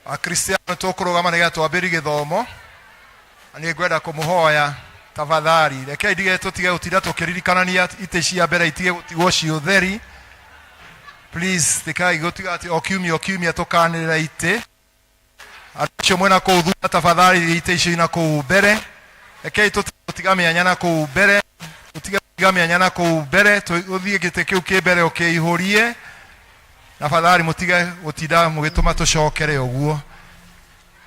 Akristiano tũkũrũgama nĩgetha twambĩrie gĩthomo na nĩ ngwenda kũmũhoya tafadhali rekei ndige tũtige gũtinda tũkĩririkanania itĩ cia mbere itige gũtigwo ciĩ ũtheri. Please tikai gũtiga atĩ o kiumia o kiumia tũkanĩrĩra itĩ. Andũ acio mwena kũu thutha tafadhali itĩ icio ina kũu mbere. Rekei tũtige gũtiga mĩanya na kũu mbere, tũtige gũtiga mĩanya na kũu mbere, ũthiĩ gĩtĩ kĩu kĩ mbere ũkĩihũrie. Tafadhali mũtige gũtinda mũgĩtũma tũcokere ũguo.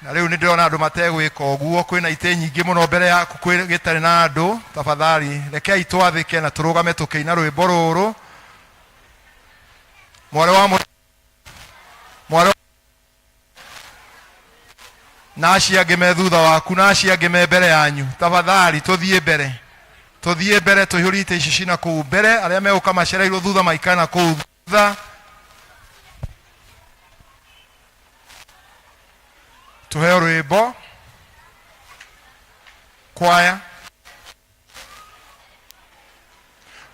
Na rĩu nĩ ndĩrona andũ mategwĩka ũguo, kwĩna itĩ nyingĩ mũno mbere yaku kwĩ gĩtarĩ na andũ. Tafadhali rekei twathĩke na tũrũgame tũkĩina rwĩmbo rũrũ. Mwarĩ wa mwarĩ na acio angĩ me thutha waku na acio angĩ me mbere yanyu, tafadhali tũthiĩ mbere, tũthiĩ mbere tũihũrie itĩ ici cina kũu mbere. Arĩa megũka macereirwo thutha maikare na kũu thutha. Tuheo rwĩmbo kwaya.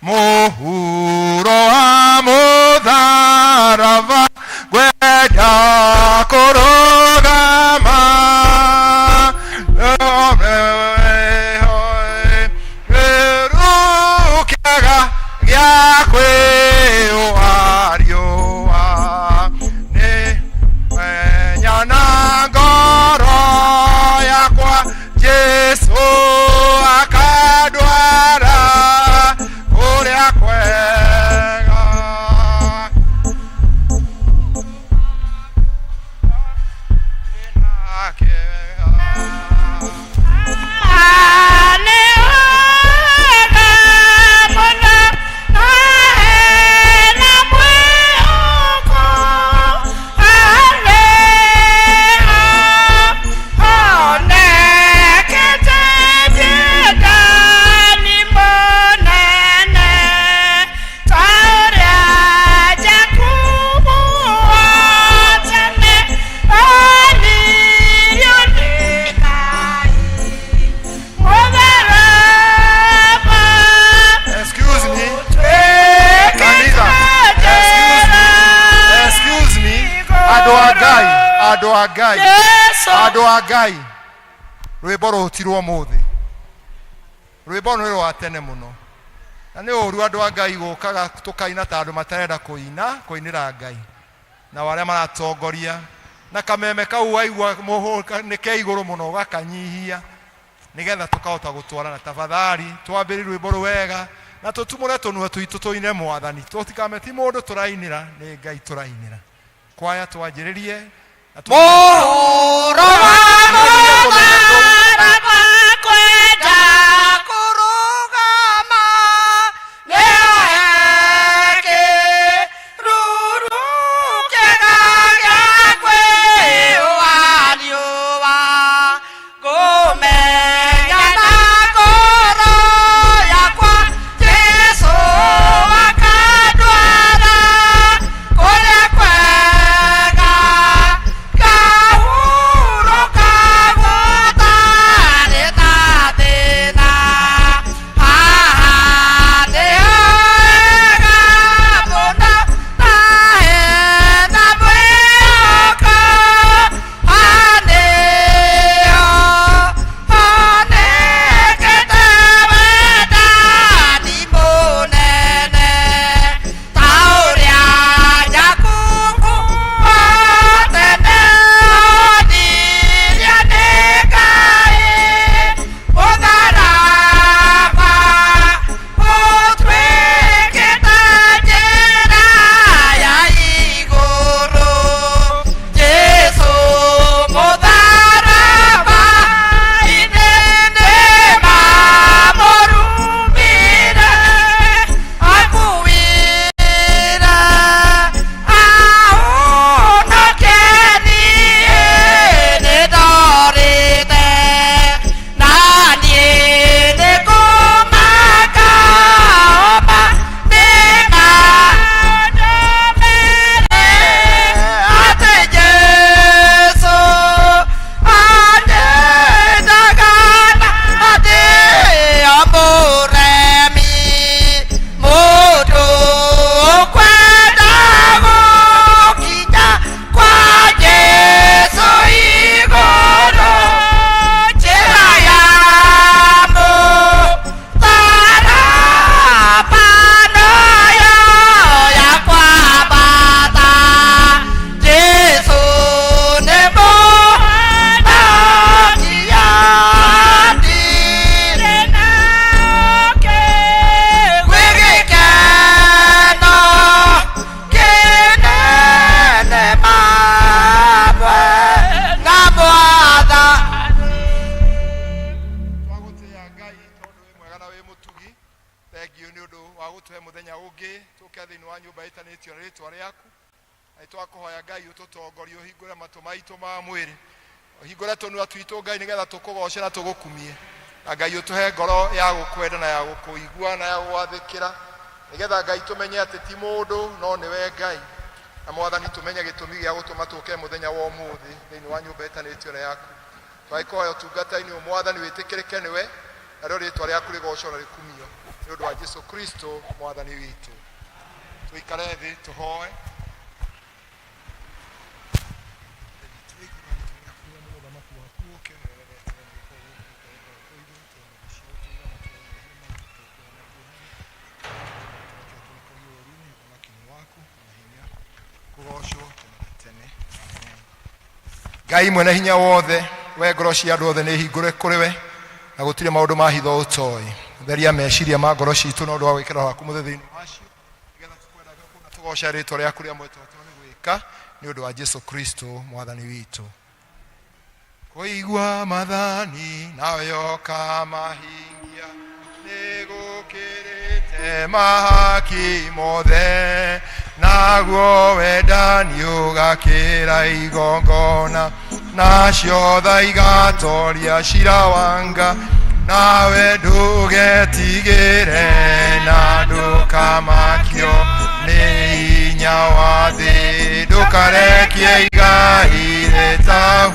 Mũhuro wa mũtharaba ngwenda kũrũgama kĩaga gĩa kwĩũa riũa nĩ menya na ngoro yakwa Jesu akandwara kũrĩa kwega. Excuse me. Kanitha. Excuse me. Excuse me. Andũ a Ngai, andũ a Ngai, andũ a Ngai. Rwĩmbo rũtirwo mũthĩ. Rwĩmbo nĩ rwa tene mũno. Na nĩ ũru andũ a Ngai gũkaga tũkaina ta andũ matarenda kũina, kũinĩra Ngai. Nao arĩa maratongoria na kameme kau waigua nĩ ke igũrũ mũno ũgakanyihia nĩgetha tũkahota gũtwarana. Tafadhali twambĩrĩrie rwĩmbo rwega na tũtumũre tũnua twitũ tũine Mwathani. Tũtikame ti mũndũ tũrainĩra, nĩ Ngai tũrainĩra. Kwaya twanjĩrĩrie na Mũhuro wa mũtharaba kwenda kũrũgama nĩoe kĩruru kĩega gĩa kwĩũa riũa ngũmenya na ngoro yakwa Jesũ akandwara kũrĩa kwega ngahurũka gũtarĩ. mwega na wĩ mũtugi, thengiũ nĩ ũndũ wa gũtũhe mũthenya ũngĩ tũke thĩinĩ wa nyũmba ĩtanĩtio na rĩtwa rĩaku. Na nĩtwakũhoya Ngai ũtũtongorie, ũhingũre matũ maitũ ma mwĩrĩ, ũhingũre tũnua twitũ Ngai, nĩgetha tũkũgoce na tũgũkumie. Na Ngai ũtũhe ngoro ya gũkwenda na ya gũkũigua na ya gũgwathĩkĩra, nĩgetha Ngai tũmenye atĩ ti mũndũ no nĩwe Ngai. Na Mwathani tũmenye gĩtũmi gĩa gũtũma tũke mũthenya wa ũmũthĩ thĩinĩ wa nyũmba ĩtanĩtio na yaku. Twagĩkũhoya ũtungata-inĩ ũyũ Mwathani wĩtĩkĩrĩke nĩwe, narĩo rĩtwa rĩaku rĩgocwo na rĩkumio nĩ ũndũ wa Jesu Kristo Mwathani witũ. Tũikare thĩ tũhoe. Kũgocwo tene na tene. Amen. Ngai mwene hinya wothe, we ngoro cia andũ othe nĩ hingũre kũrĩ we, na gũtirĩ maũndũ ma hitho ũtoĩ. Theria meciria ma ngoro citũ na ũndũ wa gwĩkĩra waku mũthĩ thĩinĩ wacio, nĩgetha tũkwendage kũna tũgooca rĩtwa rĩaku rĩa mwĩtotwo nĩ gwĩka, nĩ ũndũ wa Jesu Kristo mwathani witũ. Kũigua mathani nayo kamahingia nĩgũkĩrĩte mahaki mothe, naguo wendani ũgakĩra igongona, nacio tha igatoria cira wa nga, nawe ndũgetigĩre na ndũkamakio nĩ hinya wa thĩ, ndũkarekie igai rĩtahu.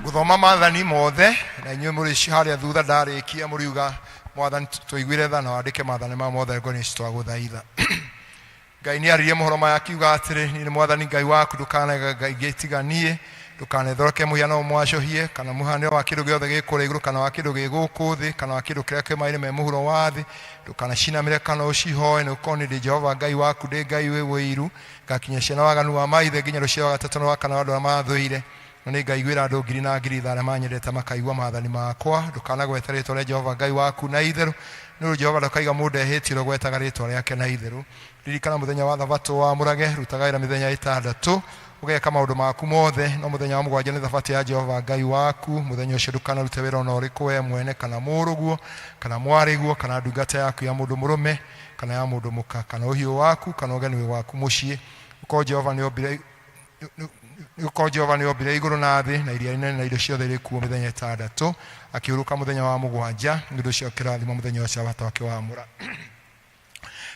Ngũthoma maathani mothe na inyuĩ mũrĩ harĩa thutha ndarĩkia mũriuga mwathani tũiguĩre tha na wandĩke maathani maya mothe ngoro-inĩ citũ twagũthaitha. Ngai nĩ aririe mohoro maya akiuga atĩrĩ, niĩ nĩ mwathani Ngai waku, ndũkanaiga ngai ingĩ tiga niĩ, ndũkanethondeke mũhianano mwacũhie, kana mũhianĩre wa kĩndũ gĩothe gĩ kũrĩa igũrũ, kana wa kĩndũ gĩ gũkũ thĩ, kana wa kĩndũ kĩrĩa kĩ maĩ-inĩ me mũhuro wa thĩ, ndũkanacinamĩre kana ũcihoe, nĩ gũkorwo niĩ ndĩ Jehova Ngai waku, ndĩ Ngai wĩ ũiru, ngakinyia ciana waganu wa maithe nginya rũciaro rwa gatatũ na rwa kana rwa andũ arĩa maathũire. Na nĩngaiguĩra andũ ngiri na ngiri tha arĩa manyendete makaigua maathani makwa. Ndũkanagwete rĩĩtwa rĩa Jehova Ngai waku na itherũ, nĩ ũndũ Jehova ndakaiga mũndũ ehĩtie ũrĩa ũgwetaga rĩĩtwa rĩake na itherũ. Ririkana mũthenya wa Thabatũ ũwamũrage, rutaga wĩra mĩthenya ĩtandatũ, ũgeka maũndũ maku mothe, no mũthenya wa mũgwanja nĩ Thabatũ ya Jehova Ngai waku. Mũthenya ũcio ndũkanarute wĩra o na ũrĩkũ wee mwene, kana mũrũguo, kana mwarĩguo, kana ndungata yaku ya mũndũ mũrũme, kana ya mũndũ mũka, kana ũhiũ waku, kana ũgeni wĩ gwaku mũciĩ, nĩgũkorwo Jehova nĩombire nĩgũkorwo Jehova nĩombire igũrũ na thĩ na iria inene na indo ciothe irĩ kuo mĩthenya ĩtandatũ, akĩhurũka mũthenya wa mũgwanja, nĩ ũndũ ũcio akĩrathima mũthenya ũcio wa Thabatũ akĩwamũra.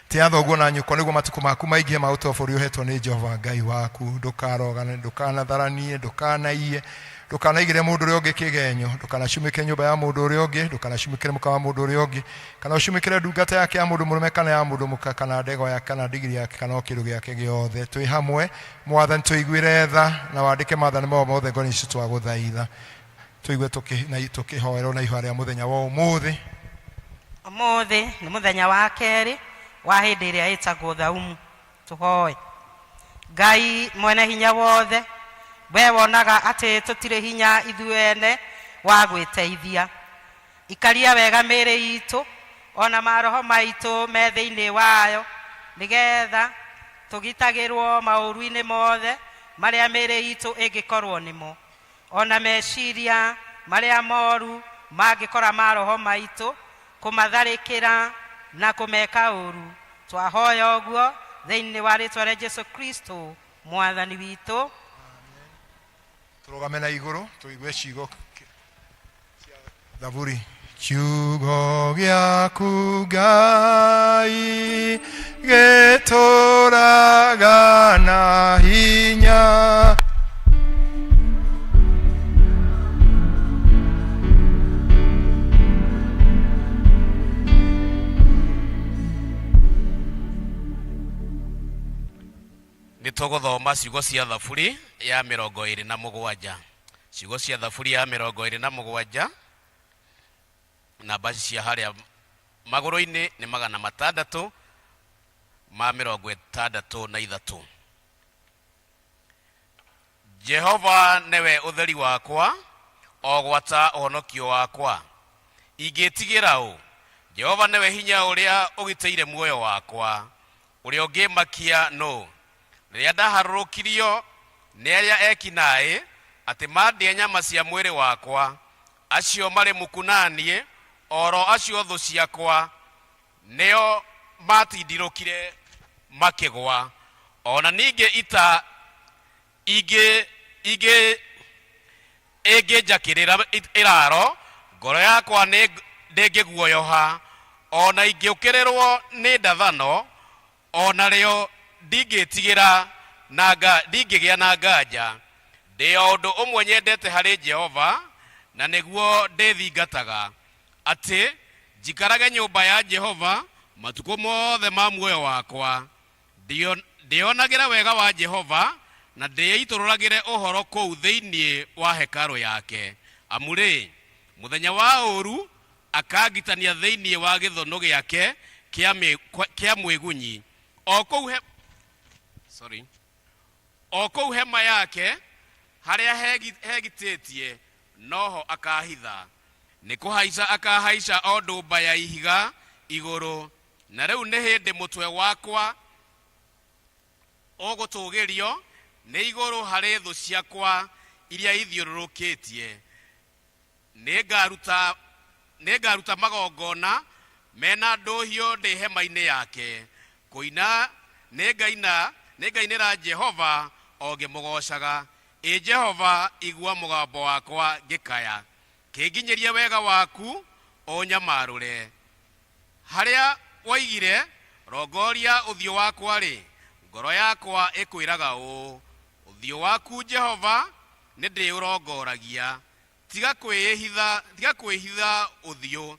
Tĩa thoguo na nyũkwa nĩguo matukũ maku maingĩhe ma gũtũũra bũrũri ũheetwo nĩ Jehova Ngai waku. Ndũkarogane, ndũkanatharanie, ndũkanaiye, ndũkanaigĩre mũndũ ũrĩa ũngĩ kĩgenyo, ndũkanacumĩkĩre nyũmba ya mũndũ ũrĩa ũngĩ, ndũkanacumĩkĩre mũka wa mũndũ ũrĩa ũngĩ, kana ũcumĩkĩre ndungata yake ya mũndũ mũrũme kana ya mũndũ mũka, kana ndegwa yake, kana ndigiri yake, kana o kĩndũ gĩake gĩothe. Twĩ hamwe, Mwathani, tũiguĩre tha na wandĩke maathani mao mothe ngoro-inĩ citũ twagũthaitha. Tũigue tũkĩhoerwo na ihoya rĩa mũthenya wa ũmũthĩ. Ũmũthĩ nĩ mũthenya wa kerĩ wa hĩndĩ ĩrĩa ĩtagwo thaumu. Tũhoe. Ngai mwene hinya wothe, we wonaga atĩ tũtirĩ hinya ithuĩ ene wa gwĩteithia. Ikaria wega mĩĩrĩ itũ, o na maroho maitũ me thĩinĩ wayo, nĩ getha tũgitagĩrũo maũũru-inĩ mothe marĩa mĩĩrĩ itũ ĩngĩkorũo nĩmo, o na meciria marĩa moru mangĩkora maroho maitũ, kũmatharĩkĩra na kũmeka ũũru. Twahoya ũguo thĩinĩ wa rĩĩtwa rĩa Jesu Kristo, Mwathani witũ. Tũrũgame na igũrũ tũigue ciugo cia Thaburi. Kiugo gĩaku Ngai gĩtũraga na hinya. Nĩ tũgũthoma ciugo cia Thaburi ya 27. Ciugo cia Thaburi ya 27, namba cia harĩa magũrũ-inĩ nĩ 663. Jehova nĩwe ũtheri wakwa, o gwata ũhonokio wakwa. Ingĩtigĩra ũ? Jehova nĩwe hinya ũrĩa ũgitĩire muoyo wakwa. Ũrĩa ũngĩmakia nũ? Rĩrĩa ndaharũrũkirio nĩ arĩa eki naĩ, atĩ mandĩe nyama cia mwĩrĩ wakwa, acio marĩ muku na niĩ, Oro acio thũ ciakwa nĩo matindirũkire makĩgwa. Ona ningĩ ita ingĩ ingĩ ĩngĩnjakĩrĩra ĩraro, ngoro yakwa ndĩngĩguoyoha. Ona ingĩũkĩrĩrwo nĩ ndathano, o narĩo ndingĩtigĩra na ndingĩgĩa na nganja. Ndĩ o ũndũ ũmwe nyendete harĩ Jehova, na nĩguo ndĩthingataga, atĩ njikarage nyũmba ya Jehova matukũ mothe ma muoyo wakwa, ndĩonagĩre wega wa Jehova, na ndĩitũrũragĩre ũhoro kũu thĩinĩ wa hekarũ yake. Amu-rĩ, mũthenya wa ũũru akangitania thĩinĩ wa gĩthũnũ gĩake kĩa mwĩgunyi, o kũu he, sorry, o kũu hema yake harĩa hegitĩtie noho akahitha. Nĩ kũhaica akahaica o ndũmba ya ihiga igũrũ, na rĩu nĩ hĩndĩ mũtwe wakwa ũgũtũgĩrio nĩ igũrũ harĩ thũ ciakwa iria ithiũrũrũkĩtie. Nĩngaruta magongona mena ndũhiũ ndĩ hema-inĩ yake. Kũina nĩngainĩra Jehova o ngĩmũgoocaga. Ĩ Jehova, igua mũgambo wakwa ngĩkaya, kĩnginyĩrie wega waku ũnyamarũre. Harĩa woigire, rongoria ũthiũ wakwa-rĩ, ngoro yakwa ĩkwĩraga ũũ, ũthiũ waku Jehova nĩndĩũrongoragia. Tiga kwĩhitha, tiga kwĩhitha ũthiũ,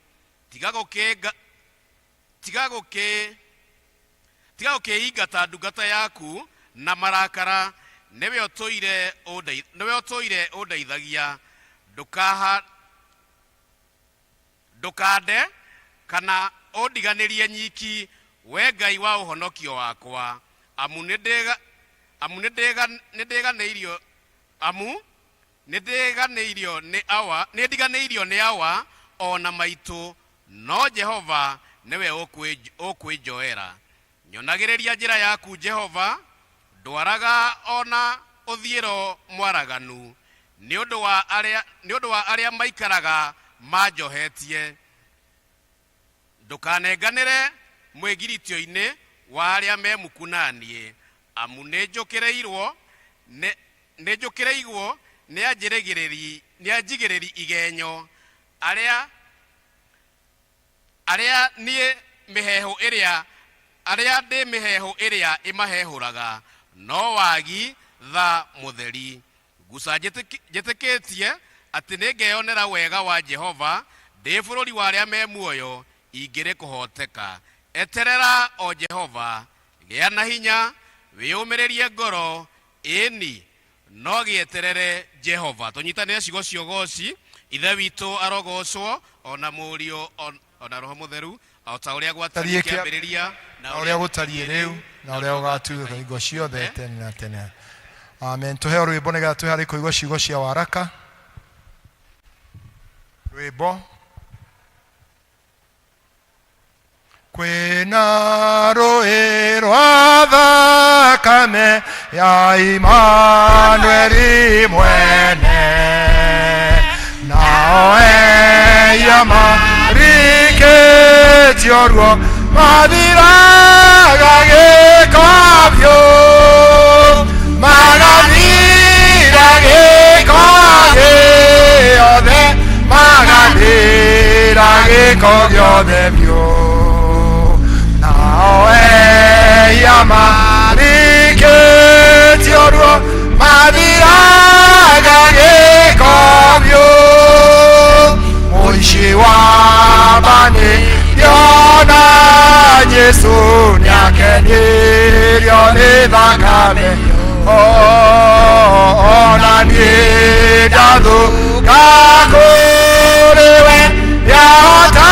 tiga gũkĩnga tiga gũkĩ tiga gũkĩingata ndungata yaku na marakara. Nĩwe ũtũire ũndeithagia. Ndũkande kana ũndiganĩrie nyiki, we Ngai wa ũhonokio wakwa. Amu nĩndĩganĩirio amu nĩndĩganĩirio nĩ awa nĩndiganĩirio nĩ awa o na maitũ, no Jehova nĩwe ũkwĩnjoera. Nyonagĩrĩria njĩra yaku, Jehova, ndwaraga o na ũthiĩro mwaraganu, nĩ ũndũ wa arĩa maikaraga manjohetie. Ndũkanenganĩre mwĩgiritio-inĩ wa arĩa me muku na niĩ, amu nĩnjũkĩrĩirwo nĩ anjigĩrĩri igenyo, arĩa arĩa niĩ mĩheehũ ĩrĩa arĩa ndĩ mĩheehũ ĩrĩa ĩmahehũraga, no wagi tha mũtheri. Guca njĩtĩkĩtie atĩ nĩngeyonera wega wa Jehova ndĩ bũrũri wa arĩa me muoyo ingĩrĩ kũhoteka. Eterera o Jehova, gĩa na hinya, wĩyũmĩrĩrie ngoro, ĩni no gĩeterere Jehova. Tũnyitanĩre ciugo cia ũgoci. Ithe witũ arogocwo, o na Mũriũ o na Roho Mũtheru, o ta ũrĩa gwatariĩ kĩambĩrĩria, na ũrĩa gũtariĩ rĩu, na ũrĩa gũgatuĩka hingo ciothe tene na tene. Amen. Tũheo rwĩmbo nĩgetha twĩharĩrie kũigua ciugo cia waraka. Rwĩmbo. Kwĩna rũĩ rwa thakame ya Imanueli mwene, nao eia marikĩtio ruo mathiraga gĩko biũ, magathira gĩko gĩothe, magathira gĩko gĩothe biũ, nao eia marikĩtio ruo mathiraga gĩko biũ. Mũici wa mbanĩrio na Jesũ nĩakenirio nĩ thakame, ona niĩ ndathũka kũrĩ we, yahota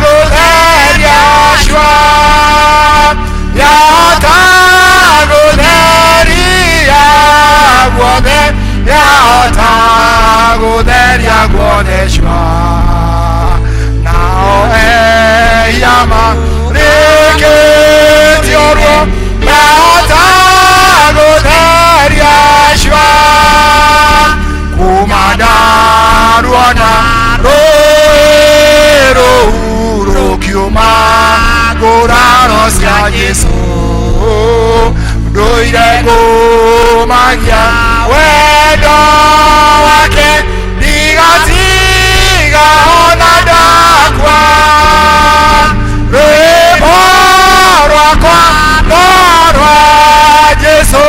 gũtheria cua, yahota gũtheria guothe, yahota gũtheria guothe cua, nao eia marĩkĩtio ruo yahota gũtheria cua, kuma ndaruona rũĩ. Jesu ndũire ngũmagia wendo wake ndigatiga ona ndakua rwĩmbo rwakwa no rwa Jesu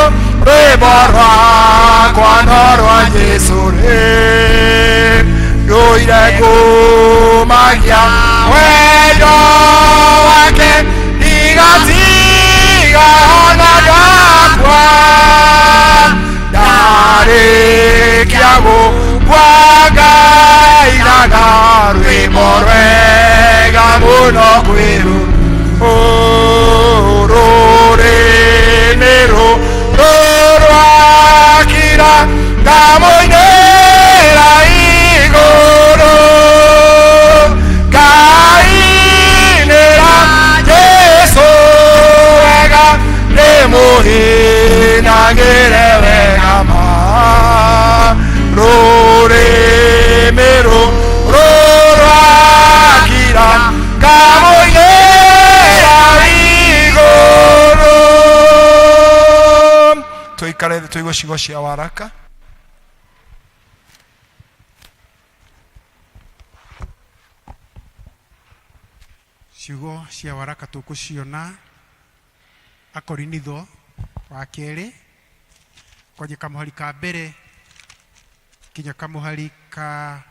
rwĩmbo rwakwa no rwa Jesu rĩ ndũire ngũmagia wendo wake ndigatiga ona ndakua ndarĩkia gũkua ngainaga rwĩmbo rwega mũno kwĩru rũrĩmĩ rũrũ rwakira ngamũinĩra igũrũ ngainĩra Jesu wega ndĩmũinagĩre wega ma rũrĩmĩ rũrũ rwakira ngamũinĩra igũrũ. Tũikare thĩ tũigue ciugo cia waraka. Ciugo cia waraka tũkũciona Akorinitho wa kerĩ kwanjia kamũhari ka mbere kinya kamũhari ka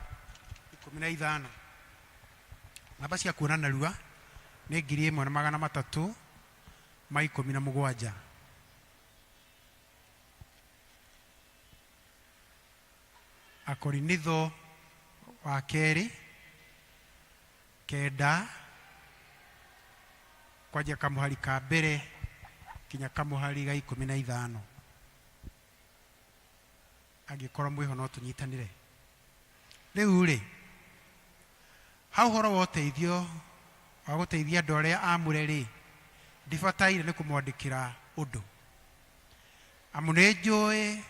15. Namba cia kuona narua nĩ 1317. Akorinitho wa kerĩ 9 kwanjia kamũhari ka mbere kinya kamũhari ga 15. Angĩkorwo mwĩho no tũnyitanĩre. Rĩu rĩ, ha ũhoro wa ũteithio wa gũteithia andũ arĩa aamũre rĩ, ndibataire nĩ kũmwandĩkĩra ũndũ, amu nĩ njũĩ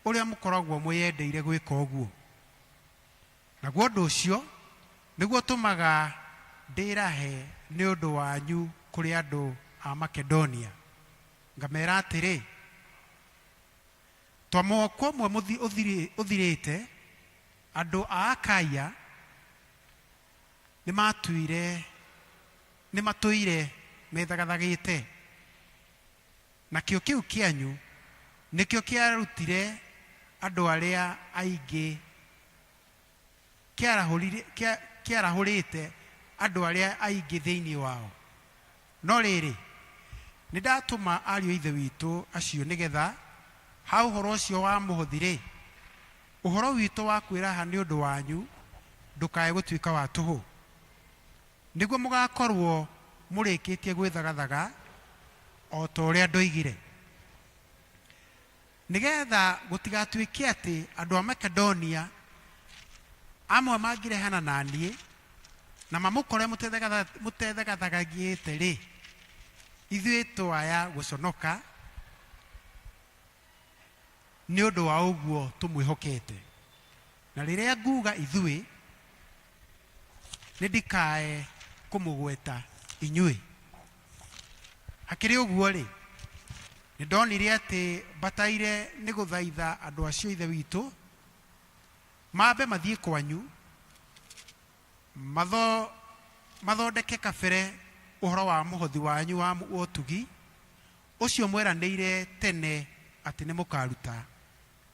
ũrĩa mũkoragwo mwĩyendeire gwĩka ũguo. Naguo ũndũ ũcio nĩguo ũtũmaga ndĩrahe nĩ ũndũ wanyu kũrĩ andũ a Makedonia, ngamera atĩrĩ, ta mwaka ũmwe ũthirĩte, andũ a Akaia nĩmatũire methagathagĩte, nakĩo kĩu kĩanyu nĩkĩo kĩarutire andũ arĩa aingĩ, kĩarahũrĩte andũ arĩa aingĩ thĩinĩ wao. No rĩrĩ, nĩndatũma ariũ a Ithe witũ acio nĩgetha ha ũhoro ũcio wa mũhothi-rĩ, ũhoro witũ wa kwĩraha nĩ ũndũ wanyu ndũkae gũtuĩka wa tũhũ, nĩguo mũgakorwo mũrĩkĩtie gwĩthagathaga o ta ũrĩa ndoigire, nĩgetha gũtigatuĩke atĩ andũ a Makedonia amwe mangĩrehana na niĩ na mamũkore mũtethagathagĩte-rĩ, ithuĩ twaya gũconoka nĩ ũndũ wa ũguo tũmwĩhokete. Na rĩrĩa nguga ithuĩ, nĩ ndikae kũmũgweta inyuĩ. Hakĩrĩ ũguo-rĩ, nĩ ndonire atĩ mbataire nĩ gũthaitha andũ acio Ithe witũ mambe mathiĩ kwanyu mathondeke kabere ũhoro wa mũhothi wanyu wa ũtugi ũcio mweranĩire tene atĩ nĩ mũkaruta,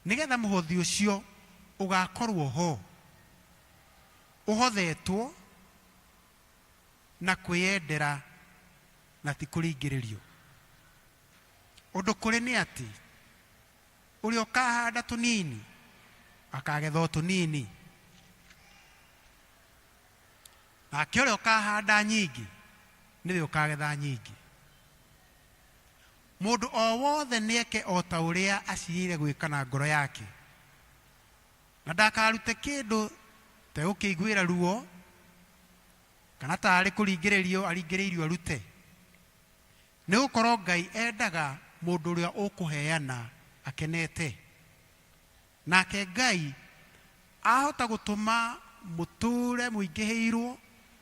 nĩgetha mũhothi ũcio ũgakorwo ho ũhothetwo na kwĩyendera na ti kũringĩrĩrio. Ũndũ kũrĩ nĩ atĩ ũrĩa ũkahanda tũnini akagetha o tũnini, nake ũrĩa ũkahanda nyingĩ nĩwe ũkagetha nyingĩ. Mũndũ o wothe nĩeke o ta ũrĩa acirĩire gwĩka na ngoro yake, na ndakarute kĩndũ ta egũkĩiguĩra ruo kana ta arĩ kũringĩrĩrio aringĩrĩirio arute, nĩ gũkorwo Ngai endaga mũndũ ũrĩa ũkũheana akenete. Nake Ngai ahota gũtũma mũtũũre mũingĩhĩirwo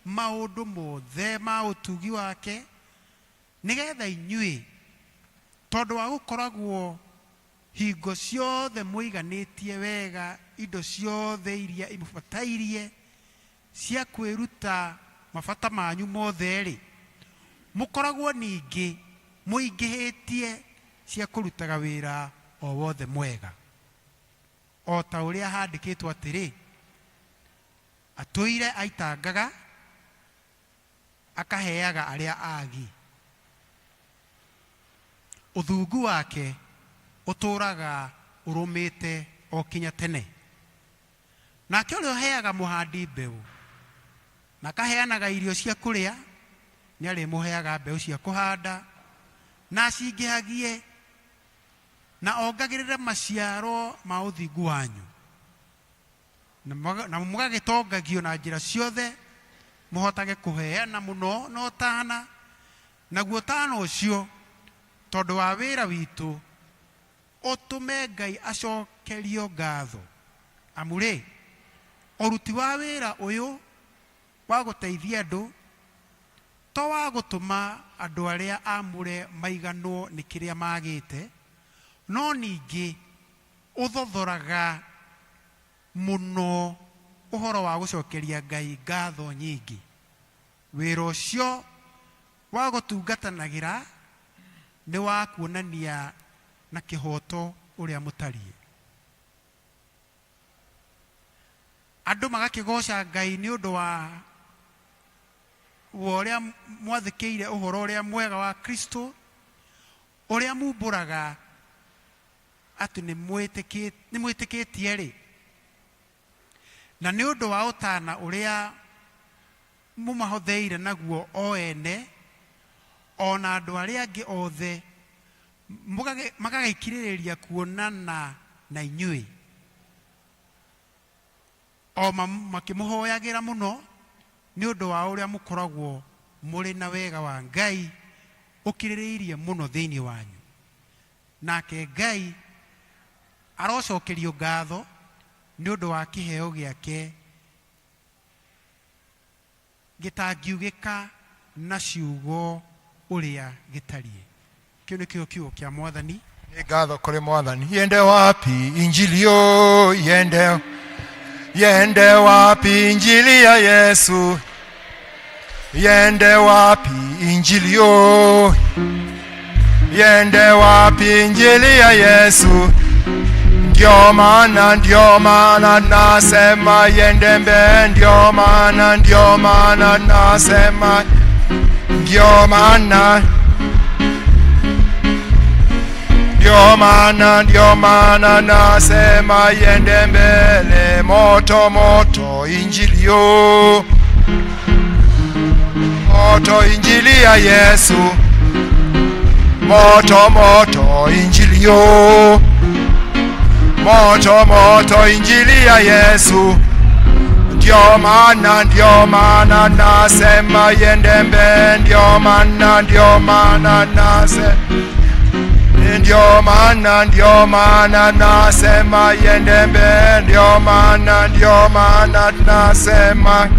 maũndũ mothe ma ũtugi wake, Nĩgetha inyuĩ, tondũ wa gũkoragwo hingo ciothe mũiganĩtie wega indo ciothe iria imũbatairie cia kwĩruta mabata manyu mothe-rĩ, mũkoragwo ningĩ mũingĩhĩtie cia kũrutaga wĩra o wothe mwega. O ta ũrĩa handĩkĩtwo atĩrĩ, atũire aitangaga, akaheaga arĩa aagi. Ũthungu wake ũtũũraga ũrũmĩte o kinya tene. Nake ũrĩa ũheaga mũhandi mbeũ na akaheanaga irio cia kũrĩa, nĩarĩmũheaga mbeũ cia kũhanda, na acingĩhagie, na ongagĩrĩre maciaro ma ũthingu wanyu. Na mũgagĩtongagio na njĩra ciothe, mũhotage kũheana mũno na ũtana, naguo ũtana ũcio, tondũ wa wĩra witũ, ũtũme Ngai acokerio ngatho. Amu-rĩ, ũruti wa wĩra ũyũ wa gũteithia andũ to wa gũtũma andũ arĩa aamũre maiganwo nĩ kĩrĩa maagĩte, no ningĩ ũthothoraga mũno ũhoro wa gũcokeria Ngai ngatho nyingĩ. Wĩra ũcio wa gũtungatanagĩra nĩ wa kuonania na kĩhooto ũrĩa mũtariĩ. Andũ magakĩgooca Ngai nĩ ũndũ wa ũrĩa mwathĩkĩire ũhoro ũrĩa mwega wa Kristo, ũrĩa mumbũraga atĩ nĩ mwĩtĩkĩtie-rĩ, na nĩ ũndũ wa ũtana ũrĩa mũmahotheire naguo o ene, o na andũ arĩa angĩ othe, magagĩkirĩrĩria kuonana na inyuĩ, o makĩmũhoyagĩra mũno nĩ ũndũ wa ũrĩa mũkoragwo mũrĩ na wega wa Ngai ũkirĩrĩirie mũno thĩinĩ wanyu. Nake Ngai arocokerio ngatho nĩ ũndũ wa kĩheo gĩake gĩtangiugĩka na ciugo ũrĩa gĩtariĩ. Kĩu nĩkĩo kiugo kĩa Mwathani. Nĩ ngatho kũrĩ Mwathani. Yende wapi injili yo yende yende wapi injili ya Yesu yende wapi injili yo yende wapi injili ya Yesu ndio maana ndio maana nasema yende mbe ndio maana ndio maana nasema ndio maana ndio maana ndio maana nasema yende mbele moto moto injili yo moto injili ya Yesu moto moto injili yo moto moto injili ya Yesu ndio maana ndio maana nasema yende mbele ndio maana ndio maana nasema ndio maana ndio maana nasema yende mbele ndio maana ndio maana nasema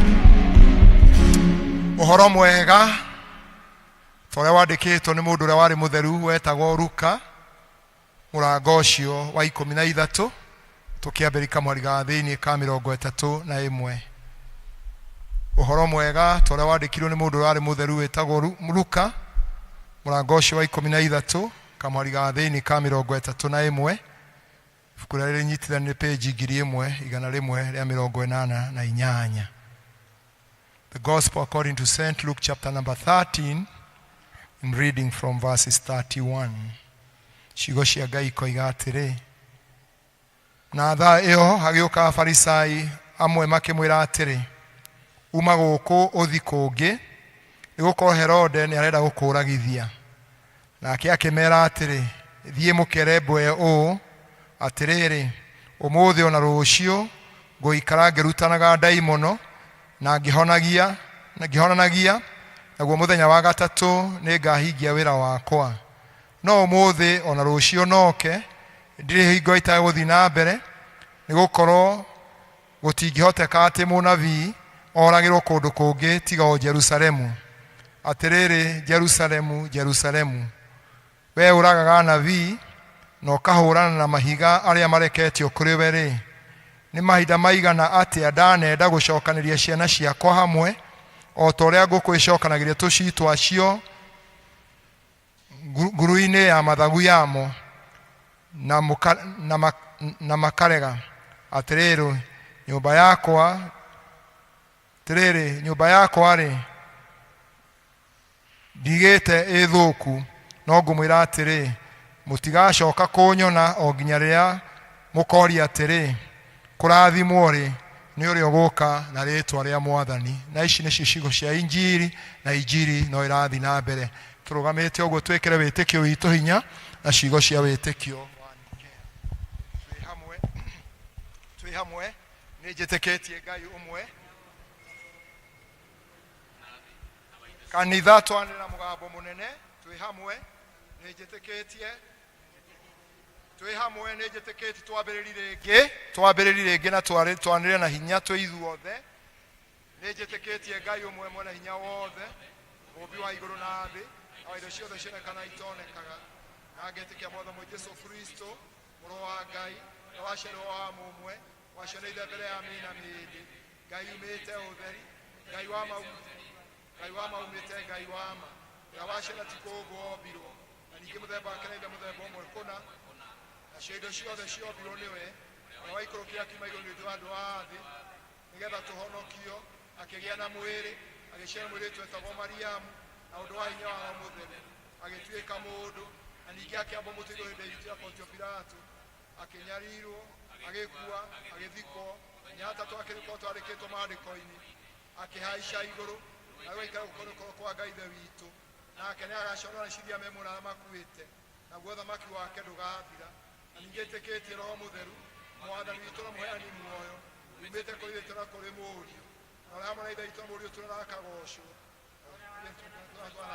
ũhoro mwega ta ũrĩa wandĩkĩtwo nĩ mũndũ ũrĩa warĩ mũtheru wetagwo Luka mũrango ũcio wa 13 tũkĩambĩrĩria kamwari ga thĩinĩ ka 31. Ũhoro mwega ta ũrĩa wandĩkirwo nĩ mũndũ ũrĩa warĩ mũtheru wĩtagwo Luka mũrango ũcio wa 13 kamwari ga thĩinĩ ka 31. Ibuku rĩrĩa rĩnyitithanio nĩ page 1188. The Gospel according to St. Luke chapter number 13, I'm reading from verses 31. Ciugo cia Ngai ikoiga atĩrĩ, na thaa ĩyo hagĩũka Afarisai amwe makĩmwĩra atĩrĩ, uma gũkũ ũthi kũngĩ, nĩgũkorwo Herode nĩarenda gũkũũragithia. Nake akĩmera atĩrĩ, thiĩ mũkere mbwe ũũ, atĩrĩrĩ, ũmũthĩ ona rũciũ ngũikara ngĩrutanaga ndaimono na ngĩhonagia na ngĩhonanagia, naguo mũthenya wa gatatũ nĩngahingia wĩra wakwa. No ũmũthĩ ona rũciũ noke, ndirĩ hingo itagũthiĩ na mbere, nĩgũkorwo gũtingĩhoteka atĩ mũnabii oragĩrwo kũndũ kũngĩ tiga o Jerusalemu. Atĩrĩrĩ Jerusalemu, Jerusalemu, wee ũragaga anabii na ũkahũrana na mahiga arĩa mareketio kũrĩ we-rĩ, nĩ mahinda maigana atĩa ndanenda gũcokanĩria ciana ciakwa hamwe, o ta ũrĩa ngũkũ ĩcokanagĩria tũcui twacio nguru-inĩ ya mathagu yamo, na, muka, na, ma, na makarega. Atĩrĩrĩ, nyũmba yakwa atĩrĩrĩ, nyũmba yakwa-rĩ, ndigĩte ĩ thũku, no ngũmwĩra atĩrĩ, mũtigacoka kũnyona o nginya rĩrĩa mũkoria atĩrĩ, kũrathimwo-rĩ, nĩ ũrĩa ũgũka na rĩtwa rĩa Mwathani. Na ici nĩcio ciugo cia Injiri, na Injiri no ĩrathiĩ na mbere. Tũrũgamĩte ũguo twĩkĩre wĩtĩkio witũ hinya na ciugo cia wĩtĩkio wa Nikea. Twĩ hamwe, twĩ hamwe, nĩ njĩtĩkĩtie Ngai ũmwe. Kanitha twanĩra mũgambo mũnene, twĩ hamwe, nĩ njĩtĩkĩtie twĩ hamwe nĩ njĩtĩkĩtie twambĩrĩri rĩngĩ twambĩrĩri rĩngĩ na twanĩre na hinya twĩ ithuothe. Nĩ njĩtĩkĩtie Ngai ũmwe mwene hinya wothe, mũũmbi wa igũrũ na thĩ, na wa indo ciothe cionekaga na itonekaga, na ngetĩkia Mwathani Jesũ Kristo, Mũrũ wa Ngai, ũrĩa waciarirwo wa mũmwe, waciarirwo Ithe mbere ya mĩĩ na mĩĩndĩ, Ngai umĩte ũtheri, Ngai wa ma, Ngai wa ma umĩte Ngai wa ma, ũrĩa waciarirwo ti kũũmbwo ombirwo, na ningĩ mũthemba wake na Ithe mũthemba ũmwe kũna, nacio indo ciothe ciombirwo nĩwe, ũrĩa waikũrũkire akiuma igũrũ nĩ ũndũ wa andũ a thĩ, nĩgetha tũhonokio, akĩgĩa na mwĩrĩ, agĩciara mũirĩtu wetagwo Mariamu, na ũndũ wa hinya wa Roho Mũtheru, agĩtuĩka mũndũ, na ningĩ akĩambwo mũtĩ igũrũ hĩndĩ ya itũ ya Pontio Pilato, akĩnyarirwo, agĩkua, agĩthikwo, mũthenya wa gatatũ akĩriũka o ta ũrĩa maandĩko-inĩ, akĩhaica igũrũ, na rĩu aikara guoko kwa Ngai Ithe witũ, nake nĩagacoora na ciria me muoyo na arĩa makuĩte, naguo ũthamaki wake ndũgathira. Na ningĩ ĩtĩkĩtie Roho Mũtheru, Mwathani witũ na Mũheani muoyo, umĩte kũrĩ Ithe witũ na kũrĩ Mũriũ, na ũrĩa hamwe na Ithe witũ na Mũriũ tũrĩa akagoocwo,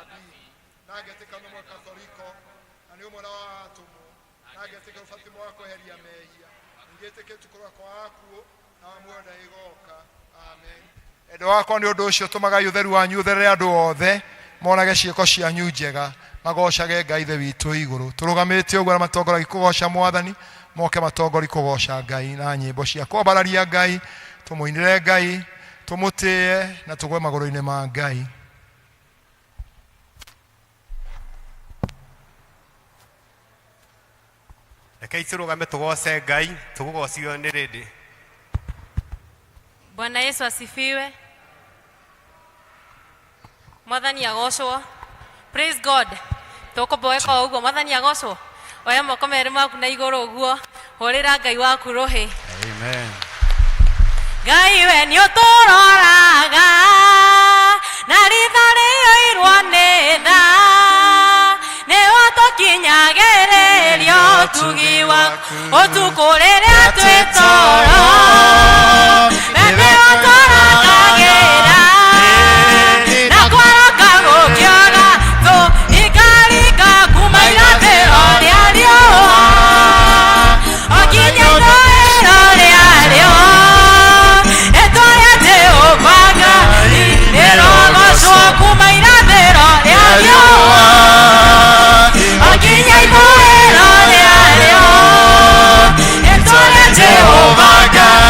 anabii, na ngetĩka nĩ ũmwe Katholiko, na nĩ ũmwe na wa atũmwo, na ngetĩkĩra ũbatithio wa kweheria mehia, ningĩ ĩtĩkĩtie kũrũa kwa akuũ na wa muoyo ũrĩa ĩgoka. Amen. Endwa wakwa, nĩ ũndũ ũcio tũmagai ũtheru wanyu ũtherere andũ othe, monage ciĩko cianyu njega, magocage Ngai Ithe witũ igũrũ. Tũrũgamĩte ũguo na matongoragia kũgoca Mwathani, moke matongori kũgoca Ngai na nyĩmbo cia kwambararia Ngai, tũmũinĩre Ngai, tũmũtĩe na tũgwe magũrũ-inĩ ma Ngai. Rekei tũrũgame tũgoce Ngai, tũgũgocithio nĩ rĩndĩ. Bwana Yesu asifiwe. Mwathani agocwo. Praise God. Tũkũmboeka o ũguo Mwathani agocwo. Oya moko merĩ maku na igũrũ ũguo. Hũrĩra Ngai waku rũhĩ. Amen. Ngai we nĩ ũtũroraga na ritho rĩiyũirwo nĩ tha, nĩ ũtũkinyagĩrĩria ũtugi waku ũtukũ rĩrĩa twĩ toro, we nĩ ũtũrangagĩra na kwaroka gũkĩona thũ ikaringa kuma irathĩro rĩa riũa o nginya ithũĩro rĩarĩo. Rĩĩtwa rĩa Jehova Ngai rĩrogocwo kuma irathĩro rĩa riũa o nginya ithũĩro rĩarĩo. Rĩĩtwa rĩa Jehova Ngai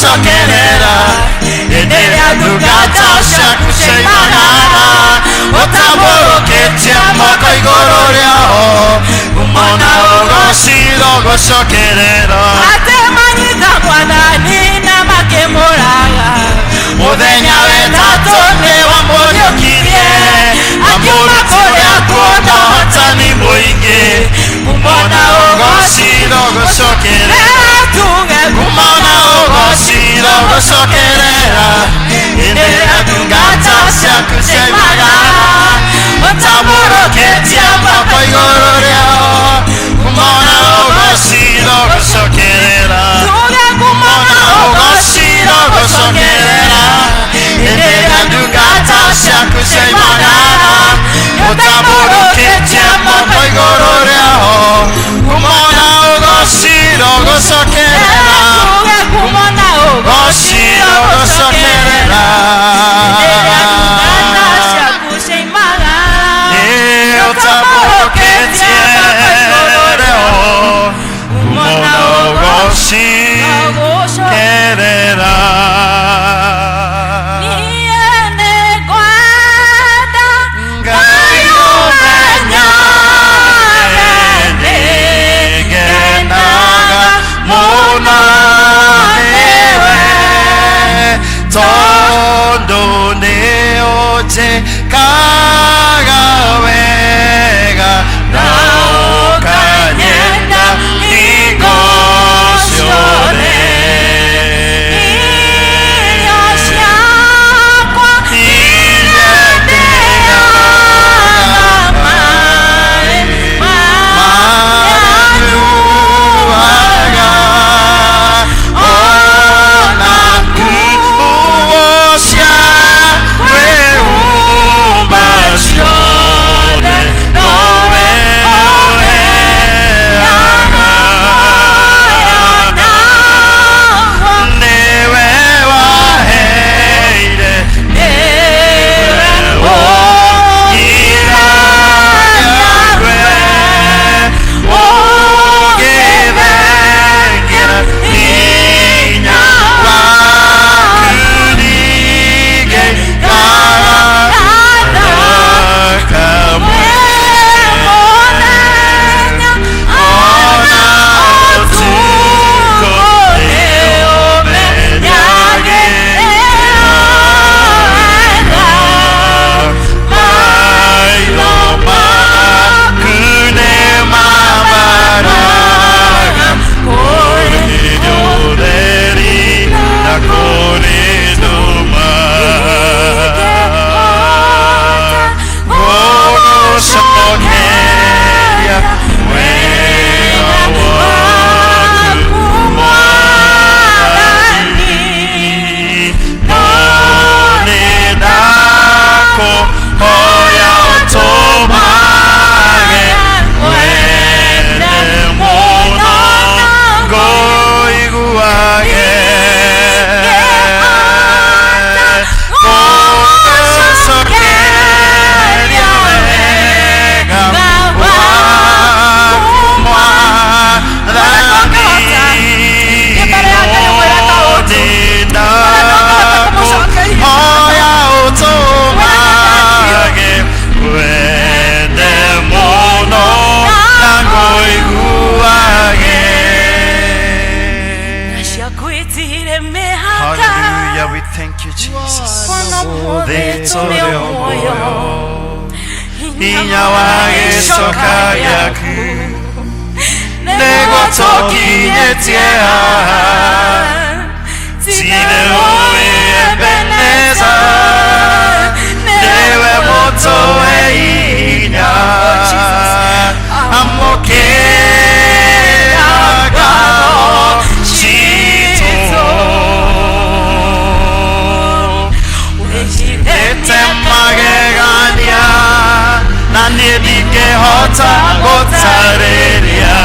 Gucokerera, igũrũ rĩao ngumo na ũgoci gũcokerera Atĩ manyita mwathani na makĩmũraga mũthenya wetatũ nĩ wamũriũkirie Akiuma kũrĩa kuona ũhotani mũingĩ ngumo na ũgoci gũcokerera tuge ngumo na ũgoci gũcokerera hĩndĩ ĩrĩa ndungata ciaku ciaimagara ũtambũrũkĩtie moko igũrũ rĩao ngumo na ũgoci gũcokerera tuge ngumo na ũgoci gũcokerera hĩndĩ ĩrĩa ndungata ciaku ciaimagara ũtambũrũkĩtie moko igũrũ rĩao ngumo na ũgoci gũcokerera tuge ngumo na ũgoci gũcokerera ndungata ciaku ciaimaga ũtambũrũkĩtie rĩo ngumo na ũgoci kerera Niĩ nĩngwenda Ngai ũmenya nĩngenaga mũno nĩwe tondũ nĩũnjĩkaga wega na ũkanyenda hingo ciothe irio ciakwa iria ndĩaga maĩ manyuaga ona nguo cia kwĩhumba ciothe nowe ũheaga nĩwe waheire ũgira yakwe ũgĩthengia hinya waku ningĩkaga kamwe ona ũtukũ nĩũmenyagĩrĩra maitho maku nĩmamaraga kũrĩ ũtheri na kũrĩ nduma ngũgũcokeria wega waku Mwathani no nĩndakũhoya ũtũmage wende mũno ngũiguage ngũgũcokeria wega waku Mwathani hoya ũtũmage wende mũno na ngũiguage ciaku itirĩ mĩhaka Hallelujah, we thank you, Jesus. Kuona ũmũthĩ tũrĩ o muoyo Hinya wa gĩcoka gĩaku nĩguo tũkinyĩtie haha Titherũ wĩ Ebeneza nĩwe mũtũhe hinya amũkĩra ngao citũ wĩhithĩte magegania na niĩ ndingĩhota gũtarĩria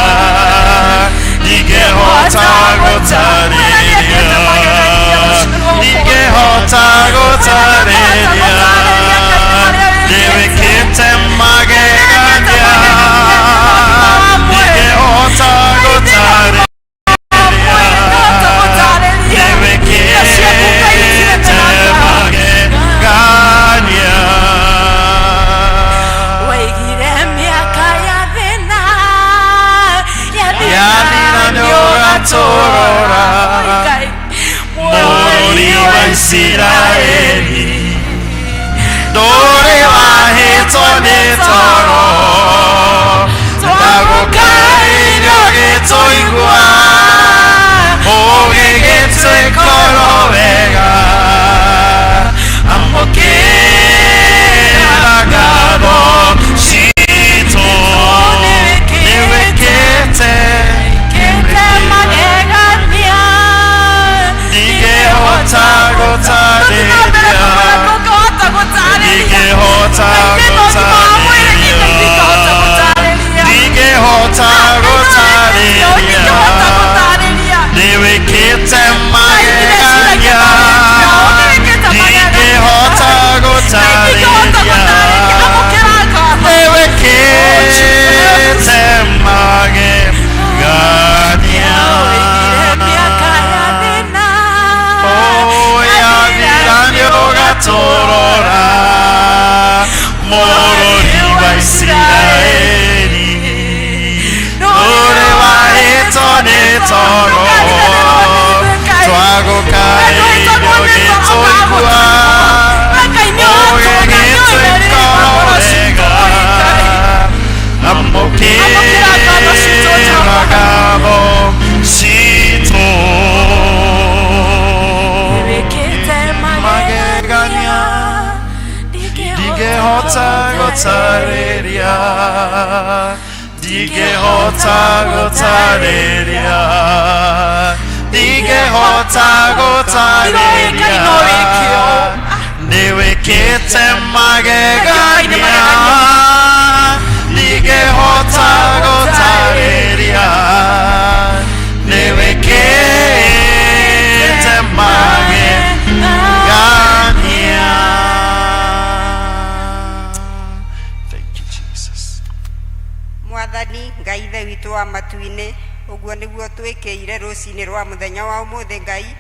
ndingĩhota gũtarĩria ndingĩhota gũtarĩria ndĩwĩkĩte magegania ndingĩhota gũtarĩria ndĩwĩkĩte magegania Waigire Isiraeli ndũrĩ wahĩtwo nĩ toro ndagũkaĩrio gĩtũigua ũgĩgĩtwĩkoro wega amũkĩra ngatho citũ nĩwĩkĩte ndingĩhota gũtarĩria ndingĩhota gũtarĩria ndingĩhota gũtarĩria nĩwĩkĩte magegania ndingĩhota gũtarĩria nĩwĩkĩte magegania yathira nĩũgatũrora mũrũri wa Isiraeli ũrĩ wahĩtwo nĩ toro twagũkaĩrio gĩtũigua ũgĩgĩtwĩkoro wega amũkĩra ngatho citũ magegania ndingĩhota gũtarĩria ndingĩhota gũtarĩria ndingĩhota gũtarĩria nĩwĩkĩte magegania ndingĩhota gũtarĩria nĩwĩkĩte magegania. Thank you, Jesus. Mwathani Ngai Ithe witũ wa matu-inĩ, ũguo nĩguo twĩkĩire rũcinĩ rwa mũthenya wa ũmũthĩ Ngai,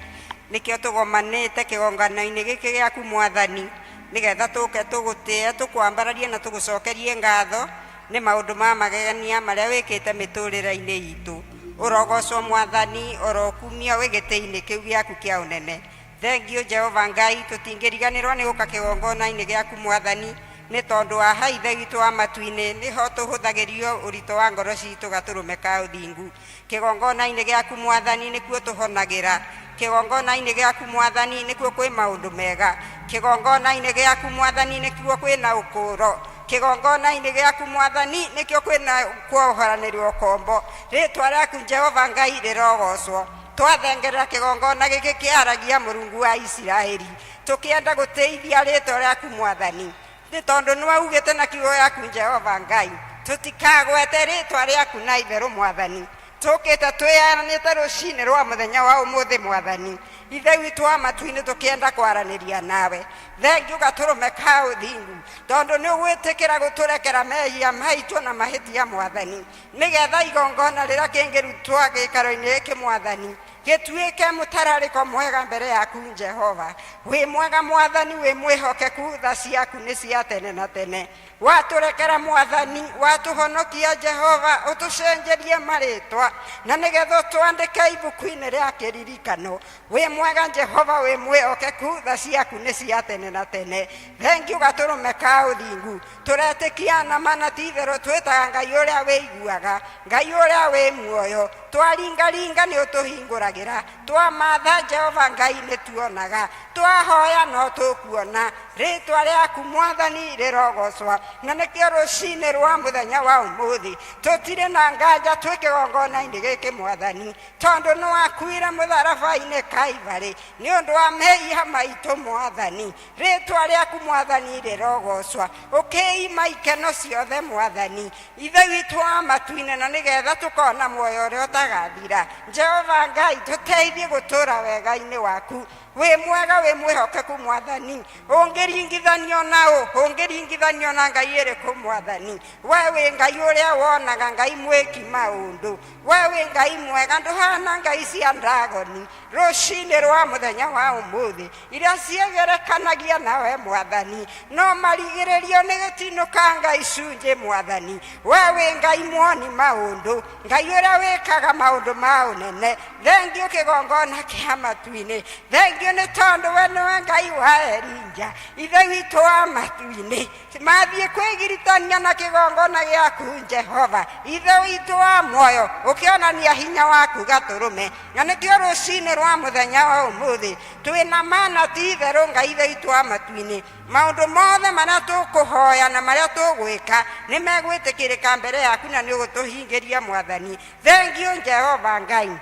nĩkĩo tũgomanĩte kĩgongano-inĩ gĩkĩ gĩaku Mwathani, nĩgetha tũke tũgũtĩe, tũkwambararie na tũgũcokerie ngatho nĩ maũndũ ma magegania marĩa wĩkĩte mĩtũrĩre-inĩ itũ. Ũrogocwo Mwathani, orokumio wĩ gĩtĩ-inĩ kĩu gĩaku kĩa ũnene. Thengiũ Jehova Ngai, tũtingĩriganĩrwo nĩ gũka kĩgongona-inĩ gĩaku Mwathani, nĩ tondũ wa ha Ithe witũ wa matu-inĩ nĩho tũhũthagĩrio ũritũ wa ngoro citũ gatũrũme ka ũthingu. Kĩgongona-inĩ gĩaku Mwathani nĩkuo tũhonagĩra. Kĩgongona-inĩ gĩaku Mwathani nĩkuo kwĩ maũndũ mega. Kĩgongona-inĩ gĩaku Mwathani nĩkuo kwĩna ũkũũro. Kĩgongona-inĩ gĩaku Mwathani nĩkĩo kwĩna kuohoranĩrio ũkombo. Rĩtwa rĩaku Jehova Ngai rĩrogocwo. Twathengerera kĩgongona gĩkĩ kĩaragia Mũrungu wa Isiraeli, tũkĩenda gũtĩithia rĩtwa rĩaku Mwathani, nĩ tondũ nĩwaugĩte na kiugo gĩaku Jehova Ngai, tũtikagwete rĩtwa rĩaku na itherũ Mwathani. Tũkĩte twĩyanĩte rũcinĩ rwa mũthenya wa ũmũthĩ Mwathani, Ithe witũ wa matu-inĩ, tũkĩenda kwaranĩria nawe. Thengiũ gatũrũme ka ũthingu, tondũ nĩ ũgwĩtĩkĩra gũtũrekera mehia maitũ na mahĩtia Mwathani, nĩgetha igongona rĩrĩa kĩngĩrutwo gĩikaro-inĩ gĩkĩ Mwathani gĩtuĩke mũtararĩko mwega mbere yaku Jehova. Wĩ mwega Mwathani, wĩ mwĩhokeku, tha ciaku nĩ cia tene na tene. Watũrekera Mwathani, watũhonokia Jehova, ũtũcenjerie marĩtwa na nĩgetha ũtwandĩke ibuku-inĩ rĩa kĩririkano. Wĩ mwega Jehova, wĩ mwĩhokeku, tha ciaku nĩ cia tene na tene. Thengiũ gatũrũme ka ũthingu, tũretĩkia na mana ti itherũ, twĩtaga Ngai ũrĩa wĩiguaga, Ngai ũrĩa wĩ muoyo. Twaringaringa nĩ ũtũhingũragĩra, twamatha Jehova Ngai nĩ tuonaga, twahoya no tũkuona. Rĩtwa rĩaku Mwathani rĩrogocwa, na nĩkĩo rũcinĩ rwa mũthenya wa ũmũthĩ tũtirĩ na nganja twĩ kĩgongona-inĩ gĩkĩ Mwathani, tondũ nĩwakuire mũtharaba-inĩ Kaibarĩ nĩ ũndũ wa mehia maitũ Mwathani. Rĩtwa rĩaku Mwathani rĩrogocwa, ũkĩima ikeno ciothe Mwathani, Ithe witũ wa matu-inĩ, na nĩgetha tũkona muoyo ũrĩa ũtagathira. Jehova Ngai, tũteithie gũtũra wega-inĩ waku. Wĩ mwega, wĩ mwĩhokeku Mwathani, ũngĩringithanio na ũ? Ũngĩringithanio na Ngai ĩrĩkũ Mwathani? We wĩ Ngai ũrĩa wonaga, Ngai mwĩki maũndũ. We wĩ Ngai mwega, ndũhana ngai cia ndagoni. Rũcinĩ rwa mũthenya wa ũmũthĩ iria ciegerekanagia nawe Mwathani, no marigĩrĩrio nĩ gĩtinũkanga icunjĩ Mwathani. We wĩ Ngai mwoni maũndũ, Ngai ũrĩa wĩkaga maũndũ ma ũnene. Thengiũ. Thengio kĩgongona kĩa matu-inĩ. Thengio nĩ tondũ we nĩwe Ngai wa Elija, Ithe witũ wa matu-inĩ. Mathiĩ kwĩgiritania na kĩgongona gĩaku Jehova, Ithe witũ wa muoyo, ũkĩonania hinya waku gatũrũme. Na nĩkĩo rũcinĩ rwa mũthenya wa ũmũthĩ twĩna mana ti itherũ Ngai Ithe witũ wa matu-inĩ, maũndũ mothe marĩa tũkũhoya na marĩa tũgwĩka nĩ megwĩtĩkĩrĩka mbere yaku na nĩ ũgũtũhingĩria Mwathani. Thengio Jehova Ngai.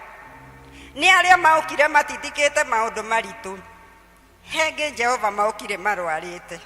Nĩ arĩa maũkire matitikĩte maũndũ maritũ, hengĩ Jehova maũkire marwarĩte.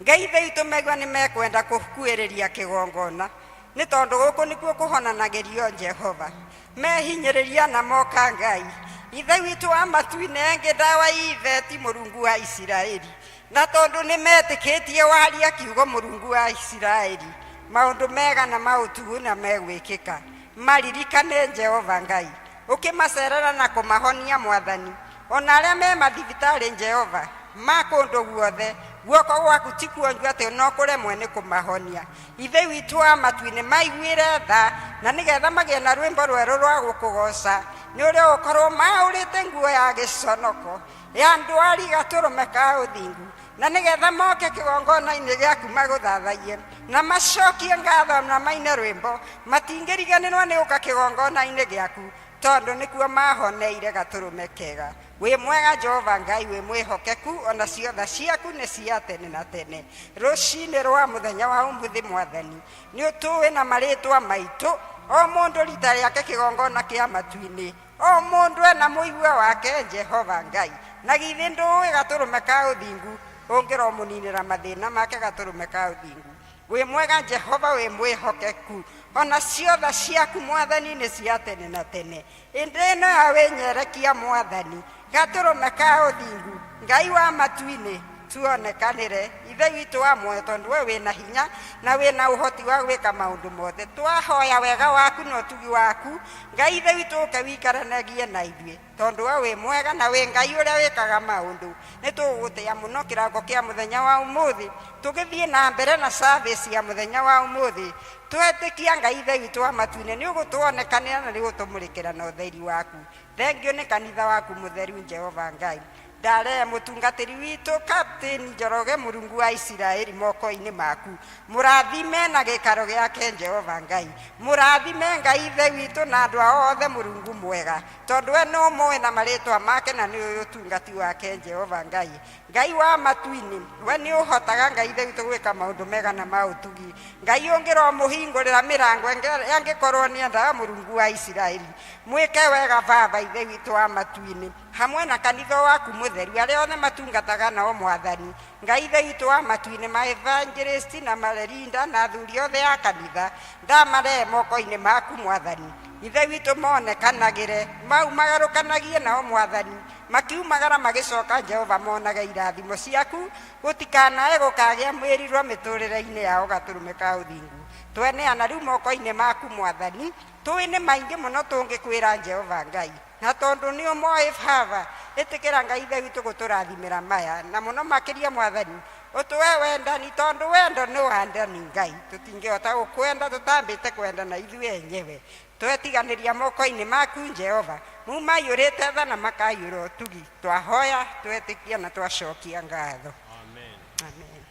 Ngai Ithe witũ megua nĩ mekwenda kũkuĩrĩria kĩgongona, nĩ tondũ gũkũ nĩkuo kũhonanagĩrio Jehova. Mehinyĩrĩria na moka Ngai Ithe witũ wa matu-inĩ, engĩ ndawa itheti Mũrungu wa Isiraeli. Na tondũ nĩ metĩkĩtie waria kiugo Mũrungu wa Isiraeli, maũndũ mega na maũtugu na megwĩkĩka. Maririkane Jehova Ngai, ũkĩmacerera na kũmahonia Mwathani. Ona arĩa me mathibitarĩ Jehova, ma kũndũ guothe, guoko gwaku ti kuonju atĩ no kũremwe nĩ kũmahonia. Ithe witũ wa matu-inĩ, maiguĩre tha, na nĩgetha magĩe na rwĩmbo rwerũ rwa gũkũgoca, nĩ ũrĩa ũgũkorwo maũrĩte nguo ya gĩconoko ya ndwari gatũrũme ka ũthingu, na nĩgetha moke kĩgongona-inĩ gĩaku magũthathaiye na macokie ngatho na maine rwĩmbo, matingĩriganĩrwo nĩ gũka kĩgongona-inĩ gĩaku, tondũ nĩkuo mahoneire gatũrũme kega. Wĩ mwega Jehova Ngai, wĩ mwĩhokeku, ona ciotha ciaku nĩ cia tene na tene. Rũcinĩ rwa mũthenya wa ũmũthĩ Mwathani, nĩ ũtũĩ na marĩtwa maitũ, o mũndũ rita rĩake kĩgongona kĩa matu-inĩ, o mũndũ ena mũigua wake Jehova Ngai. Na githĩ ndũĩ gatũrũme ka ũthingu, ũngĩromũninĩra mathĩna make gatũrũme ka ũthingu. Wĩ mwega Jehova, wĩ mwĩhokeku, ona ciotha ciaku Mwathani nĩ cia tene na tene. Ĩndĩ ĩno ya wĩnyerekia Mwathani, gatũrũme ka ũthingu, Ngai wa matu-inĩ, tuonekanĩre Ithe witũ wa muoyo, tondũ we wĩna hinya na wĩna ũhoti wa gwĩka maũndũ mothe. Twahoya wega waku na ũtugi waku Ngai Ithe witũ, ũke wĩikaranagie na ithuĩ, tondũ we wĩ mwega na wĩ Ngai ũrĩa wĩkaga maũndũ. Nĩ tũgũgũtĩa mũno kĩroko kĩa mũthenya wa ũmũthĩ, tũgĩthiĩ na mbere na service ya mũthenya wa ũmũthĩ. Twetĩkia Ngai Ithe witũ wa matu-inĩ nĩ ũgũtũonekanĩra na nĩ ũgũtũmũrĩkĩra na ũtheri waku. Thengio nĩ kanitha waku mũtheru Jehova Ngai. Ndarehe mũtungatĩri witũ Captain Njoroge Mũrungu wa Isiraeli moko-inĩ maku. Mũrathime na gĩikaro gĩake Jehova Ngai. Mũrathime Ngai Ithe witũ na andũ ao othe Mũrungu mwega, tondũ we nĩ ũmũĩ na marĩtwa make na nĩ ũĩ ũtungati wake Jehova Ngai. Ngai wa matu-inĩ, we nĩ ũhotaga Ngai Ithe witũ gwĩka maũndũ mega na ma ũtugi. Ngai ũngĩromũhingũrĩra mĩrango angĩkorwo nĩ endaga Mũrungu wa Isiraeli. Mwĩke wega Baba Ithe witũ wa matu-inĩ, hamwe na kanitha waku mũtheru, arĩa othe matungataga nao Mwathani. Ngai Ithe witũ wa matu-inĩ, ma evangelist na marerinda na athuri othe a kanitha, ndamarehe moko-inĩ maku Mwathani. Ithe witũ monekanagĩre, maumagarũkanagie nao Mwathani, makiumagara magĩcoka Jehova monage irathimo ciaku, gũtikanae gũkagĩa mwĩrirwo mĩtũrĩre-inĩ yao gatũrũme ka ũthingu. Tweneana rĩu moko-inĩ maku Mwathani, tũĩ nĩ maingĩ mũno tũngĩkwĩra Jehova Ngai. Na tondũ nĩ ũmoĩ Baba, ĩtĩkĩra Ngai Ithe witũ gũtũrathimĩra maya, na mũno makĩria Mwathani, ũtũhe wendani, tondũ wendo nĩ wendani Ngai. Tũtingĩhota gũkwenda tũtambĩte kwendana ithuĩ enyewe. Twetiganĩria moko-inĩ maku Jehova, mau maiyũrĩte tha na makaiyũra ũtugi. Twahoya, twetĩkia na twacokia ngatho. Amen. Amen.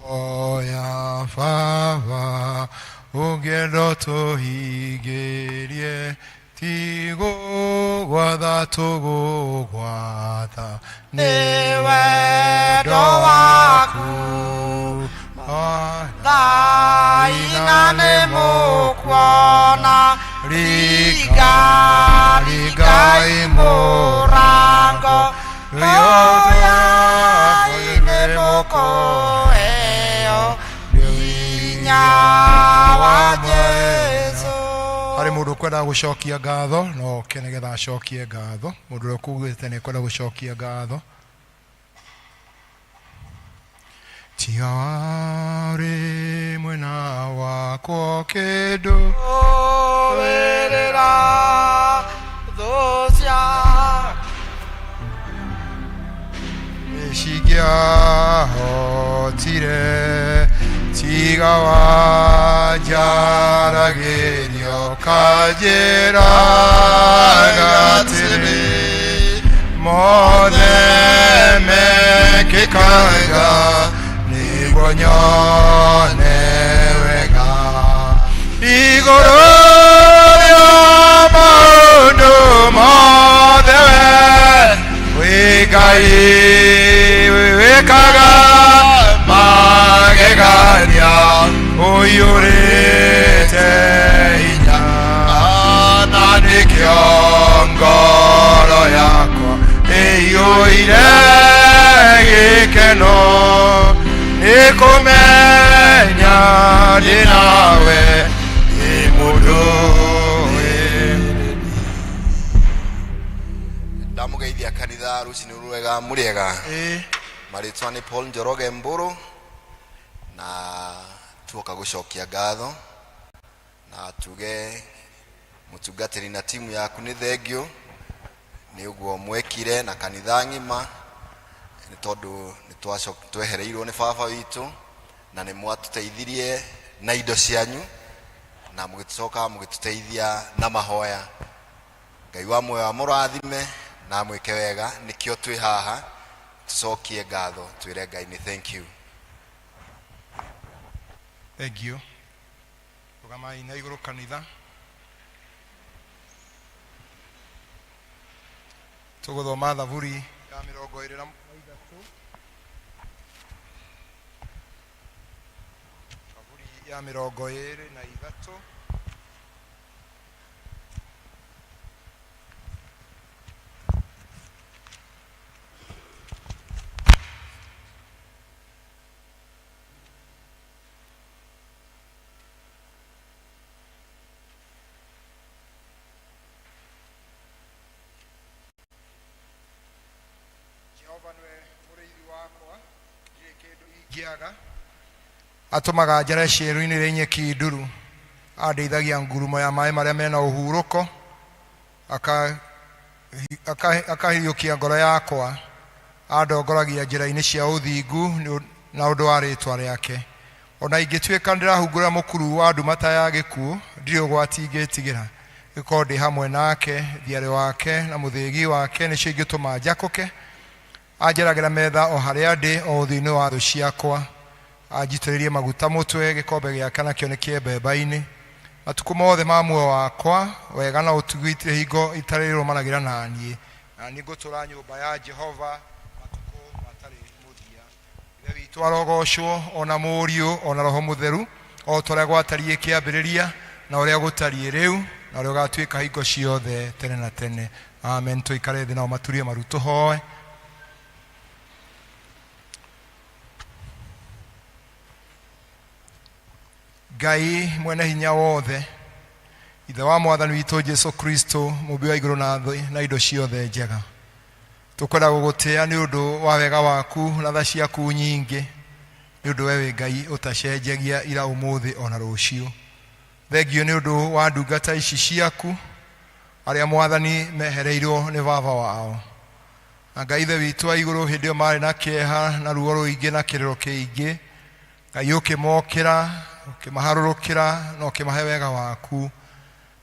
Oya Baba, ũngĩenda tũhingĩrie, ti gũgwatha tũgũgwatha, nĩ wendo waku. Thaina nĩ mũkuona Riga, rigai mũrango, hoyai nĩ mũkũheo hinya wa Jesũ. Harĩ mũndũ ũkwenda gũcokia ngatho, no oke nĩgetha acokie ngatho. Mũndũ ũrĩa ũkugĩte nĩ ekwenda gũcokia ngatho. Tiga warĩ mwena wakwa kĩndũ Wĩrĩra thũ ciakwa nĩcingĩahotire. Tiga Ndaiga wanjaragĩrio kanjĩraga atĩrĩ mothe mekĩkaga nĩguo nyone wega igũrũ rĩa maũndũ mothe we wĩ Ngai wĩkaga magegania ũiyũrĩte hinya na nĩkĩo ngoro yakwa ĩiyũire gĩkeno nĩ kũmenya ndĩ nawe ndĩ mũndũ wĩ Ndamugeithia kanitha rucinĩ rwega mũrĩega. Ĩĩ. Marĩtwa nĩ Paul Njoroge Mbũrũ na tuoka gũcokia ngatho na tuge mũtungatĩri na timu yaku nĩ thengio nĩ ũguo mwekire na kanitha ng'ima nĩ tondũ nĩ twehereirwo nĩ baba witũ na nĩ mwatũteithirie na indo cianyu na mũgĩcoka mũgĩtũteithia na mahoya. Ngai wa muoyo amũrathime na amwĩke wega. Nĩkĩo twĩ haha tũcokie ngatho twĩre Ngai nĩ thank you. Thank you. Rũgamai na igũrũ kanitha. Tũgũthoma thaburi ya 23. Thaburi ya 23. Jehova nĩwe mũrĩithi wakwa, ndirĩ kĩndũ ingĩaga. Atũmaga njare ciĩru-inĩ irĩ nyeki nduru, andeithagia ngurumo ya maĩ marĩa mena ũhurũko, akahiũkia ngoro yakwa, andongoragia njĩra-inĩ cia ũthingu na ũndũ wa rĩĩtwa rĩake. Ona ingĩtuĩka ndĩrahungura mũkuru wa nduma ta ya gĩkuũ, ndirĩ ũgwati ingĩtigĩra, gĩkorwo ndĩ hamwe nake. Thiarĩ wake na mũthĩgi wake nĩcio ingĩtũma njakũke. Anjaragĩra metha o harĩa ndĩ, o ũthiũ-inĩ wa thũ ciakwa. Anjitĩrĩrie maguta mũtwe, gĩkombe gĩake nakĩo nĩ kĩembemba-inĩ. Matukũ mothe ma muoyo wakwa, wega na ũtugi itirĩ hingo itarĩrũmanagĩra na niĩ, na niĩ ngũtũũra nyũmba ya Jehova matukũ matarĩ mũthia. Ithe witũ arogocwo, o na Mũriũ, o na Roho Mũtheru, o ta ũrĩa gwatariĩ kĩambĩrĩria, na ũrĩa gũtariĩ rĩu, na ũrĩa ũgatuĩka hingo ciothe tene na tene. Amen. Tũikare thĩ nao maturie maru tũhoe. Ngai mwene hinya wothe, Ithe wa Mwathani witũ Jesu Kristo, mũmbi wa igũrũ na thĩ na indo ciothe njega, tũkwenda gũgũtĩa nĩ ũndũ wa wega waku na tha ciaku nyingĩ, nĩ ũndũ we wĩ Ngai ũtacenjagia ira ũmũthĩ ona rũciũ. Thengio nĩ ũndũ wa ndungata ici ciaku arĩa Mwathani mehereirwo nĩ baba wao. Na Ngai Ithe witũ wa igũrũ, hĩndĩ ĩyo marĩ na kĩeha na ruo rũingĩ na kĩrĩro kĩingĩ, Ngai ũkĩmokĩra, ũkĩmaharũrũkĩra na ũkĩmahe wega waku.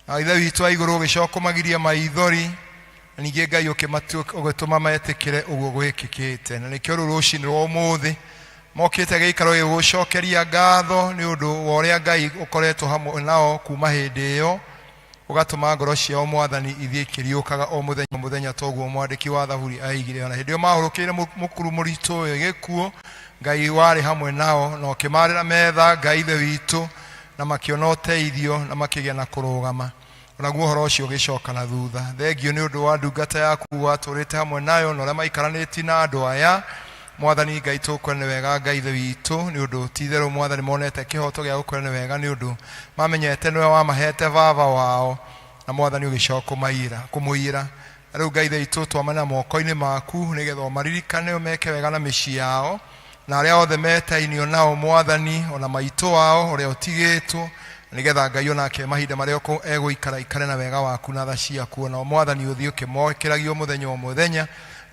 Na Ithe witũ wa igũrũ ũgĩcoka kũmagiria maithori, na ningĩ Ngai ũgĩtũma metĩkĩre ũguo gwĩkĩkĩte. Na nĩkĩo rĩu rũcinĩ rwa ũmũthĩ mokĩte gĩikaro gĩgũcokeria ngatho nĩ ũndũ wa ũrĩa Ngai ũkoretwo hamwe nao kuma hĩndĩ ĩyo, ũgatũma ngoro ciao Mwathani ithiĩ ikĩriũkaga o mũthenya o mũthenya, toguo mwandĩki wa Thaburi aigire. Ona hĩndĩ ĩyo mahũrũkĩire mũkuru mũritũ ũyũ gĩkuũ, Ngai warĩ hamwe nao na ũkĩmarĩra metha, Ngai Ithe witũ, na makĩona ũteithio na makĩgĩa na kũrũgama. Onaguo ũhoro ũcio ũgĩcoka na thutha. Thengio nĩ ũndũ wa ndungata yaku watũrĩte hamwe nayo na ũrĩa maikaranĩtie na andũ aya. Mwathani Ngai, tũkwĩra nĩ wega Ngai Ithe witũ, nĩ ũndũ ti itherũ Mwathani monete kĩhoto gĩa gũkwĩra nĩ wega, nĩ ũndũ mamenyete nĩwe wamahete baba wao, na Mwathani ũgĩcoka kũmũiyĩra. Na rĩu Ngai Ithe witũ, twamana moko-inĩ maku nĩgetha ũmaririkane ũmeke wega na mĩciĩ yao, na arĩa othe metainio nao Mwathani, ona maitũ wao ũrĩa ũtigĩtwo, nĩgetha Ngai onake mahinda marĩa egũikara ikare na wega waku na tha ciaku, ona Mwathani ũthiĩ ũkĩmokĩragio mũthenya o mũthenya,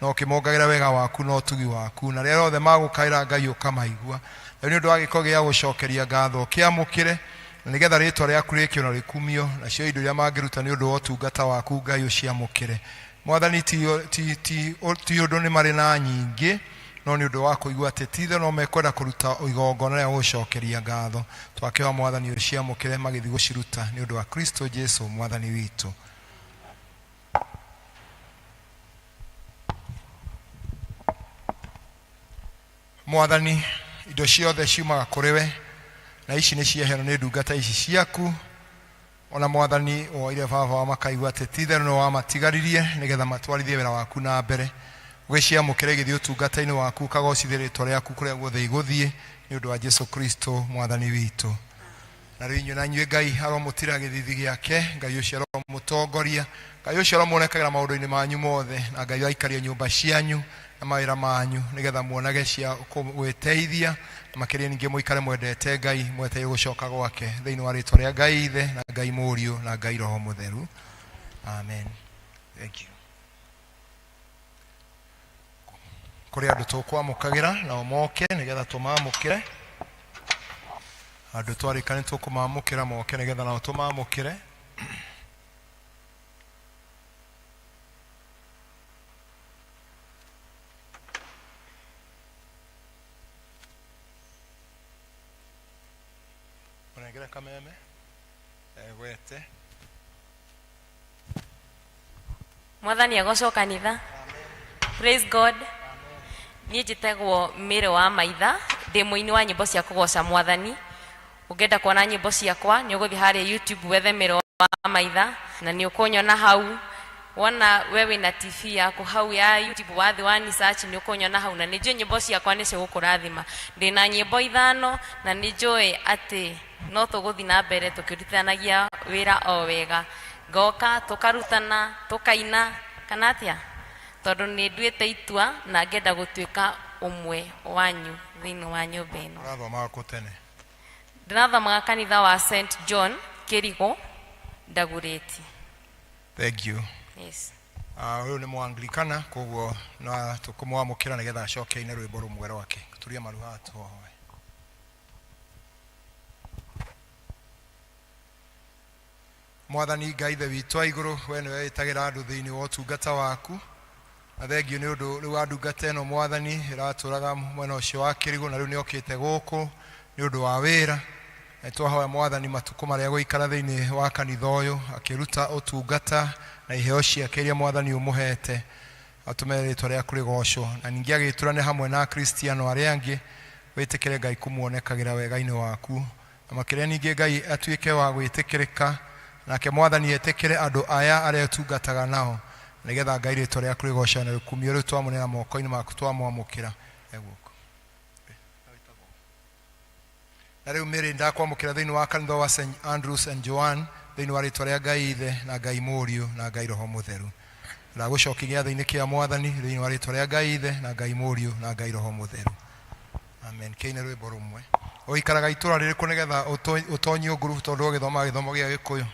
Na ũkĩmongagĩra wega waku na ũtugi waku, na rĩrĩa othe magũkaĩra Ngai ũkamaigua. Rĩu nĩ ũndũ wa gĩko gĩa gũcokeria ngatho ũkĩamũkĩre, na nĩgetha rĩtwa rĩaku rĩkĩo na rĩkumio, nacio indo iria mangĩruta nĩ ũndũ wa ũtungata waku Ngai ũciamũkĩre. Mwathani, ti, ti, ti, ti ũndũ nĩ marĩ na nyingĩ, no nĩ ũndũ wa kũigua atĩ ti itherũ no mekwenda kũruta igongona rĩa gũgũcokeria ngatho. Twakĩhoya Mwathani ũciamũkĩre magĩthiĩ gũciruta nĩ ũndũ wa Kristo Jesu Mwathani witũ. Mwathani, indo ciothe ciumaga kũrĩ we, na ici nĩ ciaheanwo nĩ ndungata ici ciaku. Ona Mwathani, woire baba wa makaigua atĩ ti itherũ nĩ wamatigaririe nĩgetha matwarithie wĩra waku na mbere. Ũgĩciamũkĩre igĩthiĩ ũtungata-inĩ waku, ũkagocithie rĩtwa rĩaku kũrĩa guothe igũthiĩ, nĩ ũndũ wa Jesu Kristo Mwathani witũ. Na rĩu inyuĩ na inyuĩ Ngai aromũtira gĩthithi gĩake, Ngai ũcio aromũtongoria, Ngai ũcio aromuonekagĩra maũndũ-inĩ manyu mothe, na Ngai aikarie nyũmba cianyu na mawĩra manyu, nĩgetha muonage cia gwĩteithia, na makĩria ningĩ mũikare mwendete Ngai, mwetereire gũcoka gwake, thĩinĩ wa rĩtwa rĩa Ngai Ithe, na Ngai Mũriũ, na Ngai Roho Mũtheru. Amen. Thank you. Kũrĩ andũ tũkwamũkagĩra nao moke nĩgetha tũmamũkĩre. Andũ twarĩka nĩ tũkũmamũkĩra moke nĩgetha nao tũmamũkĩre. Mũnengere kameme egwete. Mwathani agocwo kanitha. Praise God. Niĩ njĩtagwo Mary wa Maitha, ndĩ mũini wa nyĩmbo cia kũgoca Mwathani. Ũngĩenda kuona nyĩmbo ciakwa nĩ ũgũthiĩ harĩa YouTube wethe Mary wa Maitha na nĩ ũkũnyona hau. Wona we wĩna TV yaku hau ya YouTube wathiĩ wani search nĩ ũkũnyona hau na nĩ njũĩ nyĩmbo ciakwa nĩ cigũkũrathima. Ndĩna nyĩmbo ithano na nĩ njũĩ atĩ no tũgũthiĩ na mbere tũkĩrutithanagia wĩra o wega. Ngoka tũkarutana, tũkaina, kana atĩa? Tondũ nĩ nduĩte itua na ngenda gũtuĩka ũmwe wanyu thĩinĩ wa nyũmba ĩno. Ũrathomaga kũ tene? Ndĩrathomaga kanitha wa St John Kĩrigũ, Ndagurĩti. Thank you. Yes. Ah, ũyũ nĩ Mũanglikana koguo no tũkũmwamũkĩra nĩgetha acoke aine rwĩmbo rũmwe rwake. Turia maru haha tũhoe. Mwathani Ngai Ithe witũ wa igũrũ, we nĩwe wĩtagĩra andũ thĩinĩ wa ũtungata waku, na thengiũ nĩ ũndũ rĩu wa ndungata ĩno Mwathani ĩratũraga mwena ũcio wa Kĩrigũ, na rĩu nĩ okĩte gũkũ nĩ ũndũ wa wĩra. Na nĩtwahoya Mwathani matukũ marĩa egũikara thĩinĩ wa kanitha ũyũ akĩruta ũtungata na iheo ciake iria Mwathani ũmũhete, atũme rĩtwa rĩaku rĩgocwo, na ningĩ agĩtũrane hamwe na Akristiano arĩa angĩ, wĩtĩkĩre Ngai kũmuonekagĩra wega-inĩ waku. Na makĩria ningĩ Ngai atuĩke wa gwĩtĩkĩrĩka, nake Mwathani etĩkĩre andũ aya arĩa ũtungataga nao, nĩgetha Ngai rĩtwa rĩaku rĩgocwo na rĩkumio. Rĩu twamũneana moko-inĩ maku, twamwamũkĩra. Eguoko. Na rĩu Mary, ndakwamũkĩra thĩinĩ wa kanitha wa St Andrews and Joan, thĩinĩ wa rĩtwa rĩa Ngai Ithe, na Ngai Mũriũ, na Ngai Roho Mũtheru. Ndagũcokia gĩathĩ-inĩ kĩa Mwathani, thĩinĩ wa rĩtwa rĩa Ngai Ithe, na Ngai Mũriũ, na Ngai Roho Mũtheru. Amen. Kĩine rwĩmbo rũmwe. Ũikaraga itũra rĩrĩkũ nĩgetha ũtonyio ngurubu tondũ ũgĩthomaga gĩthomo gĩa Gĩkũyũ?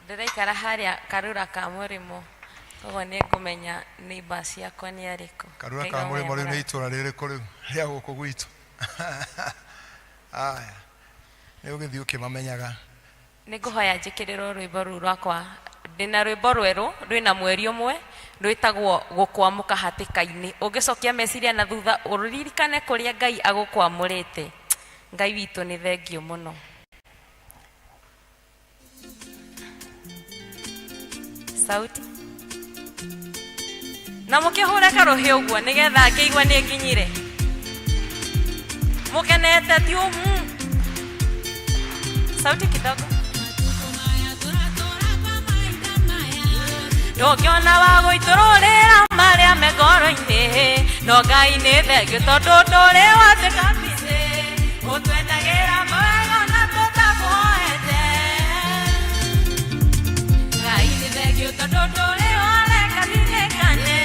Ndĩraikara harĩa Karura ka Mũrĩmo, koguo nĩ ngũmenya neighbor ciakwa nĩ arĩkũ. Karura ka Mũrĩmo rĩu nĩ itũra rĩrĩkũ rĩu rĩa gũkũ gwitũ? Aya, nĩ ũgĩthiĩ ũkĩmamenyaga. Nĩ ngũhoya njĩkĩrĩrwo rwĩmbo rũu rwakwa. Ndĩna rwĩmbo rwerũ rwĩna mweri ũmwe rwĩtagwo gũkwamũka hatĩka-inĩ. Ũngĩcokia meciria na thutha ũririkane kũrĩa Ngai agũkwamũrĩte. Ngai witũ nĩ thengiũ mũno. Sauti. Na mũkĩhũre karũhĩ ũguo nĩgetha ngĩigua nĩ nginyire. Mũkenete ti ũmu. Sauti kidogo. Ndũngĩona wa gũitũrũrĩra marĩa me ngoro-inĩ, no Ngai nĩ thengiũ tondũ ndũrĩ watuĩka busy. Ũtwendagĩra mawega ona tũtakũhoete. Ngai nĩ thengiũ tondũ ndũrĩ wareka ndirikane.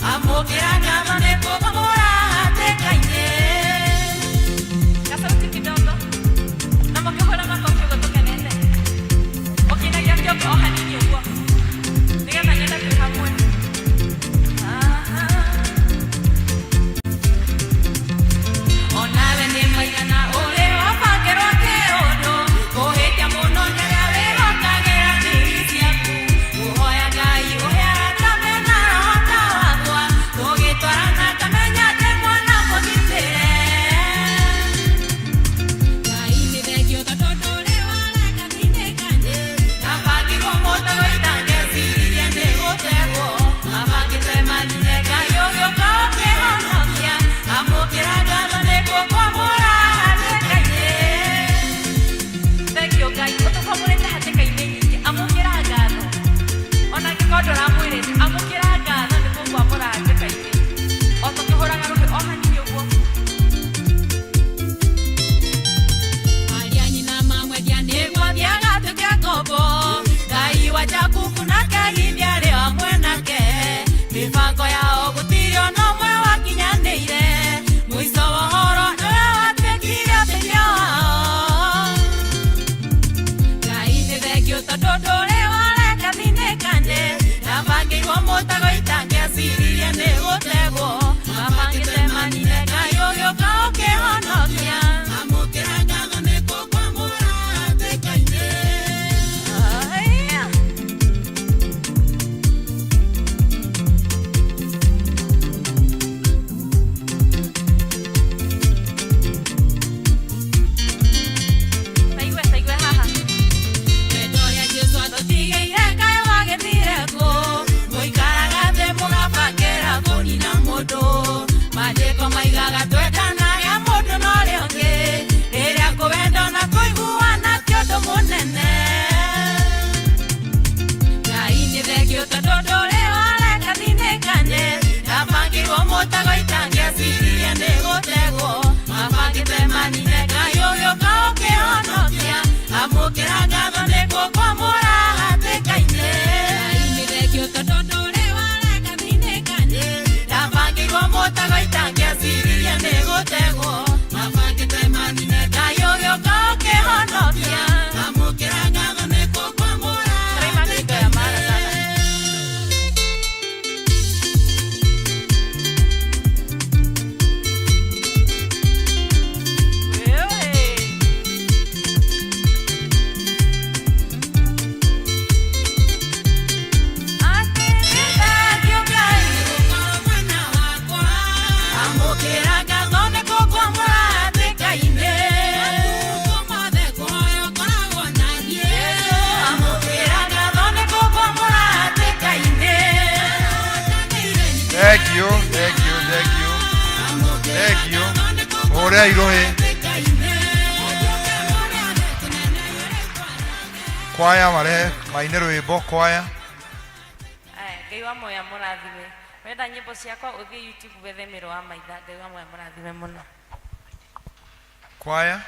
Amũkĩra ngatho nĩ kũmũra hatĩka-inĩ. Kasauti kidogo. Na mũkĩhũra makobi ũguo. Amũkĩra ngatho nĩ kũngwamũra hatĩka-inĩ. Matukũ mothe kũhoya ũkoragwo na niĩ. Amũkĩra ngatho nĩ kũngwamũra hatĩka-inĩ. Thank you, thank you, thank you, thank you. Hũrei rũhĩ. Kwaya marehe maine rwĩmbo kwaya. Aya, Ngai wa moya mũrathime. Wenda nyĩmbo ciakwa ũthiĩ YouTube wethe Mĩro wa Maitha. Ngai wa moya mũrathime mũno. Kwaya.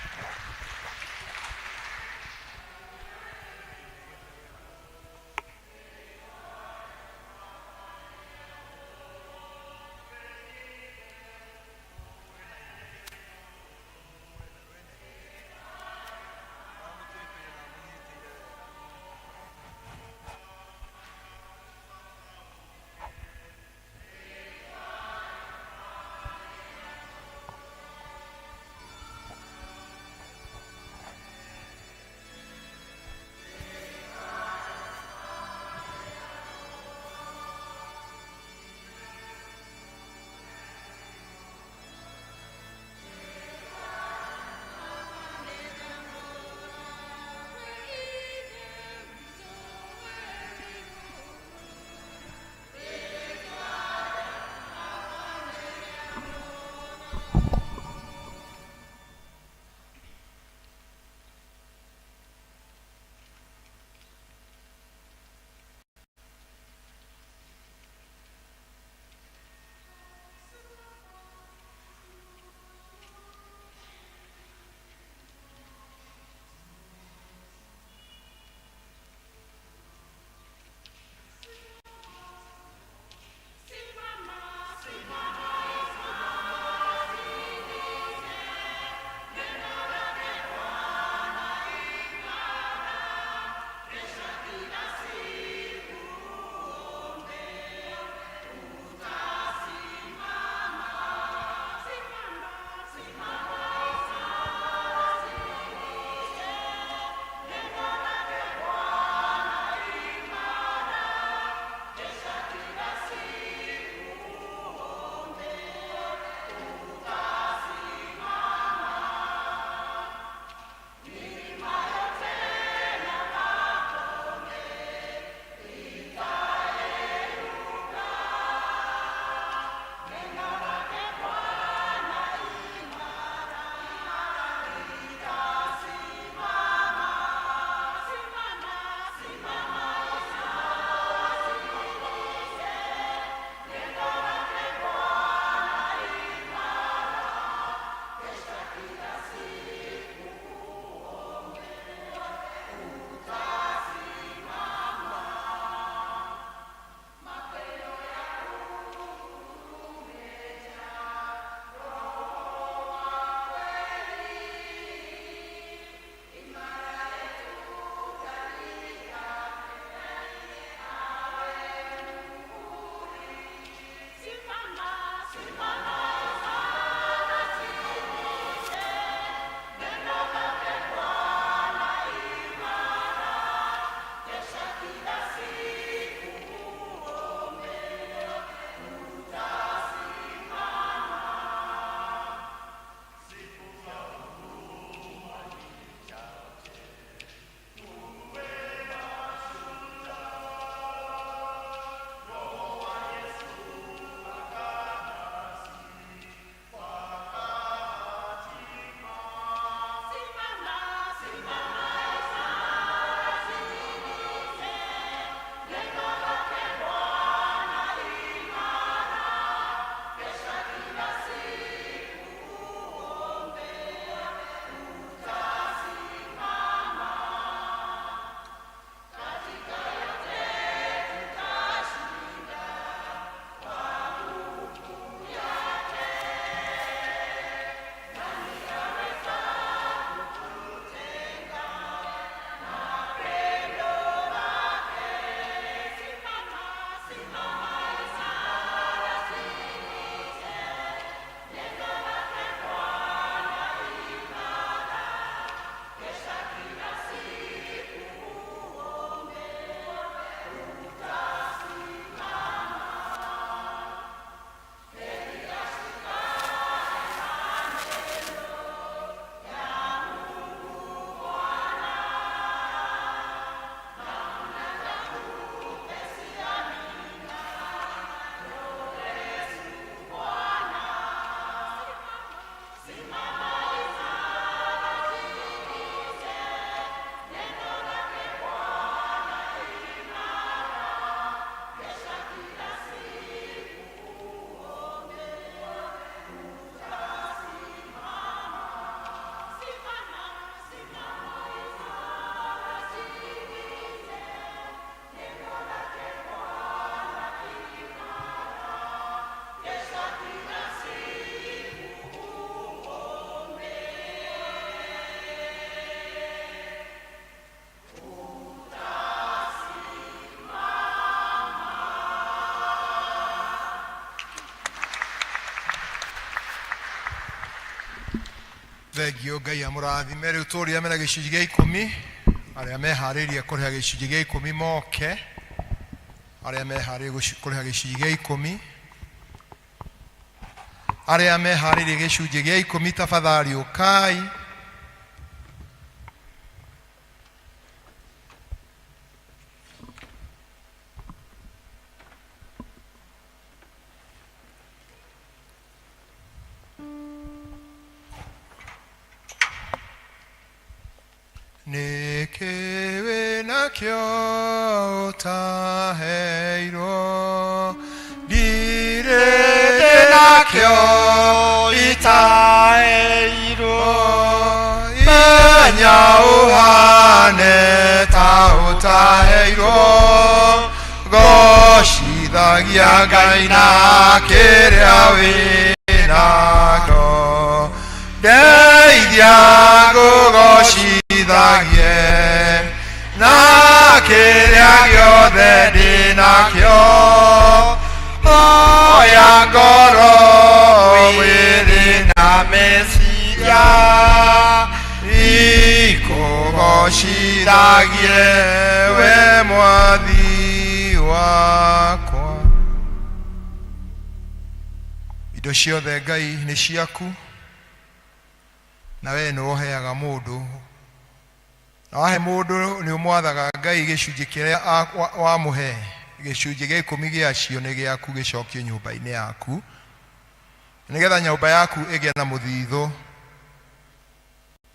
Thengio Ngai amũrathime. Rĩu tũrĩa mena gĩcunjĩ gĩa ikũmi, arĩa meharĩirie kũrĩha gĩcunjĩ gĩa ikũmi moke, arĩa meharĩirie kũrĩha gĩcunjĩ gĩa ikũmi, arĩa meharĩirie gĩcunjĩ gĩa ikũmi tafadhali ũkai. Nĩkĩ wĩ nakĩo ũtaheirwo? Ndirĩ ndĩ nakĩo itaheirwo. Menya ũhane ta ũtaheirwo. Gocithagia Ngai na kĩrĩa wĩ nakĩo. Ndeithia ngũgocithagie na kĩrĩa gĩothe ndĩ nakĩo. Oya ngoro, mwĩrĩ na meciria ikũgocithagie we Mwathi wakwa. Indo ciothe Ngai nĩ ciaku, na wee nĩwe ũheaga mũndũ. Na wahe mũndũ nĩ ũmwathaga Ngai gĩcunjĩ kĩrĩa wamũhe, gĩcunjĩ gĩa ikũmi gĩacio nĩ gĩaku gĩcokio nyũmba-inĩ yaku, nĩgetha nyũmba yaku ĩgĩe na mũthithũ.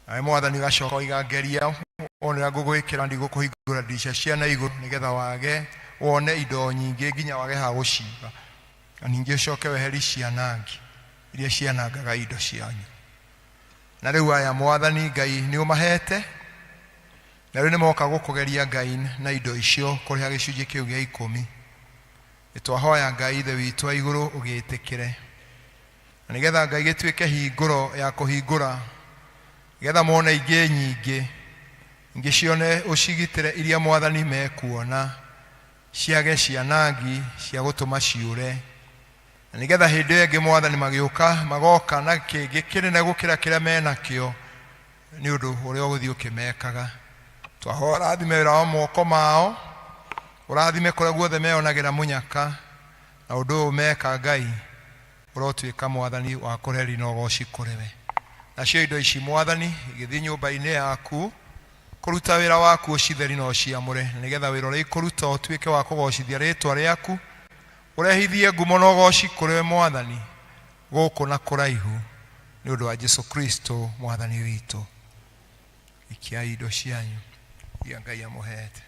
Nawe Mwathani ũgacoka ũiga ngeria wone ũrĩa ngũgwĩkĩra, ndigũkũhingũra ndirica cia na igũrũ nĩgetha wage wone indo nyingĩ nginya wage ha gũciga, na ningĩ ũcoke weheri cianangi iria cianangaga indo cianyu. Na rĩu aya Mwathani Ngai nĩ ũmahete, na rĩu nĩ moka gũkũgeria Ngai na indo icio kũrĩha gĩcunjĩ kĩu gĩa ikũmi. Nĩ twahoya Ngai Ithe witũ wa igũrũ ũgĩtĩkĩre, na nĩgetha Ngai gĩtuĩke hingũro ya kũhingũra, nĩgetha mone ingĩ nyingĩ, ingĩ cione ũcigitĩre iria Mwathani mekuona, ciage cianangi cia gũtũma ciũre, na nĩgetha hĩndĩ ĩyo ĩngĩ Mwathani magĩũka magoka na kĩngĩ kĩnene gũkĩra kĩrĩa menakĩo, nĩ ũndũ ũrĩa ũgũthiĩ ũkĩmekaga. Twahoya ũrathime wĩra wa moko mao, ũrathime kũrĩa guothe meyonagĩra mũnyaka, na ũndũ ũyũ meka Ngai ũrotuĩka Mwathani wa kũreri na ũgoci kũrĩ we. Nacio indo ici Mwathani igĩthiĩ nyũmba-inĩ yaku kũruta wĩra waku ũcitheri na ũciamũre, na nĩgetha wĩra ũrĩa ikũruta ũtuĩke wa kũgocithia rĩtwa rĩaku, ũrehithie ngumo na ũgoci kũrĩ we Mwathani, gũkũ na kũraihu, nĩ ũndũ wa Jesu Kristo Mwathani witũ. Ikiai indo cianyu iria Ngai amũheete.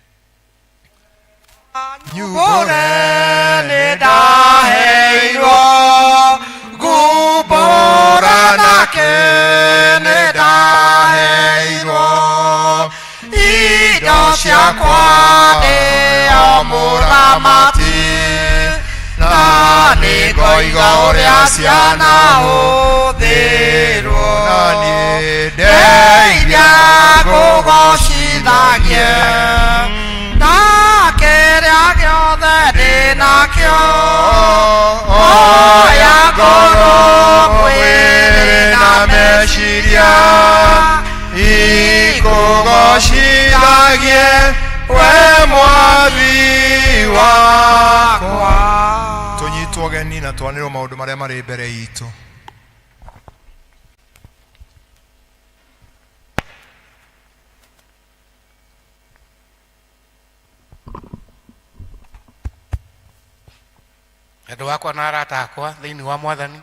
Nyumbũre nĩ ndaheirwo, ngumbũra nake nĩ ndaheirwo, indo ciakwa ndĩ o mũramati, na nĩ ngoiga ũrĩa cianahũthĩrwo, na niĩ ndeithia ngũgocithagie na kĩrĩa gĩothe ndĩ nakĩo, oya ngoro, mwĩrĩ na meciria ikũgocithagie we Mwathi wakwa. Tũnyitwo ũgeni na twanĩrwo maũndũ marĩa marĩ mbere itũ. Endwa akwa na arata akwa thĩinĩ wa Mwathani,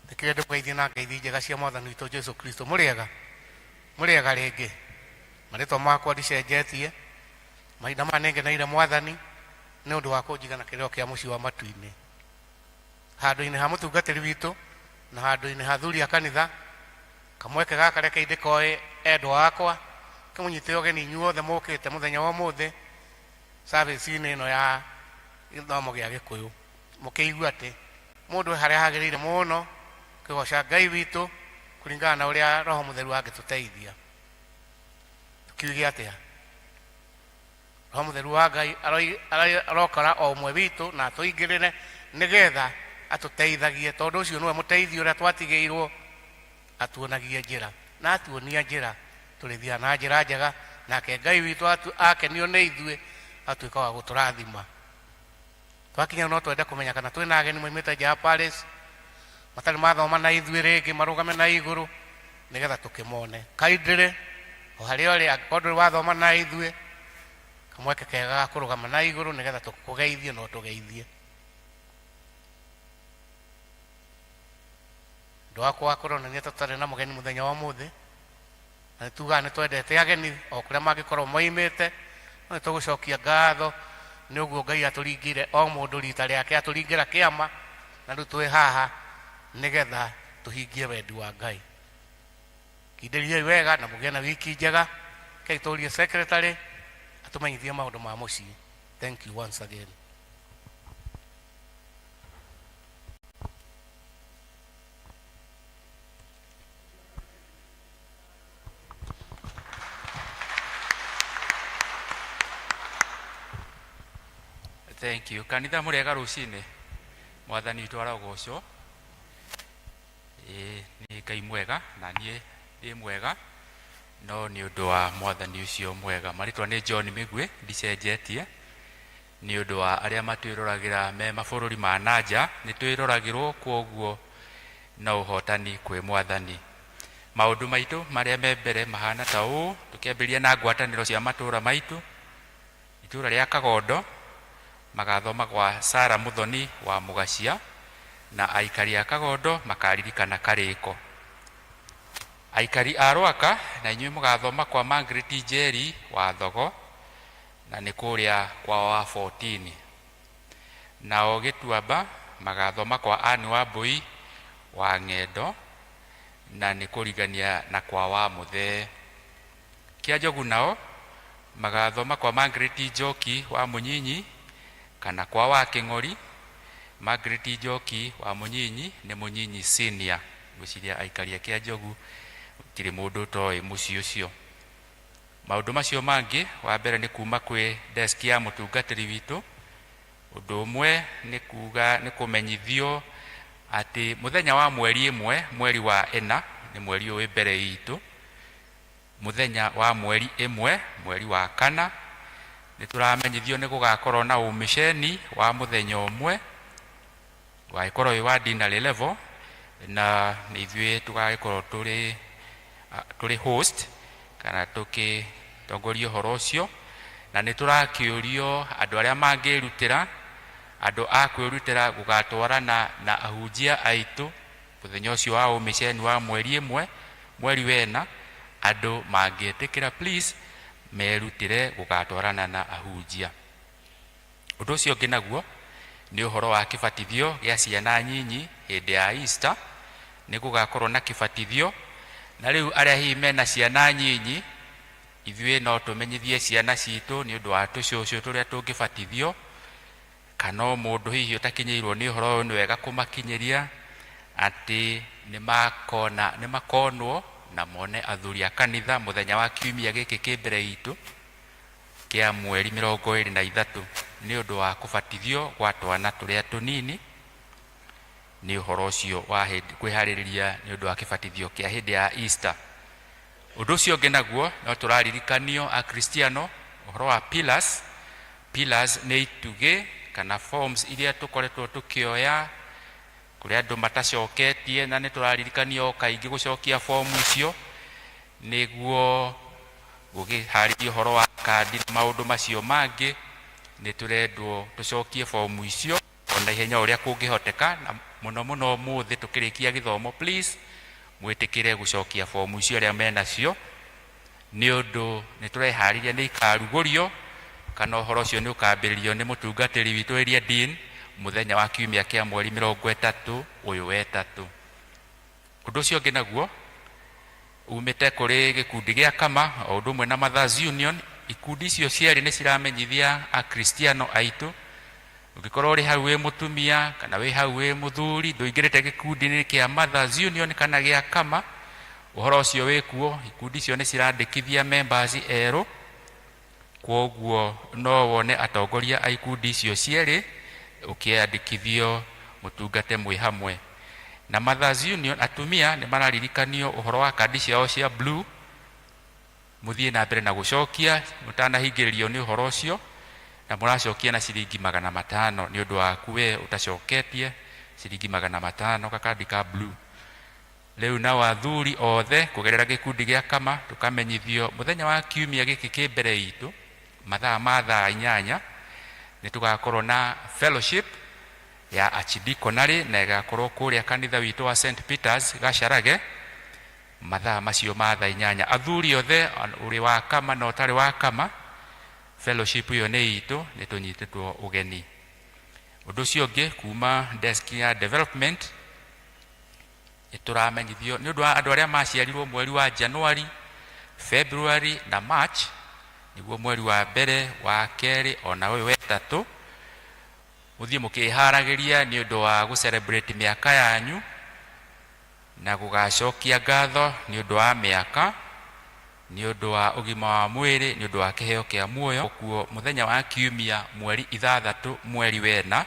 nĩkĩo ndĩmũgeithie na ngeithi njega cia Mwathani witũ Jesu Kristo. Mũrĩega? Mũrĩega rĩngĩ? Marĩtwa makwa ndicenjetie, mahinda maya nĩngeneire Mwathani nĩ ũndũ wa kũnjiga na kĩrĩro kĩa mũciĩ wa matu-inĩ. Handũ-inĩ ha mũtungatĩri witũ na handũ-inĩ ha athuri a kanitha, kamweke gaka rekei ndĩkoe endwa akwa, kĩmũnyite ũgeni inyuothe mũkĩte mũthenya wa ũmũthĩ service-inĩ ĩno ya gĩthomo gĩa Gĩkũyũ. Mũkĩigua atĩ mũndũ e harĩa hagĩrĩire mũno kĩgoca Ngai witũ kũringana na ũrĩa Roho Mũtheru angĩtũteithia. Tũkiuge atĩa? Roho Mũtheru wa Ngai arokora o ũmwe witũ na atũingĩrĩre nĩgetha atũteithagie, tondũ ũcio nĩwe mũteithio ũrĩa twatigĩirwo. Atuonagie njĩra, na atuonia njĩra tũrĩthiaga na njĩra njega, nake Ngai witũ akenio nĩ ithuĩ atuĩka wa gũtũrathima. Twakinya no twende kũmenya kana twĩna ageni moimĩte nja ya Paris matarĩ mathoma na ithuĩ rĩngĩ, marũgame na igũrũ nĩgetha tũkĩmone. Kaindĩrĩ o harĩa ũrĩ, angĩkorwo ndũrĩ wathoma na ithuĩ, kamweke kega ga kũrũgama na igũrũ nĩgetha tũkũgeithie na ũtũgeithie. Ũndũ wakwa wa kũronania tũtarĩ na mũgeni mũthenya wa ũmũthĩ, na nĩ tugaga nĩ twendete ageni o kũrĩa mangĩkorwo moimĩte, no nĩ tũgũcokia ngatho nĩ ũguo Ngai atũringĩire o mũndũ rita rĩake, atũringĩra kĩama, na rĩu twĩ haha nĩgetha tũhingie wendi wa Ngai. Kindĩriai wega na mũgĩe na wiki njega. Rekei tũrie secretary atũmenyithie maũndũ ma mũciĩ. Thank you once again. Thank you. Kanitha mũrĩega rũcinĩ. Mwathani witũ arogocwo. Ĩĩ nĩ Ngai mwega na niĩ ndĩ mwega no nĩ ũndũ wa mwathani ũcio mwega. Marĩtwa nĩ John Mĩgwĩ, ndicenjetie. Nĩ ũndũ wa arĩa matwĩroragĩra me mabũrũri ma na nja, nĩ twĩroragĩrwo kwoguo no ũhotani kwĩ mwathani. Maũndũ maitũ marĩa me mbere mahana ta ũũ, tũkĩambĩrĩria na ngwatanĩro cia matũũra maitũ, itũũra rĩa Kagondo magathoma gwa Sarah Mũthoni wa Mũgacia, na aikari a Kagondo makaririkana Karĩko. Aikari a Rwaka na inyuĩ mũgathoma kwa Margaret Njeri wa Thogo, na nĩ kũrĩa kwa wa 14. Nao Gĩtuamba magathoma kwa Ann Wambui wa Ng'endo, na nĩ kũrigania na kwa wa Mũthee. Kĩanjogu nao magathoma kwa Margaret Njoki wa Mũnyinyi kana kwa wa Kĩng'ori. Margaret Njoki wa Mũnyinyi nĩ Mũnyinyi senior. Ngwĩciria aikari a Kĩanjogu gũtirĩ mũndũ ũtoĩ mũciĩ ũcio. Maũndũ macio mangĩ, wa mbere nĩ kuma kwĩ desk ya mũtungatĩri witũ. Ũndũ ũmwe nĩ kuga nĩ kũmenyithio atĩ mũthenya wa mweri ĩmwe mweri wa ĩna, nĩ mweri ũyũ wĩ mbere itũ, mũthenya wa mweri ĩmwe mweri wa kana, nĩ tũramenyithio nĩ gũgakorwo na ũmĩceni wa mũthenya ũmwe, ũgagĩkorwo wĩ wa dinner level, na nĩ ithuĩ tũgagĩkorwo tũrĩ host kana tũkĩtongoria ũhoro ũcio, na nĩ tũrakĩũrio andũ arĩa mangĩrutĩra, andũ a kwĩrutĩra gũgatwarana na ahunjia aitũ mũthenya ũcio wa ũmĩceni wa mweri ĩmwe mweri wena, andũ mangĩtĩkĩra please merutĩre gũgatwarana na ahunjia. Ũndũ ũcio ũngĩ naguo nĩ ũhoro wa kĩbatithio gĩa ciana nyinyi hĩndĩ ya Easter, nĩ gũgakorwo na kĩbatithio, na rĩu arĩa hihi mena ciana nyinyi, ithuĩ no tũmenyithie ciana citũ nĩ ũndũ wa tũcũcũ tũrĩa tũngĩbatithio, kana o mũndũ hihi ũtakinyĩirwo nĩ ũhoro ũyũ nĩ wega kũmakinyĩria atĩ nĩ makonwo na mone athuri a kanitha mũthenya wa kiumia gĩkĩ kĩ mbere itũ kĩa mweri mĩrongo ĩrĩ na ithatũ nĩ ũndũ wa kũbatithio gwa twana tũrĩa tũnini. Nĩ ũhoro ũcio wa kwĩharĩrĩria nĩ ũndũ wa kĩbatithio kĩa hĩndĩ ya Easter. Ũndũ ũcio ũngĩ naguo no tũraririkanio Akristiano ũhoro wa pillars. Pillars nĩ itugĩ kana forms iria tũkoretwo tũkĩoya kũrĩ andũ matacoketie, na nĩ tũraririkanio kaingĩ gũcokia fomu icio nĩguo gũkĩharĩria ũhoro wa kandi na maũndũ macio mangĩ. Nĩ tũrendwo tũcokie fomu icio ona ihenya ũrĩa kũngĩhoteka, na mũno mũno ũmũthĩ tũkĩrĩkia gĩthomo, please mwĩtĩkĩre gũcokia fomu icio arĩa menacio, nĩ ũndũ nĩ tũreharĩria nĩ ikarugũrio kana ũhoro ũcio nĩ ũkambĩrĩrio nĩ mũtungatĩri witũ Area Dean mũthenya wa kiumia kĩa mweri mĩrongo ĩtatũ ũyũ wetatũ. Ũndũ ũcio ũngĩ naguo umĩte kũrĩ gĩkundi gĩa Kama o ũndũ ũmwe na Mothers Union. Ikundi icio cierĩ nĩ ciramenyithia Akristiano aitũ, ũngĩkorwo ũrĩ hau wĩ mũtumia kana wĩ hau wĩ mũthuri ndũingĩrĩte gĩkundi-inĩ kĩa Mothers Union kana gĩa Kama, ũhoro ũcio wĩ kuo. Ikundi icio nĩ cirandĩkithia members erũ, kwoguo no wone atongoria a ikundi icio cierĩ ũkĩandĩkithio mũtungate mwĩ hamwe. Na Mothers Union atumia nĩ mararirikanio ũhoro wa kandi ciao cia blue, mũthiĩ na mbere na gũcokia mũtanahingĩrĩrio nĩ ũhoro ũcio, na mũracokia na ciringi 500 nĩ ũndũ waku we ũtacoketie ciringi 500 gakandi ka blue. Rĩu nao athuri othe kũgerera gĩkundi gĩa kama tũkamenyithio mũthenya wa kiumia gĩkĩ kĩ mbere itũ mathaa ma thaa 8 nĩ tũgakorwo na fellowship ya archdeaconry na ĩgakorwo kũrĩa kanitha witũ wa St Peters Gacarage mathaa macio ma thaa 8. Athuri othe ũrĩ wa kama na ũtarĩ wa kama, fellowship ĩyo nĩ itũ, nĩ tũnyitĩtwo ũgeni. Ũndũ ũcio ũngĩ kuma desk ya development nĩ tũramenyithio nĩ ũndũ wa andũ arĩa maciarirwo mweri wa January, February na March, nĩguo mweri wa mbere, wa kerĩ ona ũyũ wetatũ, mũthiĩ mũkĩharagĩria nĩ ũndũ wa gũ celebrate mĩaka yanyu na gũgacokia ngatho nĩ ũndũ wa mĩaka, nĩ ũndũ wa ũgima wa mwĩrĩ, nĩ ũndũ wa kĩheo kĩa muoyo. Kuo mũthenya wa kiumia mweri 6 mweri wena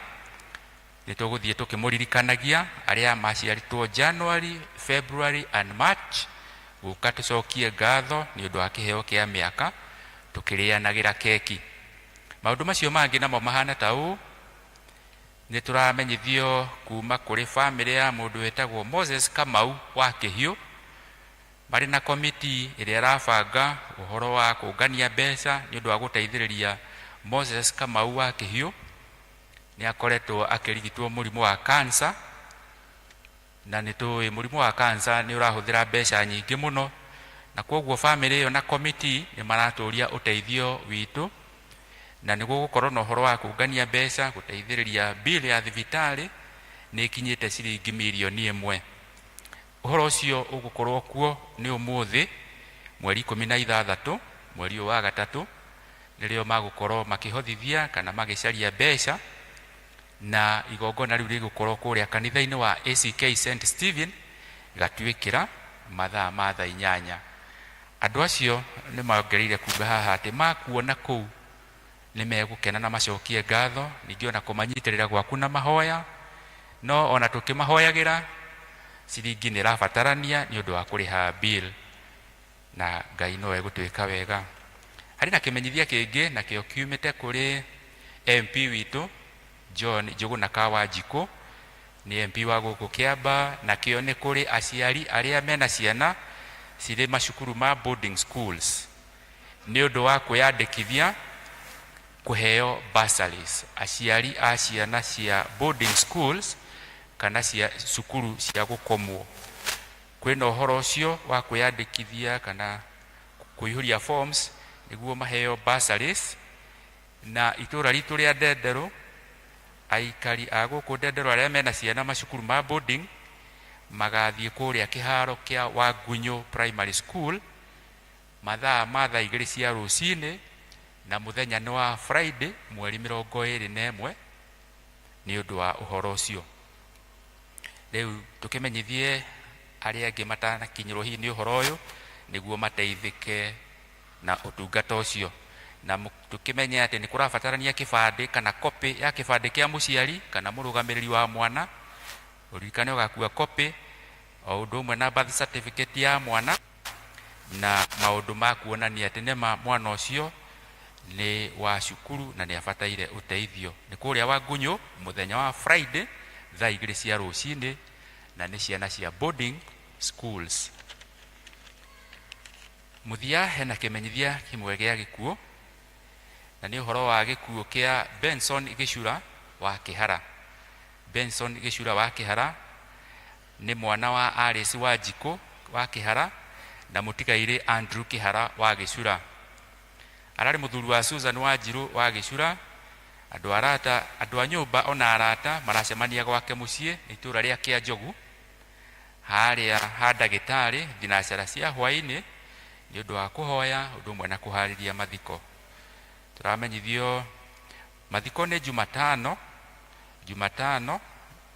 nĩ tũgũthiĩ tũkĩmũririkanagia arĩa maciarĩtwo January, February and March gũka tũcokie ngatho nĩ ũndũ wa kĩheo kĩa mĩaka tũkĩrĩanagĩra keki. Maũndũ macio mangĩ namo mahana ta ũũ, nĩ tũramenyithio kuma kũrĩ bamĩrĩ ya mũndũ wĩtagwo Moses Kamau wa Kĩhiũ, marĩ na komiti ĩrĩa ĩrabanga ũhoro wa kũngania mbeca nĩ ũndũ wa gũteithĩrĩria Moses Kamau wa Kĩhiũ. Nĩ akoretwo akĩrigitwo mũrimũ wa cancer, na nĩ tũĩ mũrimũ wa cancer nĩ ũrahũthĩra mbeca nyingĩ mũno, na kwoguo bamĩrĩ ĩyo na komiti nĩ maratũria ũteithio witũ, na nĩ gũgũkorwo na ũhoro wa kũngania mbeca gũteithĩrĩria bill ya thibitarĩ nĩ ĩkinyĩte ciringi mirioni 1. Ũhoro ũcio ũgũkorwo kuo nĩ ũmũthĩ mweri 16 mweri ũyũ wa gatatũ, nĩrĩo magũkorwo makĩhothithia kana magĩcaria mbeca, na igongona rĩu rĩgũkorwo kũrĩa kanitha-inĩ wa ACK St Stephen Gatuĩkĩra mathaa ma thaa 8. Andũ acio nĩ mongereire kuga haha atĩ makuona kũu nĩ megũkena na macokie ngatho, ningĩ ona kũmanyitĩrĩra gwaku na mahoya, no ona tũkĩmahoyagĩra ciringi nĩ ĩrabatarania nĩ ũndũ wa kũrĩha bill, na Ngai no egũtwĩka wega. Harĩ na kĩmenyithia kĩngĩ nakĩo kiumĩte kũrĩ MP witũ John Njũgũna Kawanjikũ, nĩ MP wa gũkũ Kĩambaa, nakĩo nĩ kũrĩ aciari arĩa mena ciana cirĩ macukuru ma boarding schools nĩ ũndũ wa kwĩyandĩkithia kũheo bursaries. Aciari a ciana cia boarding schools kana cia cukuru cia gũkomwo, kwĩna ũhoro ũcio wa kwĩyandĩkithia kana kũihũria forms nĩguo maheo bursaries. Na itũra ritũ rĩa Ndenderũ, aikari a gũkũ Ndenderũ arĩa mena ciana macukuru ma boarding magathiĩ kũrĩa kĩharo kĩa Wangunyũ Primary School mathaa ma thaa 2 cia rũcinĩ, na mũthenya nĩ wa Friday mweri 21 nĩ ũndũ wa ũhoro ũcio. Rĩu tũkĩmenyithie arĩa angĩ matanakinyĩrwo hihi nĩ ũhoro ũyũ nĩguo mateithĩke na ũtungata ũcio, na tũkĩmenye atĩ nĩ kũrabatarania kĩbandĩ kana copy ya kĩbandĩ kĩa mũciari kana mũrũgamĩrĩri wa mwana. Ũririkane ũgakua copy o ũndũ ũmwe na birth certificate ya mwana na maũndũ ma kuonania atĩ nĩma mwana ũcio nĩ wa cukuru na nĩ abataire ũteithio. Nĩ kũrĩa Wangunyũ mũthenya wa Friday thaa 2 cia rũcinĩ, na nĩ ciana cia boarding schools. Mũthia hena kĩmenyithia kĩmwe gĩa gĩkuũ, na nĩ ũhoro wa gĩkuũ kĩa Benson Gĩcura wa Kĩhara. Benson Gĩcura wa Kĩhara nĩ mwana wa Alice Wanjikũ wa Kĩhara na mũtigairĩ Andrew Kĩhara wa Gĩcura. Ararĩ mũthuri wa Susan Wanjirũ wa Gĩcura. Andũ arata, andũ a nyũmba ona arata maracemania gwake mũciĩ nĩ itũra rĩa Kĩanjogu harĩa ha ndagĩtarĩ thinacara cia hwaĩ-inĩ nĩ ũndũ wa kũhoya ũndũ ũmwe na kũharĩria mathiko. Tũramenyithio mathiko nĩ Jumatano, Jumatano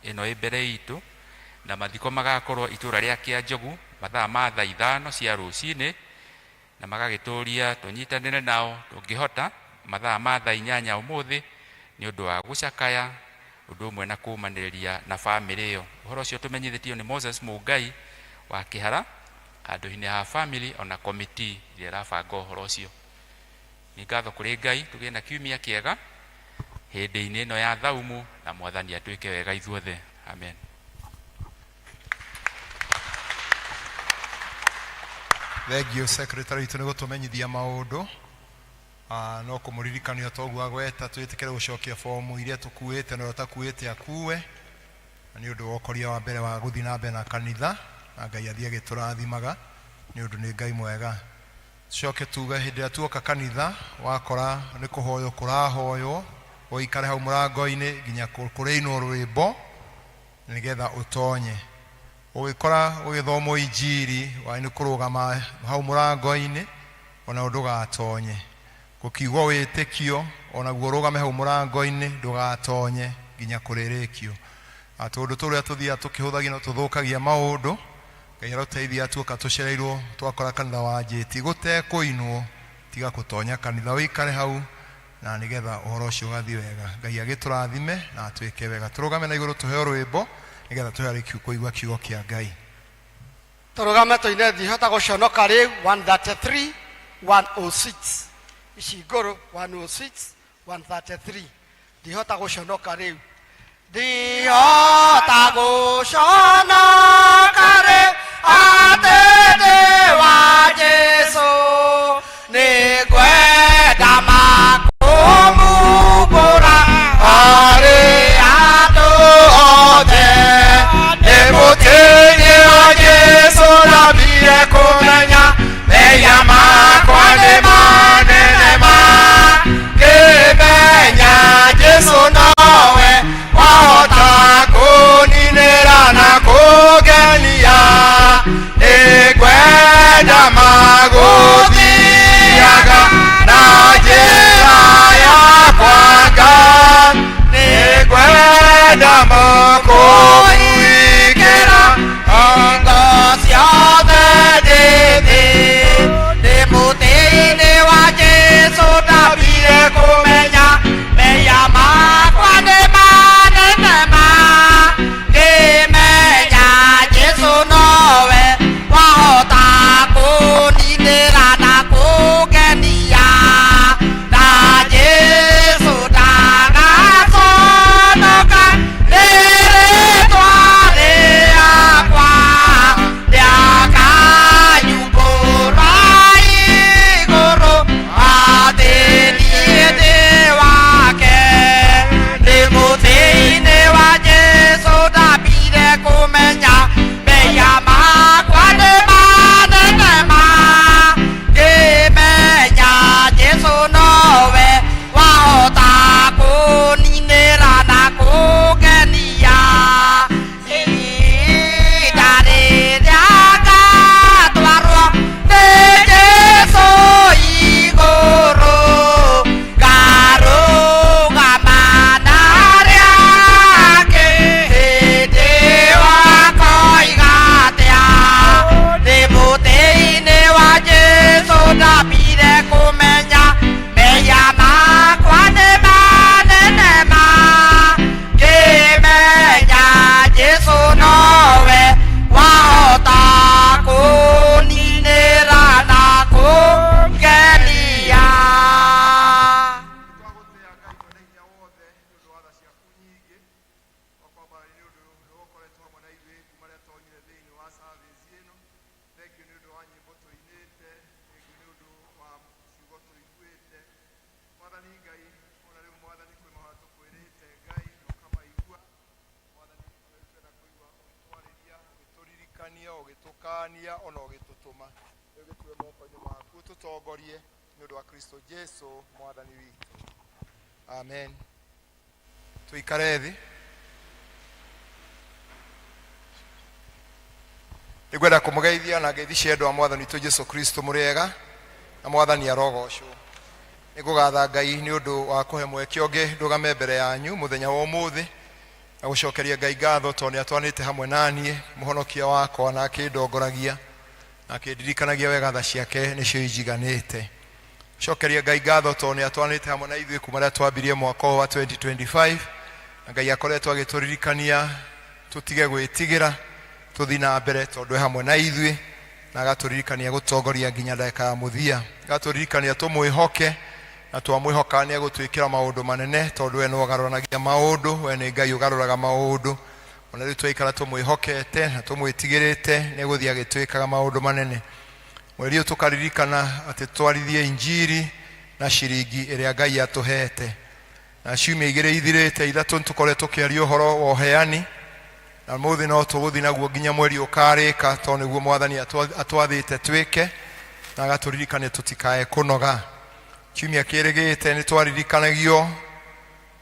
ĩno ĩ mbere itũ, na mathiko magakorwo itũra rĩa Kĩanjogu mathaa ma thaa 5 cia rũcinĩ, na magagĩtũria tũnyitanĩre nao tũngĩhota mathaa ma thaa 8 ũmũthĩ nĩ ũndũ wa gũcakaya Ũndũ ũmwe na kũũmanĩrĩria na bamĩrĩ ĩyo. Ũhoro ũcio tũmenyithĩtio nĩ Moses Mũngai wa Kĩhara handũ-inĩ ha bamĩrĩ ona komiti ĩrĩa ĩrabanga ũhoro ũcio. Nĩ ngatho kũrĩ Ngai tũgĩe na kiumia kĩega hĩndĩ-inĩ ĩno ya thaumu na Mwathani atwĩke wega ithuothe. Amen. Thengiũ secretary witũ nĩ gũtũmenyithia maũndũ. Ah, no kũmũririkania toguo agweta twĩtĩkĩre gũcokia fomu iria tũkuĩte na ũrĩa ũtakuĩte akue na nĩ ũndũ wa ũkoria wa mbere wa gũthiĩ na mbere na kanitha na Ngai athiĩ agĩtũrathimaga nĩ ũndũ nĩ Ngai mwega. Tucoke tuge hĩndĩ ĩrĩa tuoka kanitha wakora nĩ kũhoywo kũrahoywo ũikare hau mũrango-inĩ nginya kũrĩinwo rwĩmbo nĩgetha ũtonye. Ũgĩkora gũgĩthomwo injiri wagĩrĩirwo nĩ kũrũgama hau mũrango-inĩ ona ndũgatonye. Gũkiugwo wĩtĩkio onaguo ũrũgame hau mũrango-inĩ ndũgatonye nginya kũrĩrĩkio. Na tũũndũ tũrĩa tũthiaga tũkĩhũthagia no tũthũkagia maũndũ. Ngai arotũteithia tuoka tũcereirwo twakora kanitha wanjĩtie gũtekũinwo tiga kũtonya kanitha ũikare hau na nĩgetha ũhoro ũcio ũgathiĩ wega. Ngai agĩtũrathime na atwĩke wega. Tũrũgame na igũrũ tũheo rwĩmbo nĩgetha tũhe kũigua kiugo kĩa Ngai. Tũrũgame tũine ndihota gũconoka rĩu 133 106 ici ngũrũ 106 133 ndihota gũconoka rĩu ndihota gũconoka rĩu atĩ ndĩ wa Jesũ nĩngwenda makũmumbũra harĩ andũ othe Nĩ mũtĩ-inĩ wa Jesũ ndambire kũmenya mehia makwa nĩ manene ma ngĩmenya Jesũ nowe wahota kũninĩra na kũngenia nĩngwenda magũthiaga na njĩra yakwa Ngai nĩngwenda makũingĩra hingo ciothe ndĩ thĩ ndĩ mũtĩ-inĩ wa Jesũ ndambire kũmenya mehia makwa nĩ manene ma ngĩmenya Jesũ nowe wahota kũninĩra na kũngenia na Jesũ ndagaconoka nĩ rĩtwa rĩakwa rĩakanyumbũra igũrũ atĩ niĩ ndĩ wake ndĩ mũtĩ-inĩ wa Jesũ ndambire kũmenya mehia makwa nĩ manene ma ngĩmenya Jesũ nowe wahota kũninĩra na kũngenia ihinda rĩrĩa ngatwarwo nĩ Jesũ igũrũ ngarũgama na arĩa angĩ hĩndĩ ĩyo akoiga atĩa ndĩ mũtĩ-inĩ wa Jesũ ndambire kũmenya mehia makwa nĩ manene ma ngĩmenya Jesũ nowe wahota kũninĩra na kũngenia. Thengiũ nĩ ũndũ wa nyĩmbo tũinĩte, thengiũ nĩ ũndũ wa ciugo tũiguĩte. Mwathani Ngai, ona rĩu Mwathani kwĩ mahoya tũkwĩrĩte Ngai na ũkamaigua. Mwathani ona rĩu twenda kũigua ũgĩtwarĩria, ũgĩtũririkania, ũgĩtũkania ona ũgĩtũtũma. Rĩu gĩtue moko-inĩ maku ũtũtongorie nĩ ũndũ wa Kristo Jesu Mwathani witũ. Amen. Tũikare thĩ. Nĩngwenda kũmũgeithia na ngeithi cia endwa a Mwathani witũ Jesu Kristo mũrĩ ega na Mwathani arogocwo. Nĩngũgatha Ngai nĩ ũndũ wa kũhe mweke ũngĩ ndũgame mbere yanyu mũthenya wa ũmũthĩ na gũcokeria Ngai ngatho tondũ nĩ atwanĩte hamwe na niĩ mũhonokia wakwa na akĩndongoragia na akĩndirikanagia wega tha ciake nĩcio injiganĩte. Cokeria Ngai ngatho tondũ nĩ atwanĩte hamwe na ithuĩ kuma rĩrĩa twambirie mwaka ũyũ wa 2025. Na Ngai akoretwo agĩtũririkania tũtige gwĩtigĩra, tũthiĩ na mbere tondũ e hamwe na ithuĩ, na agatũririkania gũtongoria nginya ndagĩka ya mũthia. Agatũririkania tũmwĩhoke, na twamwĩhoka nĩ egũtwĩkĩra maũndũ manene, tondũ we nĩwe ũgarũranagia maũndũ, we nĩ Ngai ũgarũraga maũndũ. Ona rĩu twaikara tũmwĩhokete na tũmwĩtigĩrĩte, nĩ egũthiĩ agĩtwĩkaga maũndũ manene. Mweri ũyũ tũkaririkana atĩ tũtwarithie injiri na ciringi ĩrĩa Ngai atũhete. Na ciumia igĩrĩ ithirĩte ithatũ nĩtũkoretwo tũkĩaria ũhoro wa ũheani, na mũthĩ no tũgũthiĩ naguo nginya mweri ũkarĩka, tondũ nĩguo Mwathani atwathĩte twĩke, na agatũririkania tũtikae kũnoga. Kiumia kĩrĩgĩte nĩtwaririkanagio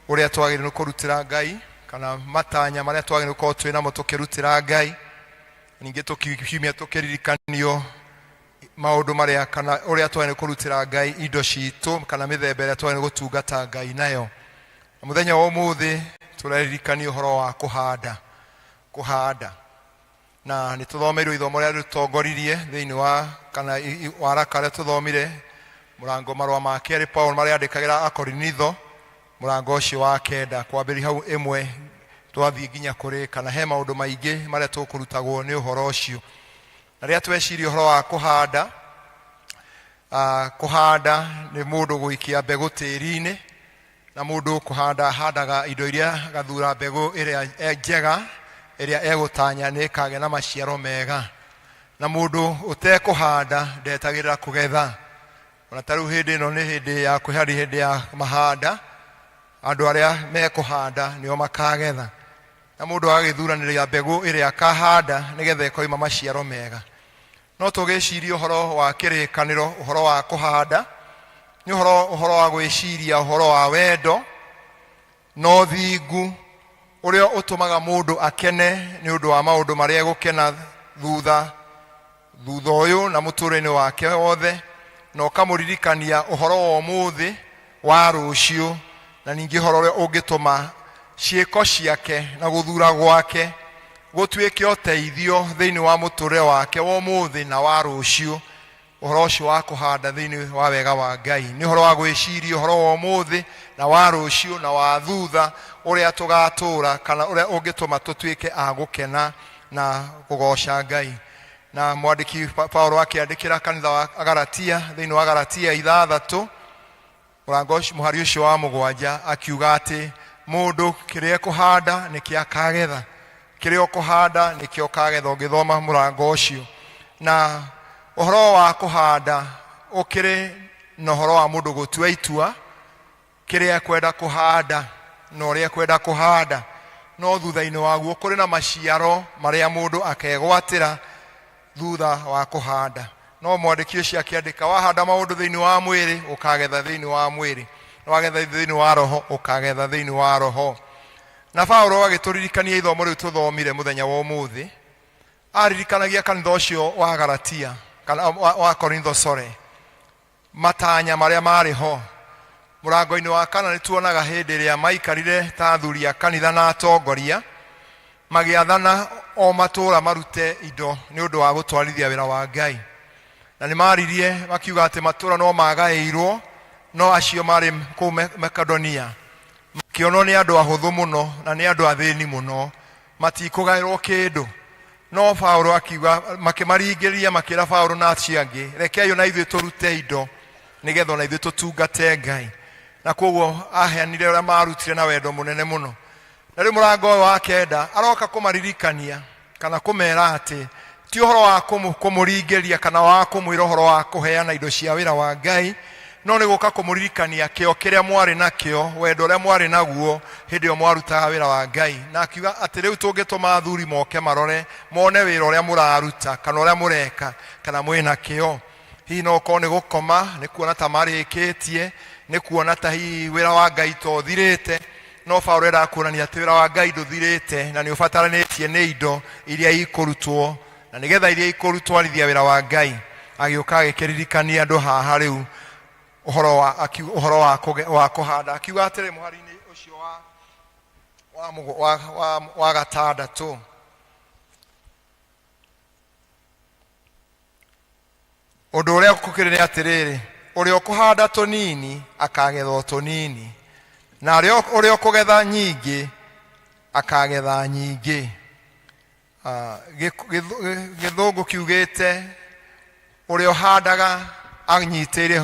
ũrĩa twagĩrĩirwo nĩ kũrutĩra Ngai, kana matanya marĩa twagĩrĩirwo gũkorwo twĩ namo tũkĩrutĩra Ngai. Ningĩ tũkiumia tũkĩririkanio maũndũ marĩa kana ũrĩa twagĩrĩirwo kũrutĩra Ngai indo citũ, kana mĩthemba ĩrĩa twagĩrĩirwo gũtungata Ngai nayo. Na mũthenya wa ũmũthĩ tũraririkanio ũhoro wa kũhanda, kũhanda. Na nĩ tũthomeirwo ithomo rĩrĩa rĩtũtongoririe thĩinĩ wa kana waraka ũrĩa tũthomire, mũrango marũa ma kerĩ Paul marĩa andĩkagĩra Akorinitho, mũrango ũcio wa kenda, kwambĩrĩria hau ĩmwe twathiĩ nginya kũrĩ kana he maũndũ maingĩ marĩa tũkũrutagwo nĩ ũhoro ũcio. Na rĩrĩa tweciria ũhoro wa kũhanda, kũhanda nĩ mũndũ gũikia mbegũ tĩri-inĩ, na mũndũ kũhanda ahandaga indo iria agathura mbegũ ĩrĩa njega, ĩrĩa egũtanya nĩ ĩkagĩa na maciaro mega. Na mũndũ ũtekũhanda ndetagĩrĩra kũgetha. Ona ta rĩu hĩndĩ ĩno nĩ hĩndĩ ya kwĩharĩria, hĩndĩ ya mahanda, andũ arĩa mekũhanda nĩo makagetha. Na mũndũ agagĩthuranĩria mbegũ ĩrĩa akahanda nĩgetha ĩkoima maciaro mega. No tũgĩcirie ũhoro wa kĩrĩkanĩro, ũhoro wa kũhanda, nĩ ũhoro wa gwĩciria ũhoro wa wendo na ũthingu ũrĩa ũtũmaga mũndũ akene nĩ ũndũ wa maũndũ marĩa egũkena thutha ũyũ na mũtũrĩre-inĩ wake wothe, na ũkamũririkania ũhoro wa ũmũthĩ wa rũciũ, na ningĩ ũhoro ũrĩa ũngĩtũma ciĩko ciake na gũthura gwake gũtuĩke ũteithio thĩinĩ wa mũtũrĩre wake wa ũmũthĩ na wa rũciũ. Ũhoro ũcio wa kũhanda thĩinĩ wa wega wa Ngai nĩ ũhoro wa gwĩciria ũhoro wa ũmũthĩ na wa rũciũ na wa thutha, ũrĩa tũgatũra kana ũrĩa ũngĩtũma tũtuĩke a gũkena na kũgoca Ngai. Na mwandĩki Paulo akĩandĩkĩra kanitha wa Galatia, thĩinĩ wa Galatia ithathatũ mũrango ũcio, mũhari ũcio wa mũgwanja, akiuga atĩ mũndũ kĩrĩa ekũhanda nĩkĩo akagetha, kĩrĩa ũkũhanda nĩkĩo ũkagetha, ũngĩthoma mũrango ũcio. Na ũhoro wa kũhanda ũkĩrĩ na ũhoro wa mũndũ gũtua itua kĩrĩa ekwenda kũhanda na ũrĩa ekwenda kũhanda, no thutha-inĩ waguo kũrĩ na maciaro marĩa mũndũ akegwatĩra thutha wa kũhanda. No mwandĩki ũcio akĩandĩka, wahanda maũndũ thĩinĩ wa mwĩrĩ ũkagetha thĩinĩ wa mwĩrĩ, na wagetha thĩinĩ wa roho ũkagetha thĩinĩ wa roho. Na Paulo agĩtũririkania ithomo rĩu tũthomire mũthenya wa ũmũthĩ, aririkanagia kanitha ũcio wa Galatia, kana wa Korintho, sorry, matanya marĩa marĩ ho. Mũrango-inĩ wa kana nĩ tuonaga hĩndĩ ĩrĩa maikarire ta athuri a kanitha na atongoria magĩathana o matũũra marute indo nĩ ũndũ wa gũtwarithia wĩra wa Ngai. Na nĩ maririe makiuga atĩ matũũra no magaĩirwo, no acio marĩ kũu Makedonia makĩonwo nĩ andũ ahũthũ mũno na nĩ andũ athĩni mũno, matikũgaĩrwo kĩndũ. No Paulo akiuga, makĩmaringĩrĩria makĩra Paulo na acio angĩ, rekei ona ithuĩ tũrute indo nĩgetha ona ithuĩ tũtungate Ngai. Na koguo aheanire ũrĩa marutire na wendo mũnene mũno. Na rĩu mũrango ũyũ wa kenda aroka kũmaririkania kana kũmera atĩ ti ũhoro wa kũmũringĩria kana wa kũmwĩra ũhoro wa kũheana indo cia wĩra wa Ngai, no nĩ gũka kũmũririkania kĩo kĩrĩa mwarĩ nakĩo, wendo ũrĩa mwarĩ naguo hĩndĩ ĩyo mwarutaga wĩra wa Ngai. Na akiuga atĩ rĩu tũngĩtũma athuri moke marore, mone wĩra ũrĩa mũraruta kana ũrĩa mũreka, kana mwĩna kĩo. Hihi no ũkorwo nĩ gũkoma, nĩ kuona ta marĩkĩtie, nĩ kuona ta hihi wĩra wa Ngai ta ũthirĩte, no Paulo endaga kuonania atĩ wĩra wa Ngai ndũthirĩte na nĩ ũbataranĩtie nĩ indo iria ikũrutwo, na nĩgetha iria ikũrutwarithia wĩra wa Ngai. Agĩũka agĩkĩririkania andũ haha rĩu ũhoro wa, ũhoro wa wa kũhanda, akiuga atĩrĩ mũhari-inĩ ũcio wa gatandatũ, ũndũ ũrĩa gũkĩrĩ nĩ atĩrĩrĩ, ũrĩa ũkũhanda tũnini akagetha o tũnini, na ũrĩa ũkũgetha nyingĩ Akagetha nyingĩ. Gĩthũngũ kiugĩte ũrĩa ũhandaga anyitĩire,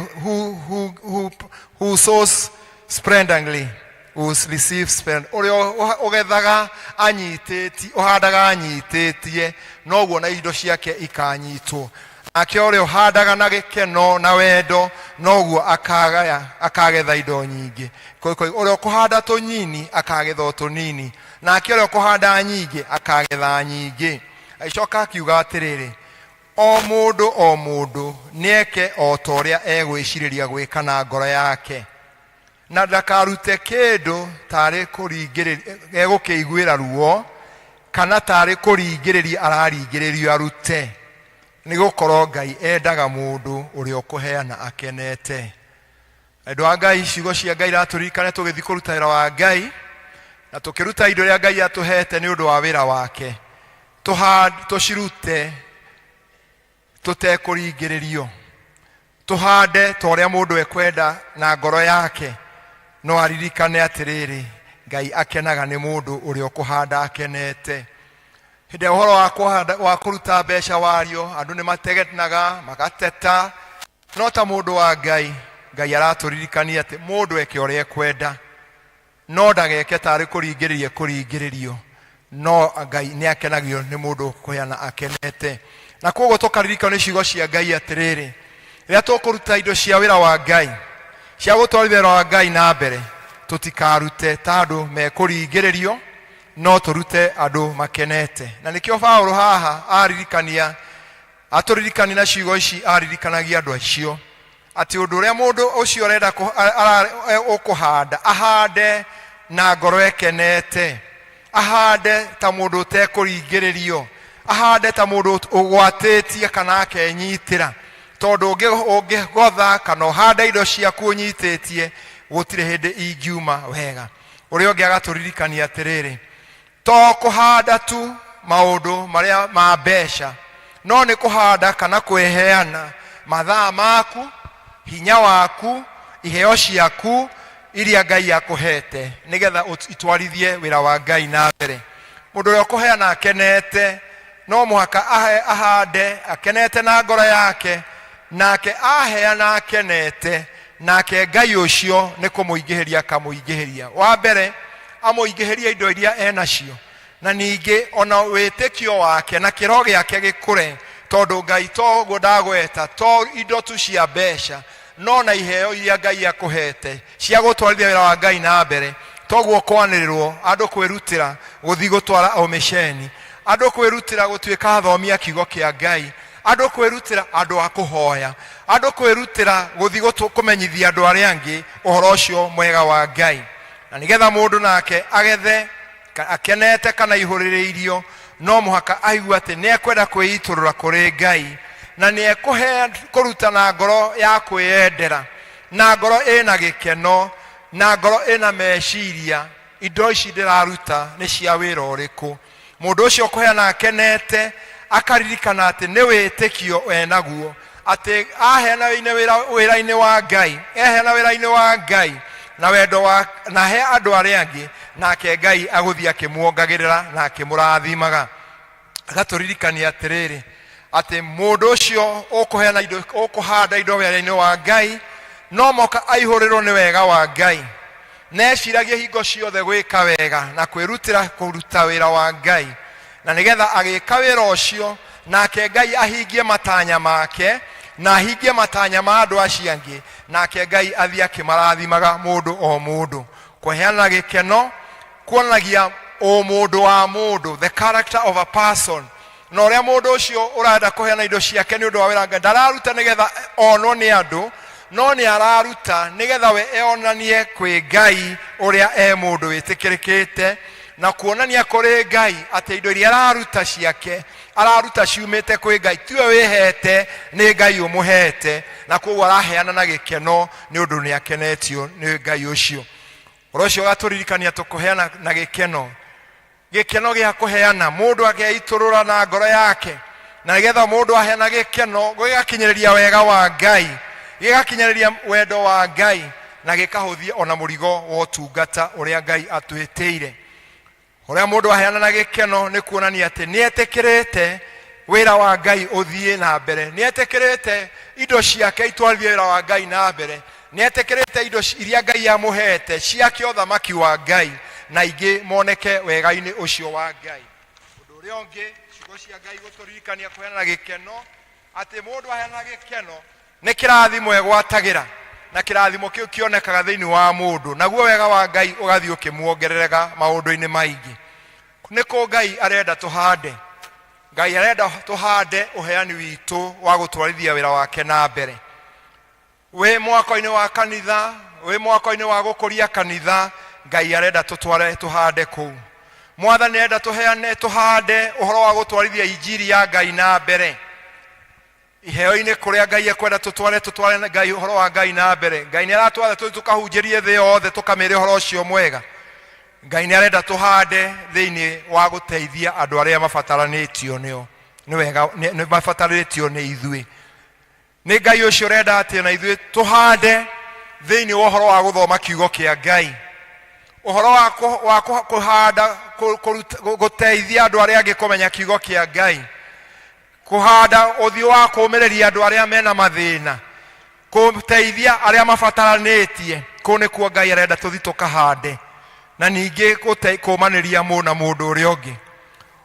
who sows splendidly will receive splendid. Ũrĩa ũgethaga anyitĩtie, ũhandaga anyitĩtie, noguo na indo ciake ikanyitwo. Nake ũrĩa ũhandaga na gĩkeno na wendo, noguo akagaya akagetha indo nyingĩ. Ũrĩa ũkũhanda tũnyini akagetha o tũnini, nake ũrĩa ũkũhanda nyingĩ akagetha nyingĩ. Agĩcoka akiuga atĩrĩrĩ, o mũndũ o mũndũ nĩeke o ta ũrĩa egwĩcirĩria gwĩka na ngoro yake, na ndakarute kĩndũ tarĩ kũringĩrĩria egũkĩiguĩra ruo, kana tarĩ kũringĩrĩria araringĩrĩrio arute, nĩ gũkorwo Ngai endaga mũndũ ũrĩa ũkũheana akenete. Andũ a Ngai, ciugo cia Ngai iratũririkania tũgĩthiĩ kũruta wĩra wa Ngai, na tũkĩruta indo iria Ngai atũhete nĩ ũndũ wa wĩra wake, tũcirute tũtekũringĩrĩrio, tũhande ta ũrĩa mũndũ ekwenda na ngoro yake, no aririkane atĩrĩrĩ, Ngai akenaga nĩ mũndũ ũrĩa ũkũhanda akenete. Hĩndĩ ĩrĩa ũhoro wa kũhanda, wa kũruta mbeca wario, andũ nĩ mategenaga, magateta, no ta mũndũ wa Ngai, Ngai aratũririkania atĩ mũndũ eke ũrĩa ekwenda, no ndageke tarĩ kũringĩrĩria kũringĩrĩrio, no Ngai nĩ akenagio nĩ mũndũ kũheana akenete. Na koguo tũkaririkana nĩ ciugo cia Ngai atĩrĩrĩ, rĩrĩa tũkũruta indo cia wĩra wa Ngai, cia gũtwarithia wĩra wa Ngai na mbere, tũtikarute ta andũ mekũringĩrĩrio, no tũrute andũ makenete. Na nĩkĩo Paũlũ haha aririkania, atũririkania na ciugo ici, aririkanagia andũ acio atĩ ũndũ ũrĩa mũndũ ũcio arenda ũkũhanda, ahande na ngoro ĩkenete, ahande ta mũndũ ũtekũringĩrĩrio, ahande ta mũndũ ũgwatĩtie kana akenyitĩra, tondũ ũngĩgotha kana ũhande indo ciaku ũnyitĩtie, gũtirĩ hĩndĩ ingiuma wega. Ũrĩa ũngĩ agatũririkania atĩrĩrĩ, to kũhanda tu maũndũ marĩa ma mbeca, no nĩ kũhanda kana kwĩheana mathaa maku, hinya waku, iheo ciaku iria Ngai akũhete, nĩgetha itwarithie wĩra wa Ngai na mbere. Mũndũ ũrĩa ũkũheana akenete, no mũhaka ahande akenete na ngoro yake, nake aheana akenete, nake Ngai ũcio nĩ kũmũingĩhĩria akamũingĩhĩria. Wa mbere amũingĩhĩrie indo iria enacio, na ningĩ ona wĩtĩkio wake na kĩro gĩake gĩkũre, tondũ Ngai to ũguo ndagweta, to indo tu cia mbeca, no na iheo iria Ngai akũhete cia gũtwarithia wĩra wa Ngai na mbere. Toguo kwanĩrĩrwo andũ kwĩrutĩra gũthiĩ gũtwara omĩceni, andũ kwĩrutĩra gũtuĩka athomi a kiugo kĩa Ngai, andũ kwĩrutĩra andũ a kũhoya, andũ kwĩrutĩra gũthiĩ kũmenyithia andũ arĩa angĩ ũhoro ũcio mwega wa Ngai. Na nĩgetha mũndũ nake agethe akenete kana ihũrĩrĩirio, no mũhaka aigue atĩ nĩ ekwenda kwĩitũrũra kũrĩ Ngai, na nĩ kũruta na ngoro ya kwĩyendera, na ngoro ĩna gĩkeno, na ngoro ĩna meciria, indo ici ndĩraruta nĩ cia wĩra ũrĩkũ. Mũndũ ũcio ũkũheana akenete akaririkana atĩ nĩ wĩtĩkio enaguo, atĩ aheana wĩra-inĩ wa Ngai, eheana wĩra-inĩ wa Ngai na wendo wa na he andũ arĩa angĩ, nake Ngai agũthiĩ akĩmuongagĩrĩra na akĩmũrathimaga. Agatũririkania atĩrĩrĩ, atĩ mũndũ ũcio ũkũheana indo, ũkũhanda indo wĩra-inĩ wa Ngai, no moka aihũrĩrwo nĩ wega wa Ngai, na eciragie hingo ciothe gwĩka wega na kwĩrutĩra kũruta wĩra wa Ngai, na nĩgetha agĩka wĩra ũcio nake Ngai ahingie matanya make, na ahingie matanya ma andũ acio angĩ, nake Ngai athiĩ akĩmarathimaga mũndũ o mũndũ. Kũheana gĩkeno kuonanagia ũmũndũ wa mũndũ, the character of a person, na ũrĩa mũndũ ũcio ũrenda kũheana indo ciake nĩ ũndũ wa wĩra Ngai ndararuta nĩgetha onwo nĩ andũ, no nĩ araruta nĩgetha we eonanie kwĩ Ngai ũrĩa e mũndũ wĩtĩkĩrĩkĩte, na kuonania kũrĩ Ngai atĩ indo iria araruta ciake araruta ciumĩte kwĩ Ngai, tiwe wĩhete, nĩ Ngai ũmũhete, na koguo araheana na gĩkeno nĩ ũndũ nĩ akenetio nĩ Ngai ũcio. Ũhoro ũcio ũgatũririkania tũkũheana na gĩkeno, gĩkeno gĩa kũheana, mũndũ akeitũrũra na ngoro yake, na nĩgetha mũndũ aheana gĩkeno gĩgakinyĩrĩria wega wa Ngai, gĩgakinyĩrĩria wendo wa Ngai, na gĩkahũthia ona mũrigo wa ũtungata ũrĩa Ngai atwĩtĩire. Ũrĩa mũndũ aheana na gĩkeno nĩ kuonania atĩ nĩ etĩkĩrĩte wĩra wa Ngai ũthiĩ na mbere, nĩ etĩkĩrĩte indo ciake itwarithie wĩra wa Ngai na mbere, nĩ etĩkĩrĩte indo iria Ngai amũhete ciake ũthamaki wa Ngai na ingĩ moneke wega-inĩ ũcio wa Ngai. Ũndũ ũrĩa ũngĩ, ciugo cia Ngai gũtũririkania kũheana na gĩkeno, atĩ mũndũ aheana na gĩkeno nĩ kĩrathimo egwatagĩra, na kĩrathimo kĩu kĩonekaga thĩinĩ wa mũndũ, naguo wega wa Ngai ũgathiĩ ũkĩmuongererega maũndũ-inĩ maingĩ. Nĩ kũ Ngai arenda tũhande? Ngai arenda tũhande ũheani witũ wa gũtwarithia wĩra wake na mbere. Wĩ mwako-inĩ wa kanitha, wĩ mwako-inĩ wa gũkũria kanitha, Ngai arenda tũtware tũhande kũu. Mwathani arenda tũheane tũhande ũhoro wa gũtwarithia injiri ya Ngai na mbere. Iheo-inĩ kũrĩa Ngai ekwenda tũtware tũtware na Ngai ũhoro wa Ngai na mbere. Ngai nĩ aratwatha tũthiĩ tũkahunjĩrie thĩ yothe tũkamĩre ũhoro ũcio mwega. Ngai nĩ arenda tũhande thĩinĩ wa gũteithia andũ arĩa mabataranĩtio nĩo nĩ wega nĩ mabataranĩtio nĩ ithuĩ. Nĩ Ngai ũcio ũrenda atĩ na ithuĩ tũhande thĩinĩ wa ũhoro wa gũthoma kiugo kĩa Ngai, ũhoro wa kũhanda gũteithia andũ arĩa angĩ kũmenya kiugo kĩa Ngai, kũhanda ũthiũ wa kũũmĩrĩria andũ arĩa mena mathĩna, kũteithia arĩa mabataranĩtie. Kũu nĩkuo Ngai arenda tũthiĩ tũkahande, na ningĩ kũũmanĩria mũndũ na mũndũ ũrĩa ũngĩ.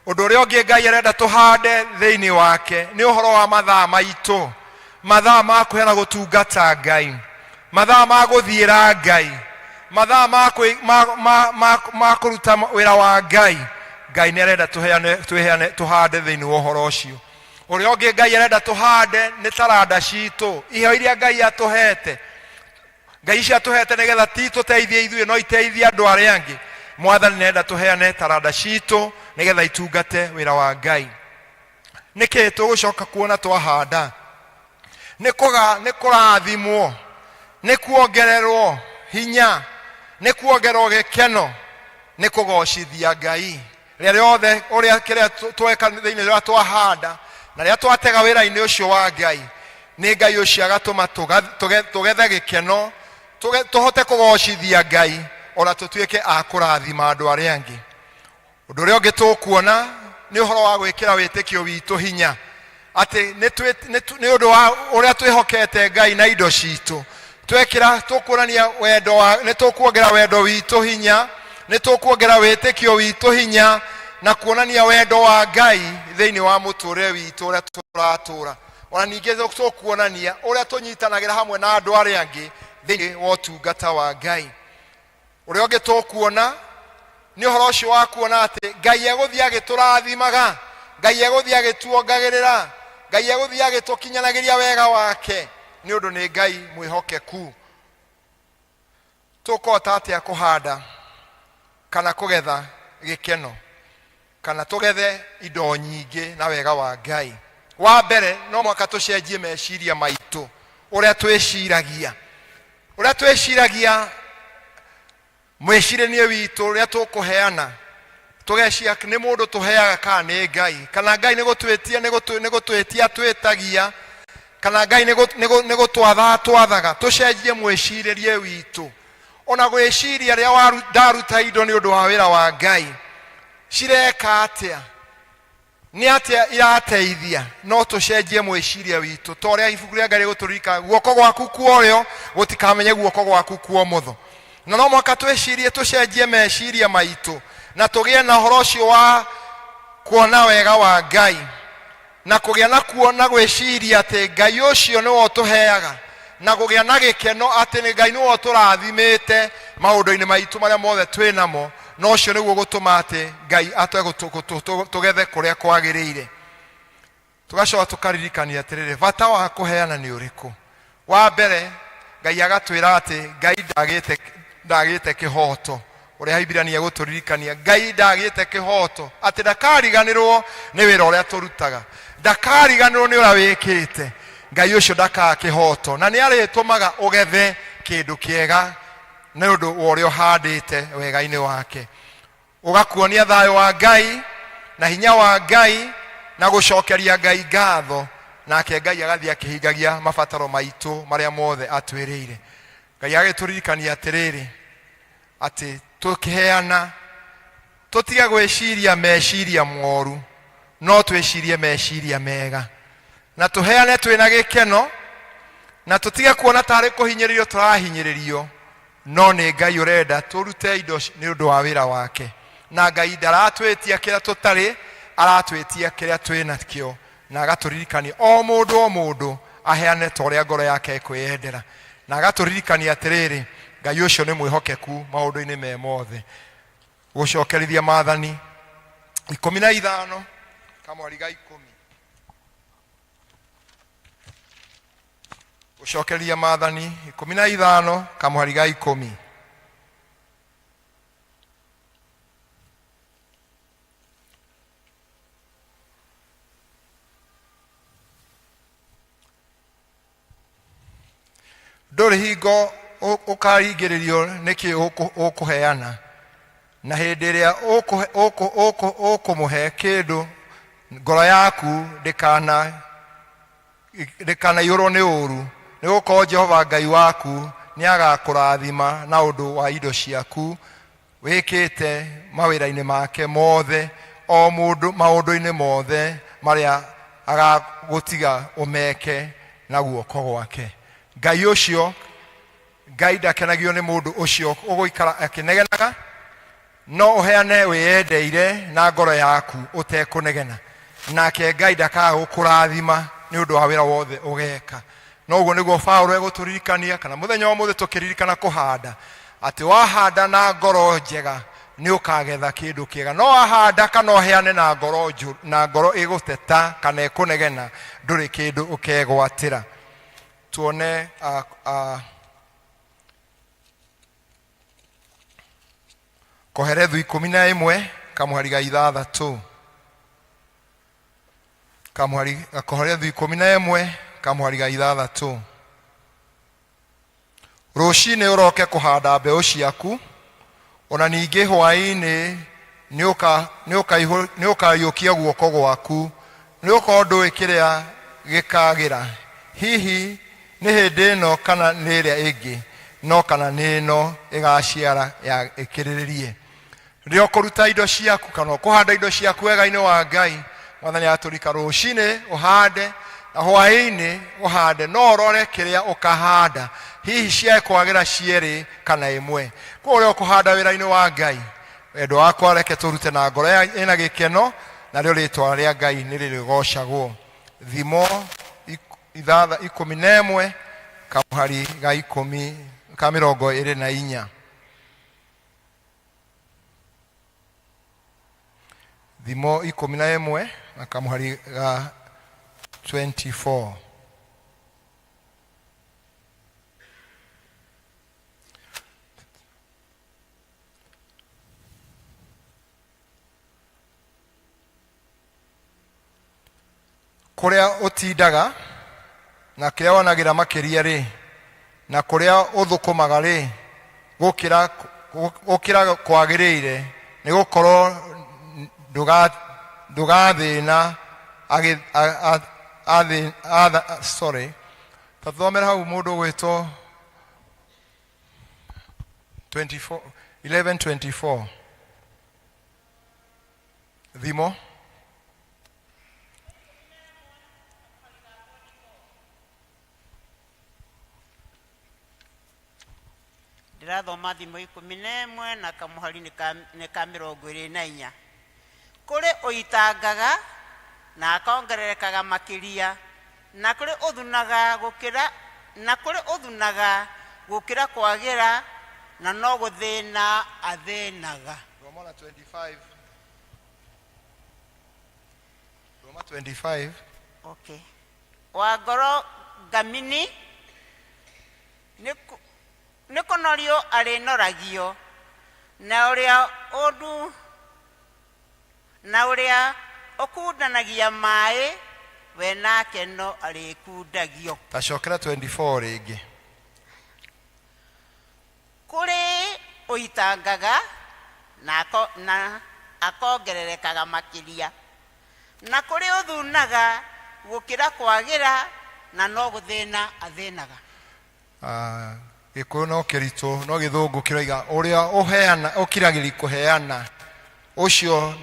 Ũndũ ũrĩa ũngĩ Ngai arenda tũhande thĩinĩ wake nĩ ũhoro wa mathaa maitũ, mathaa ma kũheana gũtungata Ngai, mathaa ma gũthiĩra Ngai, mathaa ma kwĩ- ma- ma- ma- ma kũruta wĩra wa Ngai. Ngai nĩ arenda tũheane twĩheane tũhande thĩinĩ wa ũhoro ũcio. Ũrĩa ũngĩ Ngai arenda tũhande nĩ taranda citũ, iheo iria Ngai atũhete. Ngai icio atũhete nĩgetha ti tũteithie ithuĩ no iteithie andũ arĩa angĩ. Mwathani nĩarenda tũheane taranda citũ nĩgetha itungate wĩra wa Ngai. Nĩkĩ tũgũcoka kuona twahanda? Nĩ kũga nĩ kũrathimwo, nĩ kuongererwo hinya, nĩ kuongererwo gĩkeno, nĩ kũgocithia Ngai. Rĩrĩa rĩothe ũrĩa kĩrĩa tweka thĩinĩ rĩrĩa twahanda na rĩrĩa twatega wĩra-inĩ ũcio wa Ngai, nĩ Ngai ũcio agatũma tũgethe gĩkeno, tũhote kũgocithia Ngai, ona tũtuĩke a kũrathima andũ arĩa angĩ. Ũndũ ũrĩa ũngĩ tũkuona nĩ ũhoro wa gwĩkĩra wĩtĩkio witũ hinya, atĩ nĩ ũndũ wa ũrĩa twĩhokete Ngai na indo citũ, twekĩra tũkuonania wendo wa, nĩ tũkuongera wendo witũ hinya, nĩ tũkuongera wĩtĩkio witũ hinya na kuonania wendo wa Ngai thĩinĩ wa mũtũrĩre witũ ũrĩa tũratũra. Ona ningĩ tũkuonania ũrĩa tũnyitanagĩra hamwe na andũ arĩa angĩ thĩinĩ wa ũtungata wa Ngai. Ũrĩa ũngĩ tũkuona nĩ ũhoro ũcio wa kuona atĩ Ngai egũthiĩ agĩtũrathimaga, Ngai egũthiĩ agĩtuongagĩrĩra, Ngai egũthiĩ agĩtũkinyanagĩria wega wake, nĩ ũndũ nĩ Ngai mwĩhokeku. Tũkũhota atĩa kũhanda kana kũgetha gĩkeno kana tũgethe indo nyingĩ na wega wa Ngai? Wa mbere, no mũhaka tũcenjie meciria maitũ, ũrĩa twĩciragia, ũrĩa twĩciragia, mwĩcirĩrie witũ, ũrĩa tũkũheana. Tũgecia nĩ mũndũ tũheaga kana nĩ Ngai, kana Ngai nĩ gũtwĩtia, nĩ gũtwĩtia twĩtagia, kana Ngai nĩ gũtwatha atwathaga. Tũcenjie mwĩcirĩrie witũ, ona gwĩciria rĩrĩa ndaruta indo nĩ ũndũ wa wĩra wa Ngai, cireka atĩa, nĩ atĩa irateithia. No tũcenjie mwĩciria witũ, ta ũrĩa ibuku rĩa Ngai rĩgũtũririkana, guoko gwaku kwa ũrĩo gũtikamenye guoko gwaku kwa ũmotho. Na no mũhaka twĩcirie, tũcenjie meciria maitũ na tũgĩe na ũhoro ũcio wa kuona wega wa Ngai, na kũgĩa na kuona gwĩciria atĩ Ngai ũcio nĩwe ũtũheaga, na kũgĩa na gĩkeno atĩ nĩ Ngai nĩwe ũtũrathimĩte maũndũ-inĩ maitũ marĩa mothe twĩ namo, na ũcio nĩguo gũtũma atĩ Ngai atwe tũgethe kũrĩa kwagĩrĩire. Tũgacoka tũkaririkania atĩrĩrĩ, bata wa kũheana nĩ ũrĩkũ? Wa mbere, Ngai agatwĩra atĩ Ngai ndagĩte kĩhoto. Ũrĩa Ahibirania egũtũririkania, Ngai ndagĩte kĩhoto, atĩ ndakariganĩrwo nĩ wĩra ũrĩa tũrutaga, ndakariganĩrwo nĩ ũrĩa wĩkĩte. Ngai ũcio ndakaga kĩhoto, na nĩ arĩtũmaga ũgethe kĩndũ kĩega nĩ ũndũ wa ũrĩa ũhandĩte wega-inĩ wake. Ũgakuonia thayũ wa Ngai na hinya wa Ngai na gũcokeria Ngai ngatho, nake Ngai agathiĩ akĩhingagia mabataro maitũ marĩa mothe atwĩrĩire. Ngai agĩtũririkania atĩrĩrĩ, atĩ tũkĩheana Tũtige gwĩciria meciria moru, no twĩcirie meciria mega, na tũheane twĩna gĩkeno, na tũtige kuona tarĩ kũhinyĩrĩrio tũrahinyĩrĩrio, no nĩ Ngai ũrenda tũrute indo nĩ ũndũ wa wĩra wake. Na Ngai ndaratwĩtia kĩrĩa tũtarĩ, aratwĩtia kĩrĩa twĩ nakĩo, na agatũririkania o mũndũ o mũndũ aheane ta ũrĩa ngoro yake ĩkwĩyendera, na agatũririkania atĩrĩrĩ, Ngai ũcio nĩ mwĩhokeku maũndũ-inĩ me mothe. Gũcokerithia maathani 15 kamwari ga 10. Gũcokeria maathani 15 kamũhari ga 10. Ndũrĩ hingo ũkaringĩrĩrio nĩkĩ ũkũheana, na hĩndĩ ĩrĩa ũkũmũhe kĩndũ ngoro yaku ndĩkana ndĩkanaiyũrwo nĩ ũũru, nĩ gũkorwo Jehova Ngai waku nĩ agakũrathima na ũndũ wa indo ciaku wĩkĩte mawĩra-inĩ make mothe, o mũndũ maũndũ-inĩ mothe marĩa agagũtiga ũmeke na guoko gwake. Ngai ũcio, Ngai ndakenagio nĩ mũndũ ũcio ũgũikara akĩnegenaga, no ũheane wĩyendeire na ngoro yaku ũtekũnegena, nake Ngai ndakaga gũkũrathima nĩ ũndũ wa wĩra wothe ũgeka. No ũguo nĩguo Paulo egũtũririkania, kana mũthenya wa ũmũthĩ tũkĩririkana kũhanda, atĩ wahanda na ngoro njega nĩ ũkagetha kĩndũ kĩega, no wahanda kana ũheane na ngoro njũru, na ngoro ĩgũteta kana ĩkũnegena, ndũrĩ kĩndũ ũkegwatĩra. Tuone Koherethu 11 kamũhari ga 6, kamũhari Koherethu 11 kamũhari ga 6. Rũcinĩ ũroke kũhanda mbeũ ciaku, ona ningĩ hwaĩ-inĩ nĩũkaiyũkia guoko gwaku, nĩgũkorwo ndũĩ kĩrĩa gĩkagĩra, hihi nĩ hĩndĩ ĩno kana nĩ ĩrĩa ĩngĩ, no kana nĩ ĩno ĩgaciara ya ĩkĩrĩrĩrie. Rĩrĩa ũkũruta indo ciaku kana ũkũhanda indo ciaku wega-inĩ wa Ngai, Mwathani atũrika rũcinĩ ũhande na hwaĩ-inĩ ũhande, no ũrore kĩrĩa ũkahanda, hihi ciae kwagĩra cierĩ kana ĩmwe. Koguo ũrĩa ũkũhanda wĩra-inĩ wa Ngai, wendo wakwa reke tũrute na ngoro ĩna gĩkeno, narĩo rĩtwa rĩa Ngai nĩ rĩrĩgocagwo. Thimo 11 kamũhari ga 10 ka 24. Thimo 11 na kamũhari ga 24. Kũrĩa ũtindaga na kĩrĩa wonagĩra makĩria-rĩ, na kũrĩa ũthũkũmaga-rĩ, gũkĩra, gũkĩra kwagĩrĩire, nĩ gũkorwo ndũgathĩna agĩ, sorry, ta thomera hau mũndũ ũgwĩtwo 24, 11:24 Thimo. Ndĩrathoma Thimo 11 na kamũhari nĩ ka 24. Kũrĩ ũitangaga na akongererekaga makĩria, na kũrĩ ũthunaga gũkĩra, na kũrĩ ũthunaga gũkĩra kwagĩra, na no gũthĩna athĩnaga. Thoma na 25. Thoma 25. Okay. Wa ngoro ngamini nĩ nĩ kũnorio arĩnoragio, na ũrĩa ũndu na ũrĩa ũkundanagia maĩ we nake no arĩkundagio. Tacokera 24 rĩngĩ. Kũrĩ ũitangaga na ako, na akongererekaga makĩria, na kũrĩ ũthunaga gũkĩra kwagĩra, na no gũthĩna athĩnaga. Ah, Gĩkũyũ no kĩritũ, no Gĩthũngũ kĩroiga ũrĩa ũheana, ũkiragĩri kũheana. Ũcio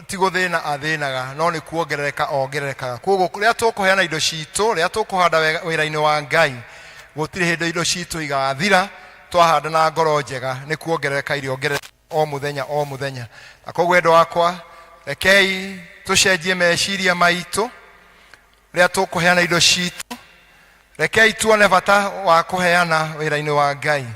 ti gũthĩna athĩnaga, no nĩ kuongerereka ongererekaga. Koguo rĩrĩa tũkũheana indo citũ, rĩrĩa tũkũhanda wĩra-inĩ wa Ngai, gũtirĩ hĩndĩ indo citũ igathira. Twahanda na ngoro njega, nĩ kuongerereka iriongerereka o mũthenya o mũthenya. Na koguo endwa akwa, rekei tũcenjie meciria maitũ rĩrĩa tũkũheana indo citũ. Rekei tuone bata wa kũheana wĩra-inĩ wa Ngai,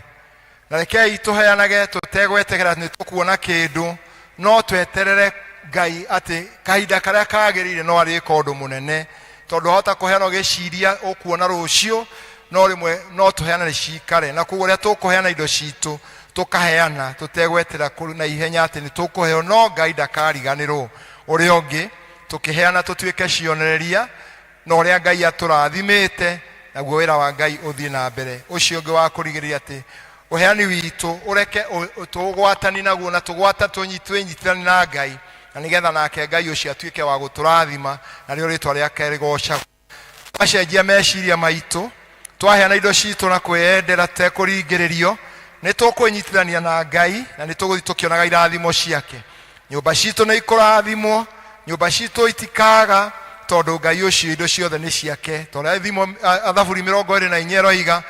na rekei tũheanage tũtegweterera nĩ tũkuona kĩndũ, no tweterere Ngai atĩ kahinda karĩa kagĩrĩire no arĩka ũndũ mũnene, tondũ wahota kũheana ũgĩciria ũkuona rũciũ, no rĩmwe no tũheane nĩ cikare. Na koguo rĩrĩa tũkũheana indo citũ, tũkaheana tũtegwetera na ihenya atĩ nĩ tũkũheo, no Ngai ndakariganĩrwo. Ũrĩa ũngĩ, tũkĩheana tũtuĩke cionereria na ũrĩa Ngai atũrathimĩte, naguo wĩra wa Ngai ũthiĩ na mbere. Ũcio ũngĩ wa kũrigĩrĩria atĩ ũheani witũ ũreke tũgwatani naguo na tũgwata twĩnyitithani na Ngai, na nĩgetha nake Ngai ũcio atuĩke wa gũtũrathima, narĩo rĩtwa rĩake rĩgocagwo. Twacenjia meciria maitũ, twaheana indo citũ na kwĩyendera tũtekũringĩrĩrio, nĩ tũkwĩnyitithania na Ngai na nĩ tũgũthiĩ tũkĩonaga irathimo ciake. Nyũmba citũ nĩ ikũrathimwo, nyũmba citũ itikaga, tondũ Ngai ũcio indo ciothe nĩ ciake. Ta ũrĩa thimo Thaburi 24 ĩroiga,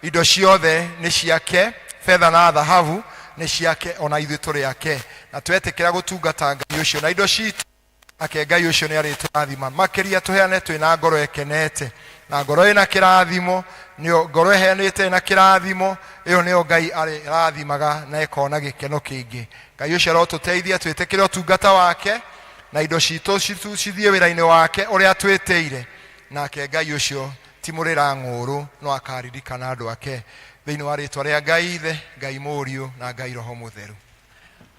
indo ciothe nĩ ciake, betha na thahabu nĩ ciake, ona ithuĩ tũrĩ ake. Na twetĩkĩra gũtungata Ngai ũcio na indo citũ, nake Ngai ũcio nĩ arĩtũrathima makĩria. Tũheane twĩna ngoro ĩkenete na ngoro ĩna kĩrathimo. Nĩyo ngoro ĩheanĩte ĩna kĩrathimo, ĩyo nĩyo Ngai arĩrathimaga na ĩkona gĩkeno kĩingĩ. Ngai ũcio arotũteithia twĩtĩkĩre ũtungata wake na indo citũ cithiĩ wĩra-inĩ wake ũrĩa atwĩtĩire, nake Ngai ũcio ti mũrĩra ng'ũrũ, no akaririkana andũ ake. Thĩinĩ wa rĩtwa rĩa Ngai Ithe, Ngai Mũriũ na Ngai Roho Mũtheru.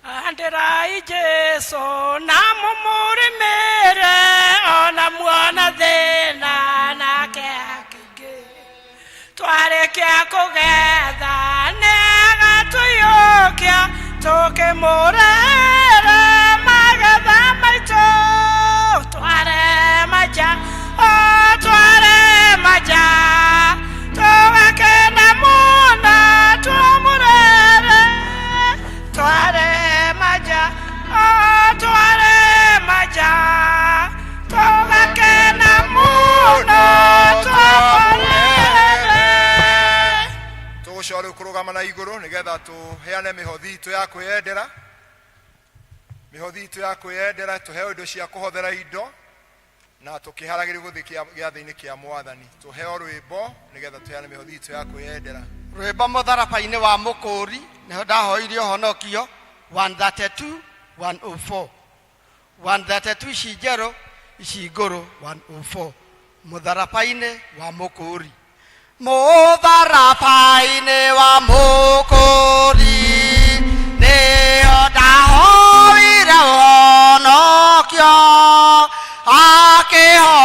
Andĩrai Jesu na mũmũrĩmĩre, ona muona thĩna nake akĩingĩ. Twarĩkia kũgetha nĩagatũiyũkia, tũkĩmũrehere magetha maitũ. Tware maja, o tware maja, tũgakena mũno twamũrere. Tware maja, o tware maja, tũgakena mũno twamũrere. Tũgũcoka rĩu kũrũgama na igũrũ nĩgetha tũheane mĩhothi itũ ya kwĩyendera, mĩhothi itũ ya kwĩyendera, tũheo indo cia kũhothera indo na tũkĩharagĩrio gũthiĩ gĩathĩ-inĩ kĩa Mwathani. Tũheo rwĩmbo nĩgetha tũheane mĩhothi itũ ya kwĩyendera. Rwĩmbo mũtharaba-inĩ wa mũkũri nĩho ndahoire ũhonokio, 132 104, 132, ici njerũ ici ngũrũ, 104, mũtharaba-inĩ wa mũkũri. Mũtharaba-inĩ wa mũkũri nĩho ndahoire ũhonokio,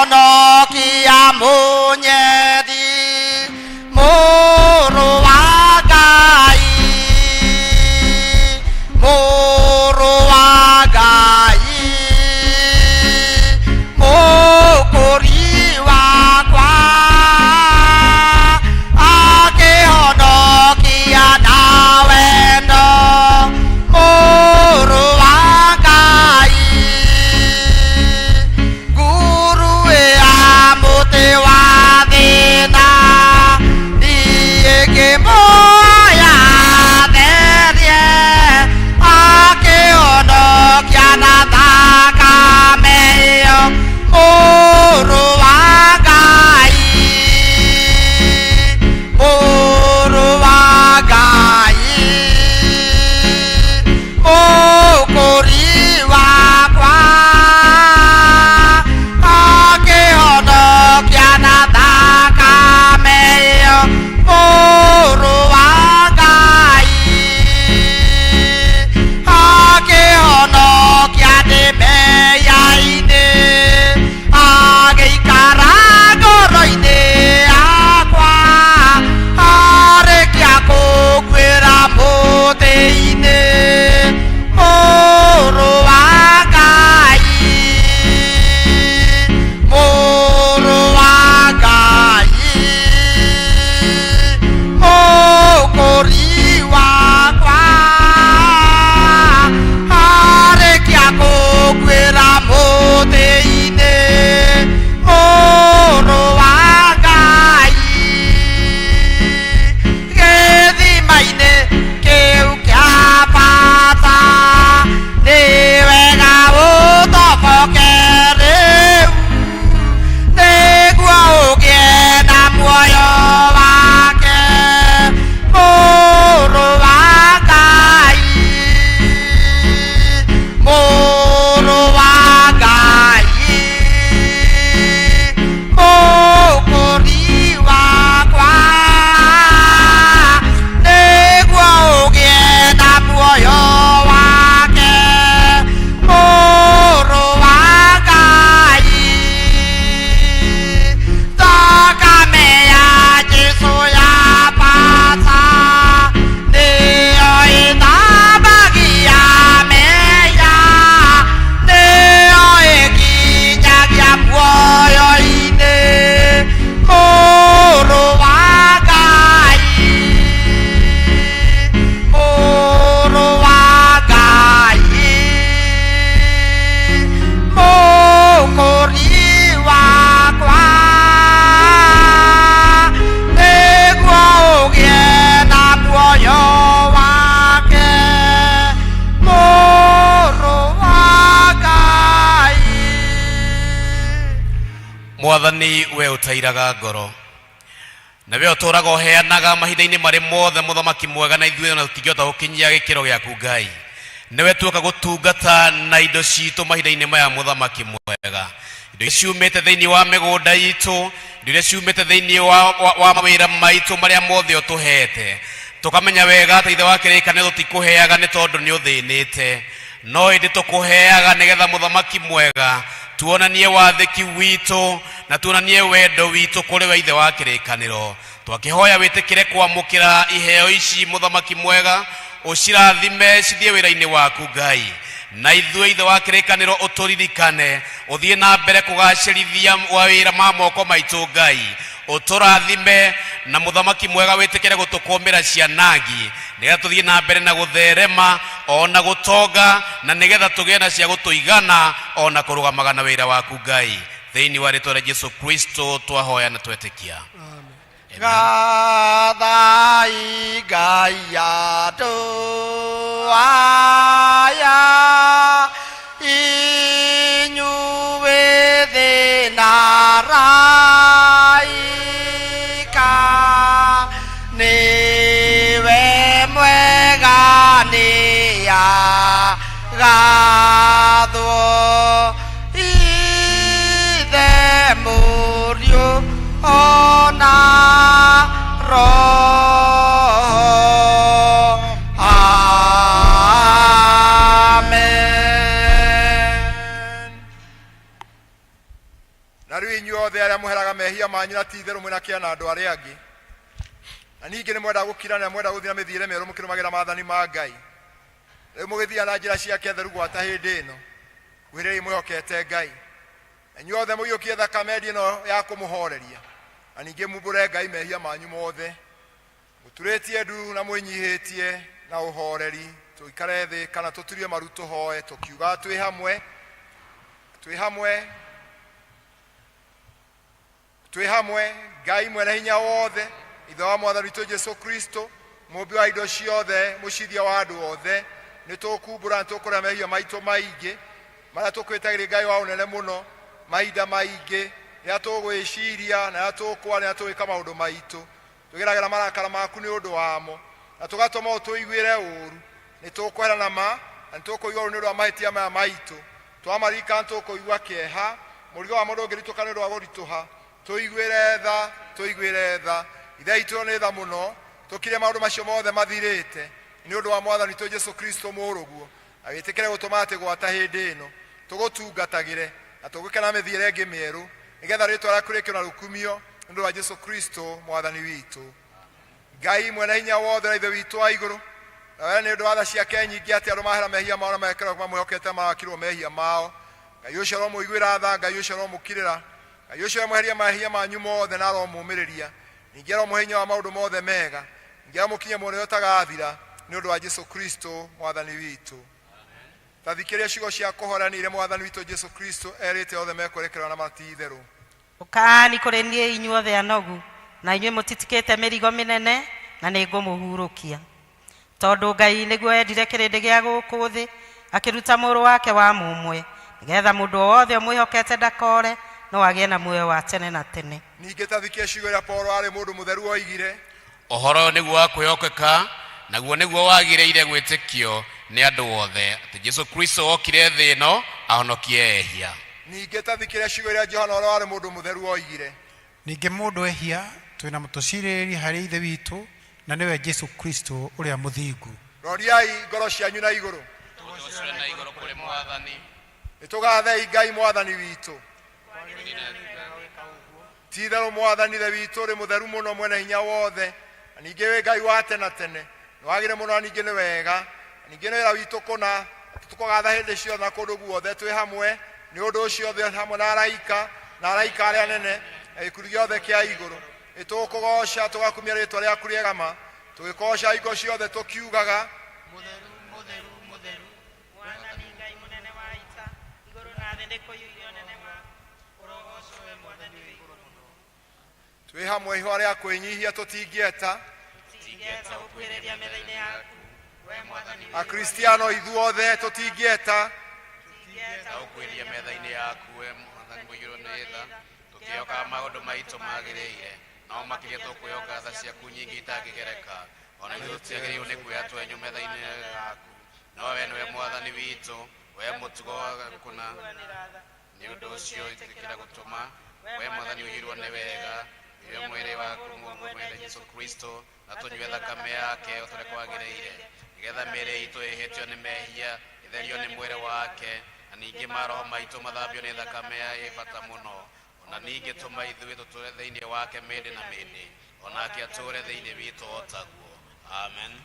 akĩhonokia mũnyethi mũrũ wa Ngai, mũrũ wa Ngai, mũkũri wakwa, akĩhonokia na wendo. Mwathani we ũtairaga ngoro na we ũtũũraga ũheanaga mahinda-inĩ marĩ mothe, mũthamaki mwega, na ithuĩ ona tũtingĩhota gũkinyia gĩkĩro gĩaku Ngai. Nĩwe tuoka gũtungata na indo citũ mahinda-inĩ maya, mũthamaki mwega, indo iria ciumĩte thĩinĩ wa mĩgũnda itũ, indo iria ciumĩte thĩinĩ wa mawĩra maitũ marĩa mothe ũtũhete, tũkamenya wega atĩ Ithe wa kĩrĩkanĩro tũtikũheaga nĩ tondũ nĩ ũthĩnĩte, no ĩndĩ tũkũheaga nĩgetha mũthamaki mwega tuonanie wathĩki witũ na tuonanie wendo witũ kũrĩ we Ithe wa kĩrĩkanĩro. Twakĩhoya wĩtĩkĩre kwamũkĩra iheo ici, mũthamaki mwega, ũcirathime cithiĩ wĩra-inĩ waku Ngai, na ithuĩ Ithe wa kĩrĩkanĩro ũtũririkane, ũthiĩ na mbere kũgacĩrithia wĩra ma moko maitũ Ngai, ũtũrathime na mũthamaki mwega wĩtĩkĩre gũtũkũmĩra cianangi nĩgetha tũthiĩ na mbere na gũtherema ona gũtonga, na nĩgetha tũgĩe na cia gũtũigana ona kũrũgamaga na wĩra waku Ngai. Thĩinĩ wa rĩtwa rĩa Jesu Kristo twahoya na twetĩkia. Gathai Ngai andũ aya, inyuĩ thĩ na araika, nĩwe mwega nĩagathwo, Ithe, Mũriũ ona Roho. Amen. Na rĩu inyuĩ othe arĩa mũheraga mehia manyu na ti itherũ mwĩna kĩa na andũ arĩa angĩ, na ningĩ nĩ mwenda gũkira na mwenda gũthiĩ na mĩthiĩre mĩerũ mũkĩrũmagĩra maathani ma Ngai, rĩu mũgĩthiaga na njĩra ciake theru gwata hĩndĩ ĩno, kwĩrĩrĩi mwĩhokete Ngai. Na inyuĩ othe mũiyũkie thakame ĩno ya kũmũhoreria, na ningĩ mumbũre Ngai mehia manyu mothe, mũturĩtie ndu na mwĩnyihĩtie na ũhoreri. Tũikare thĩ kana tũturie maru tũhoe tũkiuga twĩ hamwe, twĩ hamwe, twĩ hamwe. Ngai mwene hinya wothe, Ithe wa Mwathani witũ Jesu Kristo, mũmbi wa indo ciothe, mũcithia wa andũ othe, nĩ tũkumbũra nĩ tũkũrĩa mehia maitũ maingĩ marĩa tũkwĩtagĩrĩ Ngai wa ũnene mũno mahinda maingĩ, rĩrĩa tũgwĩciria na rĩrĩa tũkwaria na tũgwĩka maũndũ maitũ, tũgeragĩra marakara maku nĩ ũndũ wamo na tũgatũma ũtũiguĩre ũũru. Nĩ tũkwehera na ma na nĩ tũkũigua ũũru nĩ ũndũ wa mahĩtia maya maitũ. Twamaririkana tũkũigua kĩeha, mũrigo wa mũndũ ũngĩritũka nĩ ũndũ wa gũritũha. Tũiguĩre tha, tũiguĩre tha, Ithe witũ nĩ tha mũno. Tũkire maũndũ macio mothe mathirĩte nĩ ũndũ wa Mwathani witũ Jesu Kristo mũrũguo, na wĩtĩkĩre gũtũma atĩ gwata hĩndĩ ĩno tũgũtungatagĩre na tũgĩkena mĩthiĩre ĩngĩ mĩerũ, nĩgetha rĩtwa rĩaku rĩkĩo na rũkumio nĩ ũndũ wa Jesu Kristo Mwathani witũ. Ngai mwene hinya wothe na Ithe witũ wa igũrũ, na we nĩ ũndũ wa tha ciake nyingĩ atĩ andũ mahera mehia mao na mekerwo mamwĩhokete mawakirwo mehia mao. Ngai ũcio aromũiguĩra tha, Ngai ũcio aromũkirĩra, Ngai ũcio amweheria mehia manyu mothe na aromũmĩrĩria, ningĩ aromũhe hinya wa maũndũ mothe mega, ningĩ aromũkinyia muoyo ũrĩa ũtagathira nĩ ũndũ wa Jesu Kristo Mwathani witũ. Ta thikĩrĩria ciugo cia kũhorerania iria Mwathani witũ Jesu Kristo erĩte othe mekwerekerwo na mati-itherũ. Ũkaani kũrĩ niĩ inyuothe anogu, na inyuĩ mũtitikĩte mĩrigo mĩnene, na nĩngũmũhurũkia. Tondũ Ngai nĩguo endire kĩrĩndĩ gĩa gũkũ thĩ, akĩruta Mũrũ wake wa mũmwe, nĩgetha mũndũ o wothe ũmwĩhokete ndakore, no agĩe na muoyo wa tene na tene. Ningĩ ta thikĩrĩria ciugo iria Paulo arĩ mũndũ mũtheru oigire. Ũhoro ũyũ nĩguo wa kwĩhokeka, naguo nĩguo wagĩrĩire gwĩtĩkio nĩ andũ othe, atĩ Jesu Kristo okire thĩ ĩno ahonokie ehia. Ningĩ ta thikĩrĩria ciugo iria Johana ũrĩa warĩ mũndũ mũtheru oigire. Ningĩ mũndũ ehia, twĩ na mũtũcirĩrĩri harĩ Ithe witũ, na nĩwe Jesu Kristo ũrĩa mũthingu. Roriai ngoro cianyu na igũrũ. Tũgocere na igũrũ kũrĩ Mwathani. Nĩtũgathei Ngai Mwathani witũ. Ti itherũ Mwathani Ithe witũ ũrĩ mũtheru mũno, mwene hinya wothe, na ningĩ wĩ Ngai wa tene na tene. Nĩwagĩrĩire mũno na ningĩ nĩ wega, na ningĩ nĩ wĩra witũ kũna atĩ tũkũgatha hĩndĩ ciothe na kũndũ guothe twĩ hamwe. Nĩ ũndũ ũcio thĩ hamwe na araika na araika arĩa anene na gĩkundi gĩothe kĩa igũrũ nĩtũkũgooca tũgakumia rĩtwa rĩaku rĩega ma, tũgĩkũgooca hingo ciothe tũkiugaga. Mũtheru, mũtheru, mũtheru, Mwathani Ngai mũnene wa ita, igũrũ na thĩ nĩkũiyũire ũnene waku. Ũrogoocwo we Mwathani wĩ igũrũ mũno. Twĩ hamwe ihũa rĩa kwĩnyihia tũtingĩeta. Tũtingĩeta gũkuhĩrĩria metha-inĩ yaku, we Mwathani wĩ igũrũ. Akristiano ithuothe tũtingĩeta. Tũtingĩeta gũkuhĩrĩria metha-inĩ yaku, we Mwathani mũiyũrwo nĩ tha. Tũkĩhokaga maũndũ maitũ magĩrĩire, no makĩria tũkwĩhoka tha ciaku nyingĩ itangĩgereka. Ona ithuĩ tũtiagĩrĩirwo nĩ kuoya twenyũ metha-inĩ yaku, no we nĩwe mwathani witũ, we mũtugo wa kũna. Nĩ ũndũ ũcio ĩtĩkĩra gũtũma we mwathani ũiyũirwo nĩ wega, tũnyue mwĩrĩ waku mwene Jesũ Kristo, na tũnyue thakame yake o ta ũrĩa kwagĩrĩire, nĩgetha mĩĩrĩ itũ ĩhĩtio nĩ mehia ĩtherio nĩ mwĩrĩ wake, na ningĩ maroho maitũ mathambio nĩ thakame ĩ bata mũno. O na ningĩ tũma ithuĩ tũtũũre thĩinĩ wake mĩndĩ na mĩndĩ, o nake atũũre thĩinĩ witũ o taguo. Amen.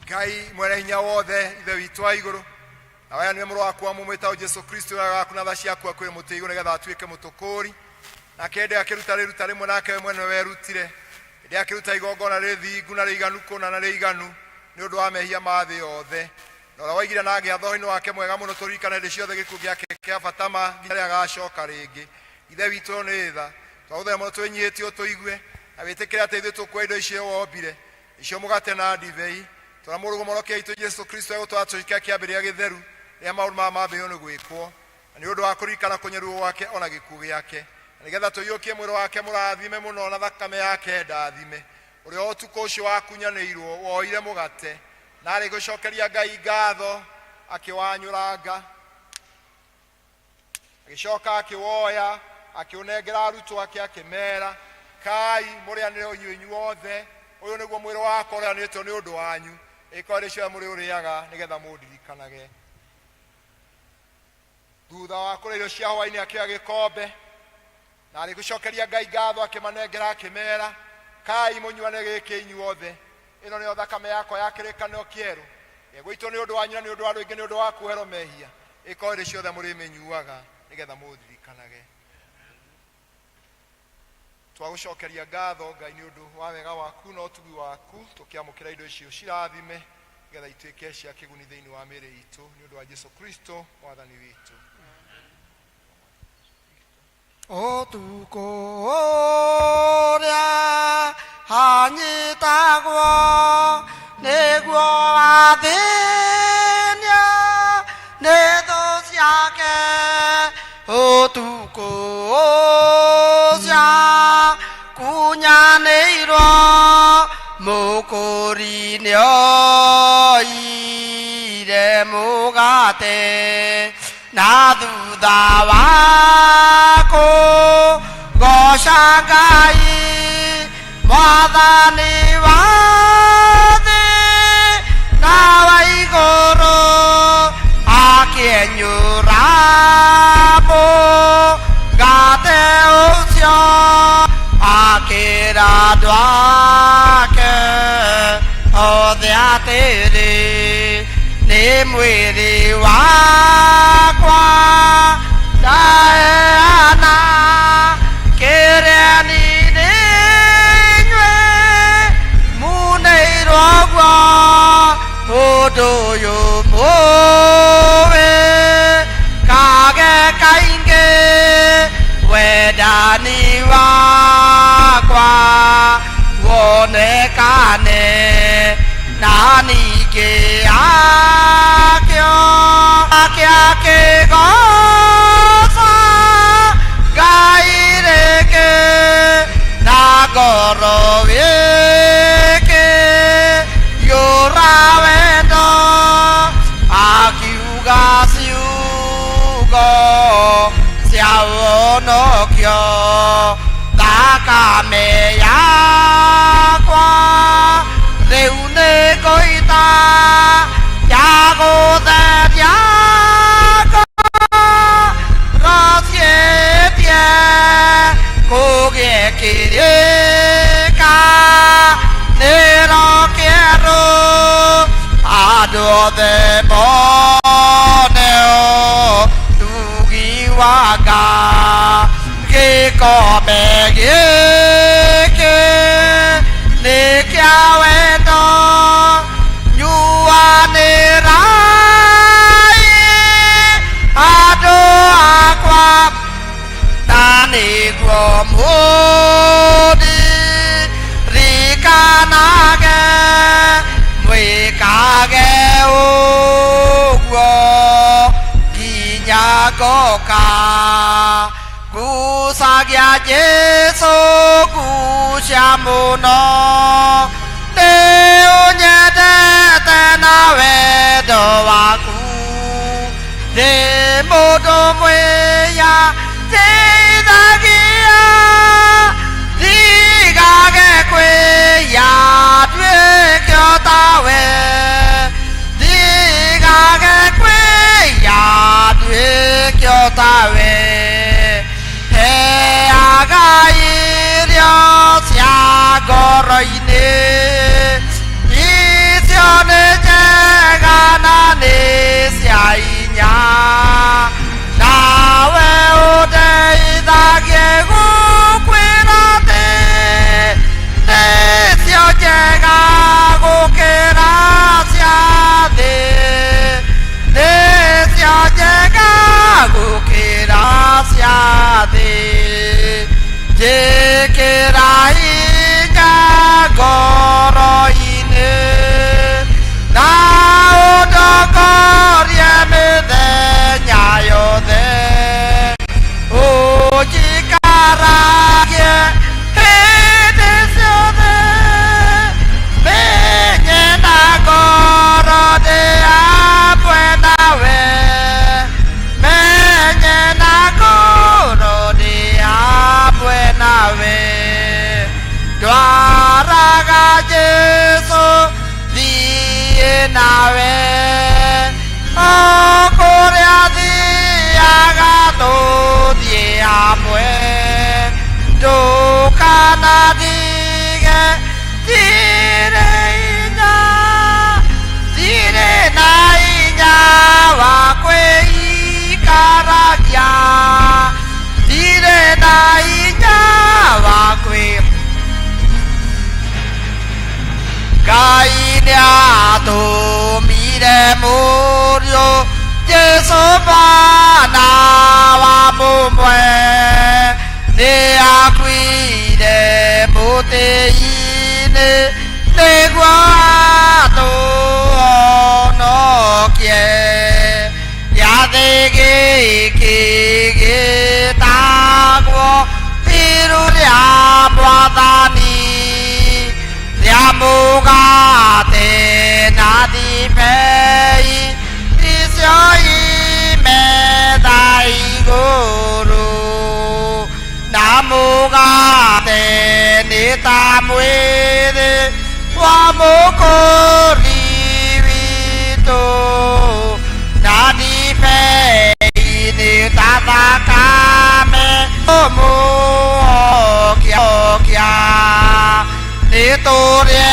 Ngai mwene hinya wothe, Ithe witũ wa igũrũ, na waheanire mũrũ waku wa mũmwe wĩtagwo Jesu Kristo wega waku na tha ciaku akuĩre mũtĩ igũrũ nĩgetha atuĩke mũtũkũũri. Nake hĩndĩ ĩyo akĩruta rĩruta rĩmwe nake we mwene werutire, hĩndĩ ĩyo akĩruta igongona rĩthingu na rĩiganu kũna na rĩiganu nĩ ũndũ wa mehia ma thĩ yothe. Na ũrĩa woigire na agĩatha ũhoro-inĩ wake mwega mũno tũririkane hĩndĩ ciothe gĩkuũ gĩake kĩa bata ma nginya rĩrĩa agacoka rĩngĩ. Ithe witũ ũyũ nĩ tha, twagũthaitha mũno twĩnyihĩtie ũtũigue, na wĩtĩkĩre atĩ ithuĩ tũkuoya indo icio wombire, nĩcio mũgate na ndibei, tondũ Mũrũguo Mũhonokia witũ Jesu Kristo egũtwara tũhike kĩambĩrĩria gĩtheru rĩrĩa maũndũ maya mambĩrĩirio nĩ gwĩkwo, na nĩ ũndũ wa kũririkana kũnyarirwo gwake o na gĩkuũ gĩake, na nĩgetha tũiyũkie mwĩrĩ wake mũrathime mũno na thakame yake ndathime, ũrĩa o ũtukũ ũcio wakunyanĩirwo woire mũgate, na arĩ gũcokeria Ngai ngatho, akĩwanyũranga, agĩcoka akĩwoya, akĩũnengera arutwo ake, akĩmera, Kai mũrĩanĩre inyuĩ inyuothe, ũyũ nĩguo mwĩrĩ wakwa ũrĩanĩtwo nĩ ũndũ wanyu, ĩkorwo ĩrĩ ciothe mũrĩũrĩaga nĩgetha mũndirikanage. Thutha wa kũrĩa irio cia hwaĩ-inĩ akĩoya gĩkombe, na arĩ gũcokeria Ngai ngatho akĩmanengera akĩmera, Kai mũnyuane gĩkĩ inyuothe, ĩno nĩyo thakame yakwa ya kĩrĩkanĩro kĩerũ, ĩgũitwo nĩ ũndũ wanyu na nĩ ũndũ wa andũ aingĩ nĩ ũndũ wa kuoherwo mehia, ĩkorwo ĩrĩ ciothe mũrĩmĩnyuaga nĩgetha mũndirikanage. Twagũcokeria ngatho Ngai nĩ ũndũ wa wega waku na ũtugi waku, tũkĩamũkĩra indo icio cirathime nĩgetha ituĩke cia kĩguni thĩinĩ wa mĩĩrĩ itũ, nĩ ũndũ wa Jesu Kristo mwathani witũ. Ũtukũ ũrĩa anyitagwo nĩguo athĩnio nĩ thũ ciake, ũtukũ ũcio kunyanĩirwo mũkũri nĩoire mũgate na thutha wa kũgoca Ngai mwathani wa thĩ na wa igũrũ akĩenyũra mũgate ũcio akĩra andũ ake othe atĩrĩ nĩ mwĩrĩ wakwa ndaheana kĩrĩa nĩ inyuĩ muneirwo guo ũndũ ũyũ mũwĩ kage kaingĩ wendani wakwa wonekane na ningĩ akĩo akĩgoca Ngai rĩngĩ na ngoro wĩkĩ yũra wendo akiuga ciugo cia ũhonokio thakame yakwa rĩu nĩ ngũita ya gũtheria ngoro ciĩtie kũgĩe kĩrĩka nĩro kĩerũ andũ othe mone ũtugi wa Ngai gĩkombe gĩkĩ nĩ kĩa wendo nyuanĩrai andũ akwa na nĩguo mũndirikanage mwĩkage ũguo nginya ngoka. Gucagia Jesu gucia mũno nĩ ũnyendete na wendo waku ndĩ mũndũ mwĩya teithagia ndigage kwĩya nduĩke o tawe ndigage kwĩya nduĩke o tawe heaga irio cia ngoro-inĩ icio nĩ njega na nĩ cia hinya nawe ũndeithagie gũkwĩra atĩ nĩcio njega gũkĩra cia thĩ nĩcio njega gũkĩra cia thĩ njĩkĩra hinya ngoro-inĩ na ũndongorie mĩthenya yothe ũnjikaragie hĩndĩ ciothe menye na ngoro ndĩ hamwe nawe menye na ngoro ndĩ hamwe nawe ndwaraga Jesu thiĩ nawe o kũrĩa thiaga tũthiĩ hamwe ndũkanatige ndirĩ hinya ndirĩ na hinya wa kwĩikaragia ndirĩ na hinya wa kwĩ Ngai nĩatũmire mũriũ Jesu mwana wa mũmwe nĩakuire mũtĩ-inĩ nĩguo atũhonokie gĩathĩ gĩkĩ gĩtagwo iru rĩa mwathani rĩa mũgate na ndibei icio imetha igũrũ na mũgate nĩ ta mwĩrĩ wa mũkũri witũ na ndibei nĩ ta thakame ũmũhokia nĩ tũrĩe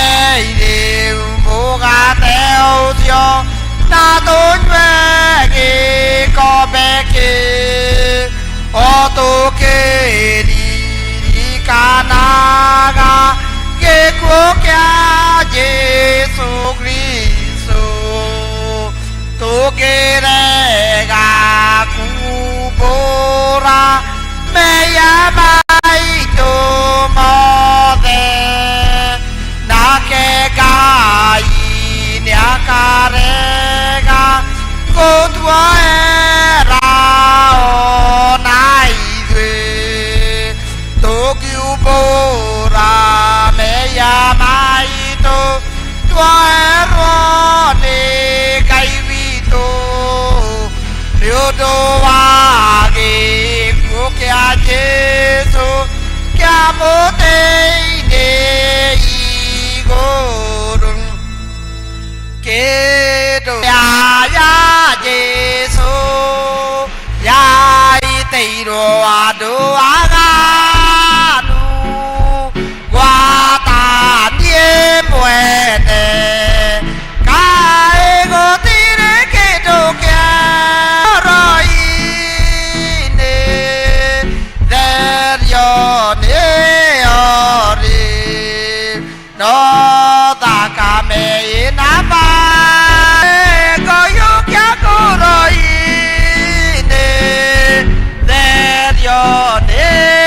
rĩu mũgate ũcio na tũnyue gĩkombe kĩ o tũkĩririkanaga gĩkuũ kĩa Jesu Kristo tũngĩrega kumbũra mehia maitũ mothe nake Ngai nĩakarega gũtuoera ona ithuĩ tũngiumbũra mehia maitũ tuoerwo nĩ Ngai witũ nĩ ũndũ wa gĩkuũ kĩa Jesu kĩa mũtĩ-inĩ igũrũ kĩndũ ya Jesu yaitĩirwo andũ aganu gwata niĩ mwene kaĩ gũtirĩ kĩndũ kĩoro-inĩ therio nĩyo rĩ no thakame ĩna ngoyũkia ngoro-inĩ therio nĩyo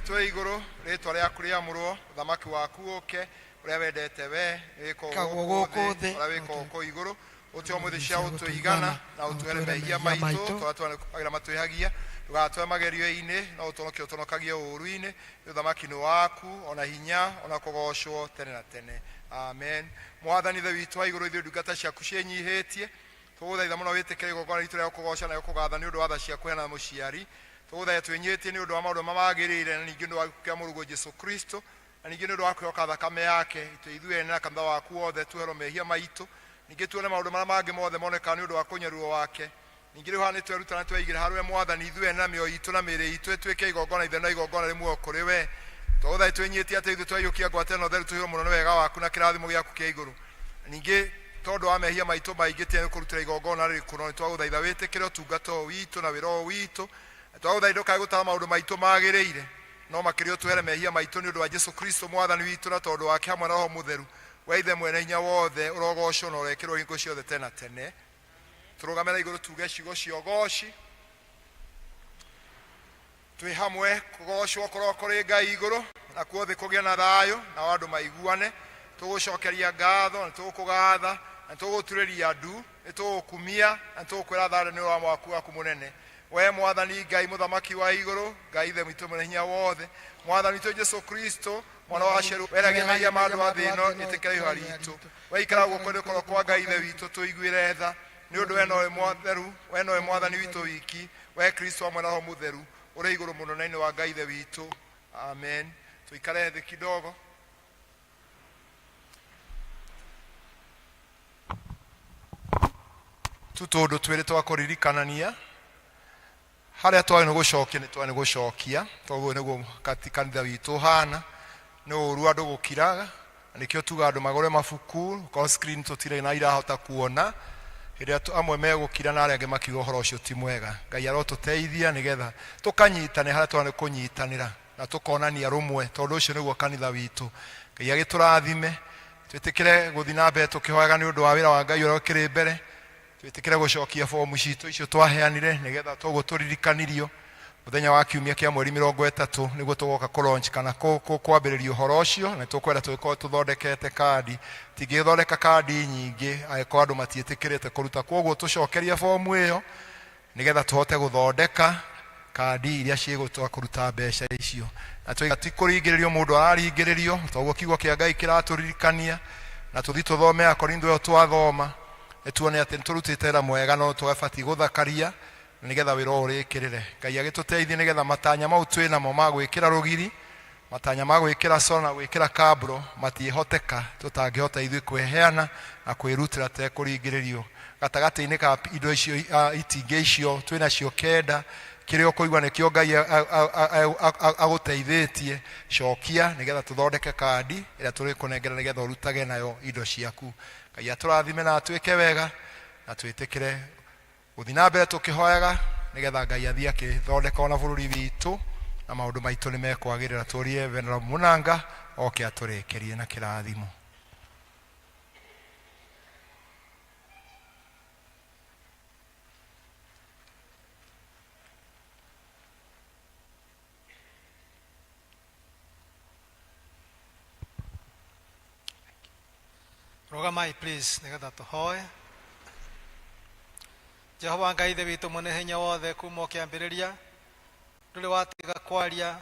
witũ wĩ igũrũ, rĩtwa rĩaku rĩamũrwo, ũthamaki waku ũke, ũrĩa wendete we wĩkwo Wĩkagwo gũkũ gũkũ thĩ, thĩ, ũrĩa wĩkagwo kũu igũrũ. Ũtũhe ũmũthĩ cia gũtũigana, na ũtuohere mehia maitũ, tũrĩa twanĩkagĩra matwĩhagia, ndũgatũhe magerio-inĩ, no ũtũhonokie ũtũhonokagie ũũru-inĩ. Nĩ ũthamaki nĩ waku, ona hinya, ona kũgocwo tene na tene. Amen. Mwathani Ithe witũ wa igũrũ, ithuĩ ndungata ciaku ciĩnyihĩtie, tũgũthaitha mũno wĩtĩkĩre igongona ritũ rĩa gũkũgoca na gũkũgatha nĩ ũndũ wa tha ciaku heana mũciari. Tũgũthaitha twĩnyihĩtie nĩ ũndũ wa maũndũ marĩa magĩrĩire, na ningĩ nĩ ũndũ wa gĩkuũ kĩa mũrũguo Jesu Kristo, na ningĩ nĩ ũndũ wa kwĩhoka thakame yake, itwe ithuĩ ene na kanitha waku wothe tuoherwo mehia maitũ, ningĩ tuone maũndũ marĩa mangĩ mothe monekaga nĩ ũndũ wa kũnyarirwo wake. Ningĩ rĩu haha nĩ tweruta na tweigĩra harĩ we Mwathani, ithuĩ ene na mĩoyo itũ na mĩĩrĩ itũ ĩtuĩke igongona itheru na igongona rĩ muoyo kũrĩ we. Twagũthaitha twĩnyihĩtie atĩ ithuĩ twaiyũkia ngwatanĩro theru tũihũrwo mũno nĩ wega waku na kĩrathimo gĩaku kĩa igũrũ. Ningĩ tondũ wa mehia maitũ maingĩ tiagĩrĩirwo kũrutĩra igongona rĩrĩkũ, no nĩ twagũthaitha wĩtĩkĩre ũtungata ũyũ witũ na wĩra ũyũ witũ. Na twagũthaitha ndũkae gũtara maũndũ maitũ magĩrĩire, no makĩria ũtũhere mehia maitũ nĩ ũndũ wa Jesu Kristo Mwathani witũ, na tondũ wake hamwe na Roho Mũtheru, we Ithe mwene hinya wothe, ũrogocwo na ũrekĩrwo hingo ciothe tene na tene. Tũrũgame na igũrũ tuge ciugo cia ũgoci twĩ hamwe. Kũgocwo kũroo kũrĩ Ngai igũrũ, nakuo thĩ kũgĩe na thayũ, nao andũ maiguane. Tũgũcokeria ngatho, nĩ tũgũkũgatha, na nĩ tũgũturĩria ndu, nĩ tũgũkumia, na nĩ tũgũkwĩra thande nĩ wa mwaku waku mũnene, we Mwathani Ngai mũthamaki wa igũrũ, Ngai Ithe witũ mwene hinya wothe, Mwathani witũ Jesu Kristo, mwana wa Sheru, weragia mehia ma andũ a thĩ ĩno, ĩtĩkĩra ihooya ritũ. We ikara guoko-inĩ kwa kwa Ngai Ithe witũ, tũiguĩre tha, nĩ ũndũ we nowe Mwatheru, we nowe Mwathani witũ wiki, we Kristo hamwe na Roho Mũtheru, ũrĩ igũrũ mũno na-inĩ wa Ngai Ithe witũ. Amen. Tũikare thĩ kidogo. Tu tũndũ twĩrĩ twa kũririkanania harĩa twagĩ nĩ gũcokia, nĩ twagĩ nĩ gũcokia, tondũ nĩguo kanitha witũ ũhana. Nĩ ũru andũ gũkiraga, na nĩkĩo tuga andũ magũre mabuku, korwo screen tũtirĩ na irahota kuona. Hĩndĩ ĩrĩa amwe megũkira na arĩa angĩ makiuga ũhoro ũcio ti mwega. Ngai arotũteithia nĩgetha tũkanyitanĩra harĩa twagĩ nĩ kũnyitanĩra, na tũkonania rũmwe, tondũ ũcio nĩguo kanitha witũ. Ngai agĩtũrathime, twĩtĩkĩre gũthiĩ na mbere tũkĩhoyaga nĩ ũndũ wa wĩra wa Ngai ũrĩa ũkĩrĩ mbere. Twĩtĩkĩre gũcokia bomu citũ icio twaheanire, nĩgetha toguo tũririkanirio mũthenya wa kiumia kĩa mweri 30 nĩguo tũgoka kũ launch kana kwambĩrĩria ũhoro ũcio. Na tũkwenda tũgĩkorwo tũthondekete kandi, tingĩthondeka kandi nyingĩ angĩkorwo andũ matiĩtĩkĩrĩte kũruta. Kwoguo tũcokerie bomu ĩyo nĩgetha tũhote gũthondeka kandi iria ciĩgũtwa kũruta mbeca icio. Na ti kũringĩrĩrio mũndũ araringĩrĩrio, toguo kiugo kĩa Ngai kĩratũririkania. Na tũthiĩ tũthome Akorintho ĩyo twathoma, nĩ tuone atĩ nĩ tũrutĩte wĩra mwega, no tũgabatiĩ gũthakaria nĩgetha wĩra ũyũ ũrĩkĩrĩre. Ngai agĩtũteithie nĩgetha matanya mau twĩ namo ma gwĩkĩra rũgiri, matanya ma gwĩkĩra coro na gwĩkĩra kabro matiĩhoteka tũtangĩhota ithuĩ kwĩheana na kwĩrutĩra tekũringĩrĩrio. Gatagatĩ-inĩ ka indo icio, itingĩ icio twĩ nacio kenda, kĩrĩa ũkũigua nĩkĩo Ngai agũteithĩtie, cokia nĩgetha tũthondeke kandi ĩrĩa tũrĩkũnengera nĩgetha ũrutage nayo indo ciaku. Ngai atũrathime na atwĩke wega, na twĩtĩkĩre gũthiĩ na mbere tũkĩhoyaga nĩgetha Ngai athiĩ akĩthondeka ona bũrũri witũ, na maũndũ maitũ nĩ mekwagĩrĩra. Tũrie Venerable Mũnanga oke atũrĩkĩrie na kĩrathimo. Rũgamai please nĩgetha tũhoe. Jehova Ngai Ithe witũ mwene hinya wothe, kuma o kĩambĩrĩria ndũrĩ watiga kwaria,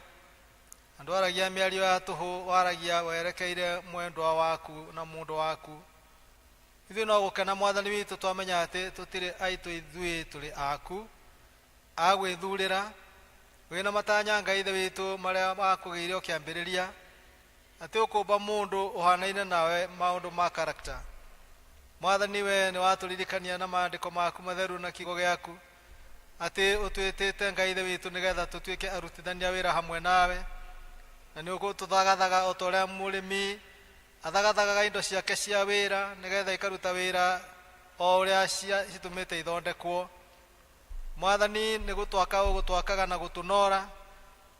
na ndwaragia mĩario ya tũhũ, waragia werekeire mwendwa waku na mũndũ waku. Ithuĩ no gũkena Mwathani witũ twamenya atĩ tũtirĩ aitũ, ithuĩ tũrĩ aku a gwĩthurĩra. Wĩna matanya Ngai Ithe witũ marĩa wakũgĩire o kĩambĩrĩria, atĩ ũkũmba mũndũ ũhanaine nawe maũndũ ma character. Mwathani, we nĩ watũririkania na maandĩko maku matheru na kiugo gĩaku atĩ ũtwĩtĩte Ngai Ithe witũ nĩgetha tũtuĩke arutithania wĩra hamwe nawe, na nĩ ũgũtũthagathaga o ta ũrĩa mũrĩmi athagathaga indo ciake cia wĩra nĩgetha ikaruta wĩra o ũrĩa citũmĩte ithondekwo. Mwathani, nĩ gũtwaka ũgũtwakaga na gũtũnora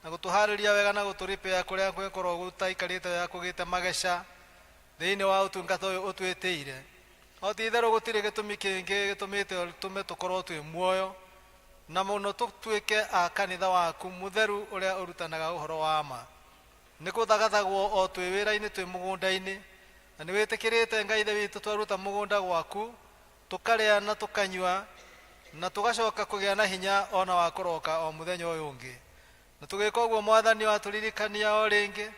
na gũtũharĩria wega na gũtũripĩa kũrĩa gwĩkorwo gũtaikarĩte wega kũgĩte mageca thĩinĩ wa ũtungata ũyũ ũtwĩtĩire. No ti itherũ gũtirĩ gĩtũmi kĩngĩ gĩtũmĩte tũme tũkorwo twĩ muoyo. Na mũno tũtuĩke a kanitha waku mũtheru ũrĩa ũrutanaga ũhoro wa ma. Nĩ gũthagathagwo o twĩ wĩra-inĩ twĩ mũgũnda-inĩ, na nĩ wĩtĩkĩrĩte Ngai Ithe witũ twaruta mũgũnda gwaku, tũkarĩa na tũkanyua, na tũgacoka kũgĩa na hinya o na wa kũroka o mũthenya ũyũ ũngĩ. Na tũgĩka ũguo Mwathani watũririkania o rĩngĩ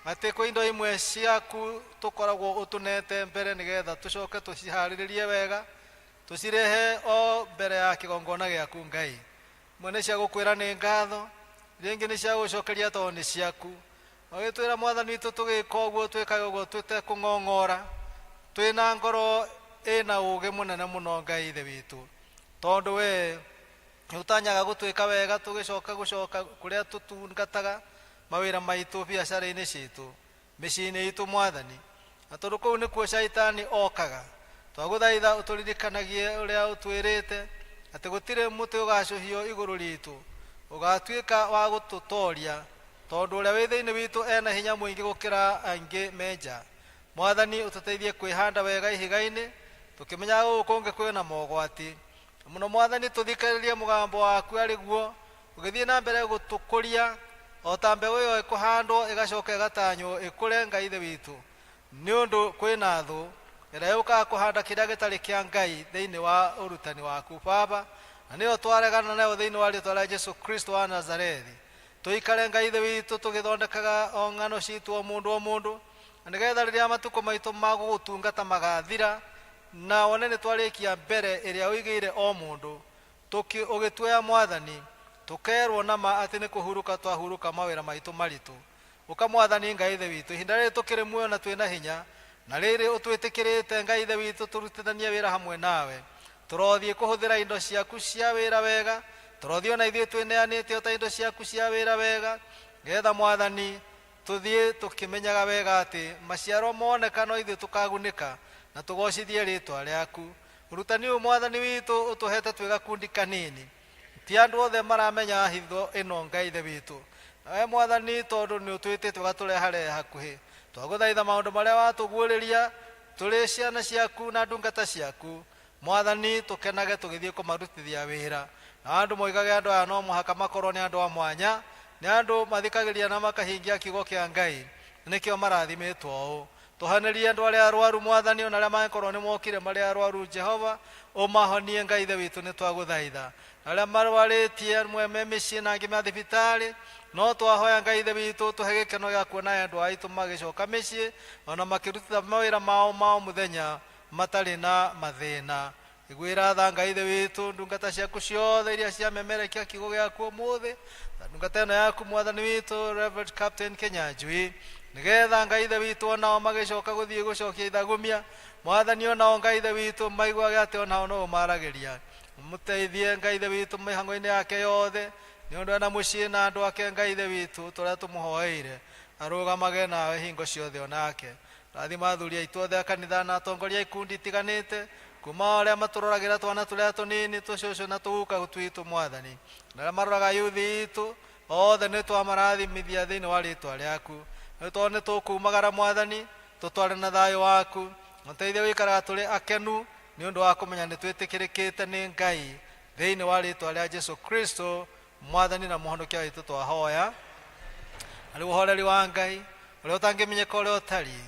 atĩ kwĩ indo imwe ciaku tũkoragwo ũtũnete mbere nĩgetha tũcoke tũciharĩrĩrie wega, tũcirehe o mbere ya kĩgongona gĩaku Ngai. Imwe nĩ cia gũkwĩra nĩ ngatho, iria ingĩ nĩ cia gũgũcokeria tondũ nĩ ciaku. Na ũgĩtwĩra Mwathani witũ tũgĩka ũguo twĩkage ũguo tũtekũng'ong'ora, twĩna ngoro ĩna ũgĩ mũnene mũno Ngai Ithe witũ, tondũ we nĩ ũtanyaga gũtwĩka wega tũgĩcoka gũcoka kũrĩa tũtungataga mawĩra maitũ biacara-inĩ citũ, mĩciĩ-inĩ itũ Mwathani. Na tondũ kũu nĩkuo caitani okaga, twagũthaitha ũtũririkanagie ũrĩa ũtwĩrĩte atĩ gũtirĩ mũtĩ ũgacũhio igũrũ ritũ ũgatuĩka wa gũtũtoria, tondũ ũrĩa wĩ thĩinĩ witũ ena hinya mũingĩ gũkĩra aingĩ me nja. Mwathani ũtũteithie kwĩhanda wega ihiga-inĩ, tũkĩmenyaga gũkũ kũngĩ kwĩna mogwati. Na mũno Mwathani tũthikĩrĩrie mũgambo waku arĩ guo ũgĩthiĩ na mbere gũtũkũria o ta mbeũ ĩyo ĩkũhandwo ĩgacoka ĩgatanywo ĩkũre Ngai Ithe witũ, nĩ ũndũ kwĩna thũ ĩrĩa yũkaga kũhanda kĩrĩa gĩtarĩ kĩa Ngai thĩinĩ wa ũrutani waku Baba, na nĩyo twaregana nayo thĩinĩ wa rĩtwa rĩa Jesu Kristo wa Nazarethi. Tũikare Ngai Ithe witũ tũgĩthondekaga o ng'ano citũ o mũndũ o mũndũ, na nĩgetha rĩrĩa matukũ maitũ ma gũgũtungata magathira, na wone nĩ twarĩkia mbere ĩrĩa ũigĩire o mũndũ, tũkĩ, ũgĩtuoya Mwathani, tũkerwo na ma atĩ nĩ kũhurũka twahurũka mawĩra maitũ maritũ. Ũka Mwathani Ngai Ithe witũ, ihinda rĩrĩ tũkĩrĩ muoyo na twĩna hinya, na rĩrĩ ũtwĩtĩkĩrĩte Ngai Ithe witũ tũrutithanie wĩra hamwe nawe. Tũrothiĩ kũhũthĩra indo ciaku cia wĩra wega, tũrothiĩ o na ithuĩ twĩneanĩte o ta indo ciaku cia wĩra wega, nĩgetha Mwathani tũthiĩ tũkĩmenyaga wega atĩ maciaro moneka no ithuĩ tũkagunĩka na tũgocithie rĩtwa rĩaku. Ũrutani ũyũ Mwathani witũ ũtũhete twĩ gakundi kanini, ti andũ othe maramenya hitho ĩno Ngai Ithe witũ. Nawe Mwathani tondũ nĩ ũtwĩtĩte ũgatũreharehe hakuhĩ, twagũthaitha maũndũ marĩa watũguũrĩria tũrĩ ciana ciaku na ndungata ciaku, Mwathani tũkenage tũgĩthiĩ kũmarutithia wĩra. Na andũ moigage andũ aya no mũhaka makorwo nĩ andũ a mwanya, nĩ andũ mathikagĩrĩria na makahingia kiugo kĩa Ngai, nĩkĩo marathimĩtwo ũũ. Tũhonerie andũ arĩa arwaru Mwathani, ona arĩa mangĩkorwo nĩ mokire marĩ arwaru Jehova, ũmahonie Ngai Ithe witũ nĩ twagũthaitha. Na arĩa marwarĩtie amwe me mĩciĩ na angĩ me thibitarĩ, no twahoya Ngai Ithe witũ tũhe gĩkeno gĩa kuona endwa aitũ magĩcoka mĩciĩ ona makĩrutitha mawĩra mao ma o mũthenya matarĩ na mathĩna. Iguĩra tha Ngai Ithe witũ ndungata ciaku ciothe iria ciamemerekia kiugo gĩaku ũmũthĩ, na ndungata ĩno yaku Mwathani witũ Reverend Captain Kinyanjui, nĩgetha Ngai Ithe witũ onao magĩcoka gũthiĩ gũcokia ithagumia, Mwathani onao Ngai Ithe witũ maiguage atĩ onao no ũmaragĩria. Mũteithie Ngai Ithe witũ mĩhang'o-inĩ yake yothe, nĩ ũndũ ena mũciĩ na andũ ake Ngai Ithe witũ tũrĩa tũmũhoeire, arũgamage nawe hingo ciothe onake. Rathima athuri aitũ othe a kanitha na atongoria a ikundi itiganĩte, kuma o arĩa matũroragĩra twana tũrĩa tũnini, tũcũcũ na tũguka twitũ Mwathani, na arĩa maroraga yuthi itũ, othe nĩ twamarathimithia thĩinĩ wa rĩtwa rĩaku. Rĩu tondũ nĩ tũkumagara Mwathani, tũtware na thayũ waku, na ũteithie gũikaraga tũrĩ akenu nĩ ũndũ wa kũmenya nĩ twĩtĩkĩrĩkĩte nĩ Ngai, thĩinĩ wa rĩtwa rĩa Jesu Kristo Mwathani na Mũhonokia witũ twahoya. Na rĩu ũhoreri wa Ngai ũrĩa ũtangĩmenyeka ũrĩa ũtariĩ,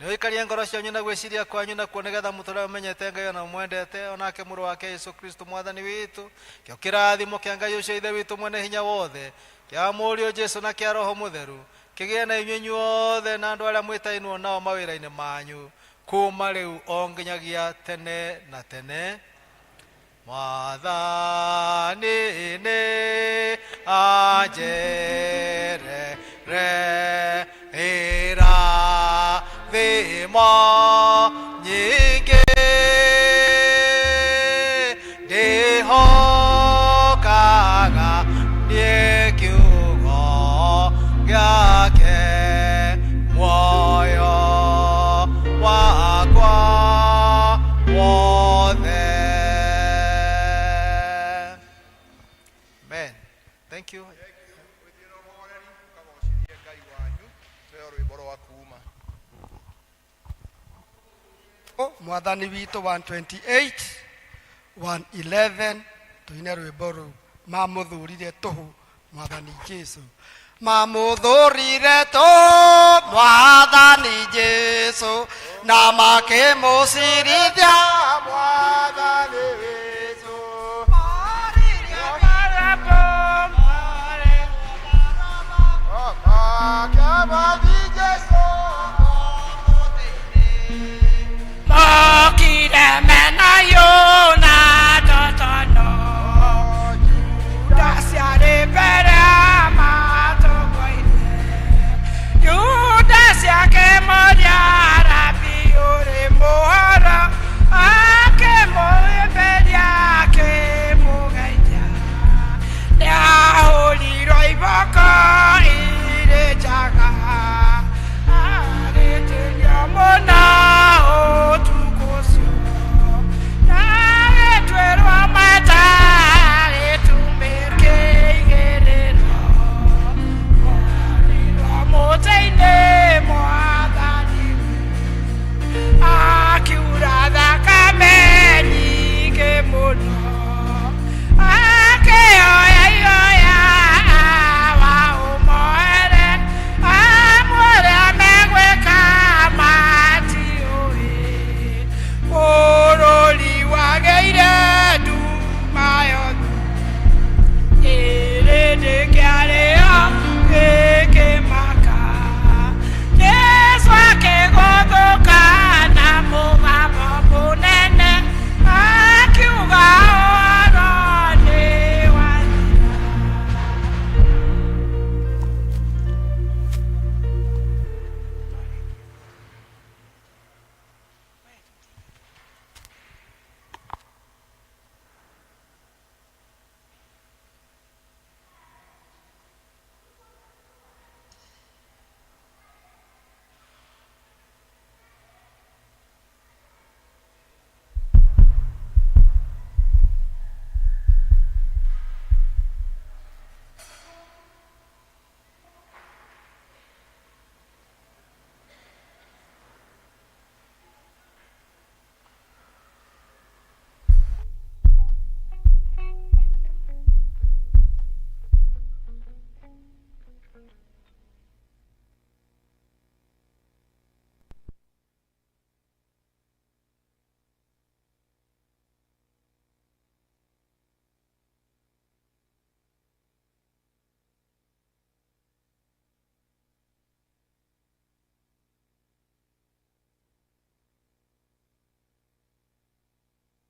nĩ ũikarie ngoro cianyu na gwĩciria kwanyu nakuo, nĩgetha mũtũre mũmenyete Ngai ona mũmwendete, o nake Mũrũ wake Yesu Kristo Mwathani witũ. Kĩo kĩrathimo kĩa Ngai ũcio Ithe witũ mwene hinya wothe, kĩa Mũriũ Jesu na kĩa Roho Mũtheru, kĩgĩe na inyuĩ inyuothe na andũ arĩa mwĩtainwo nao mawĩra-inĩ manyu, kuma rĩu o nginyagia tene na tene. Mwathani nĩ anjerere irathimo nyingĩ, ndĩhokaga niĩ kiugo gĩake muoyo wakwa wothe. Amen. Thank you. Ngai wanyu tweo rwĩmbo rwa kuma. Mwathani witũ 128 111 tũine rwĩmbo rũu. Mamũthũrire tũhũ Mwathani Jesu, mamũthũrire tũhũ Mwathani Jesu, na makĩmũcirithia Mwathani Jesu. Mokire mena yona totono Judas yarĩ mbere matongoire Judas akĩmũria Rabi ũrĩ mũhoro akĩmũhĩmbĩria akĩmũgeithia nĩahũrirwo iboko irĩ njaga agĩtĩrio mũno ũtukũ ũcio na agĩtuĩrwo mata gĩtumĩ kĩigĩrĩrwo orirwo mũtĩ-inĩ Mwathani akiura thakame nyingĩ mũno.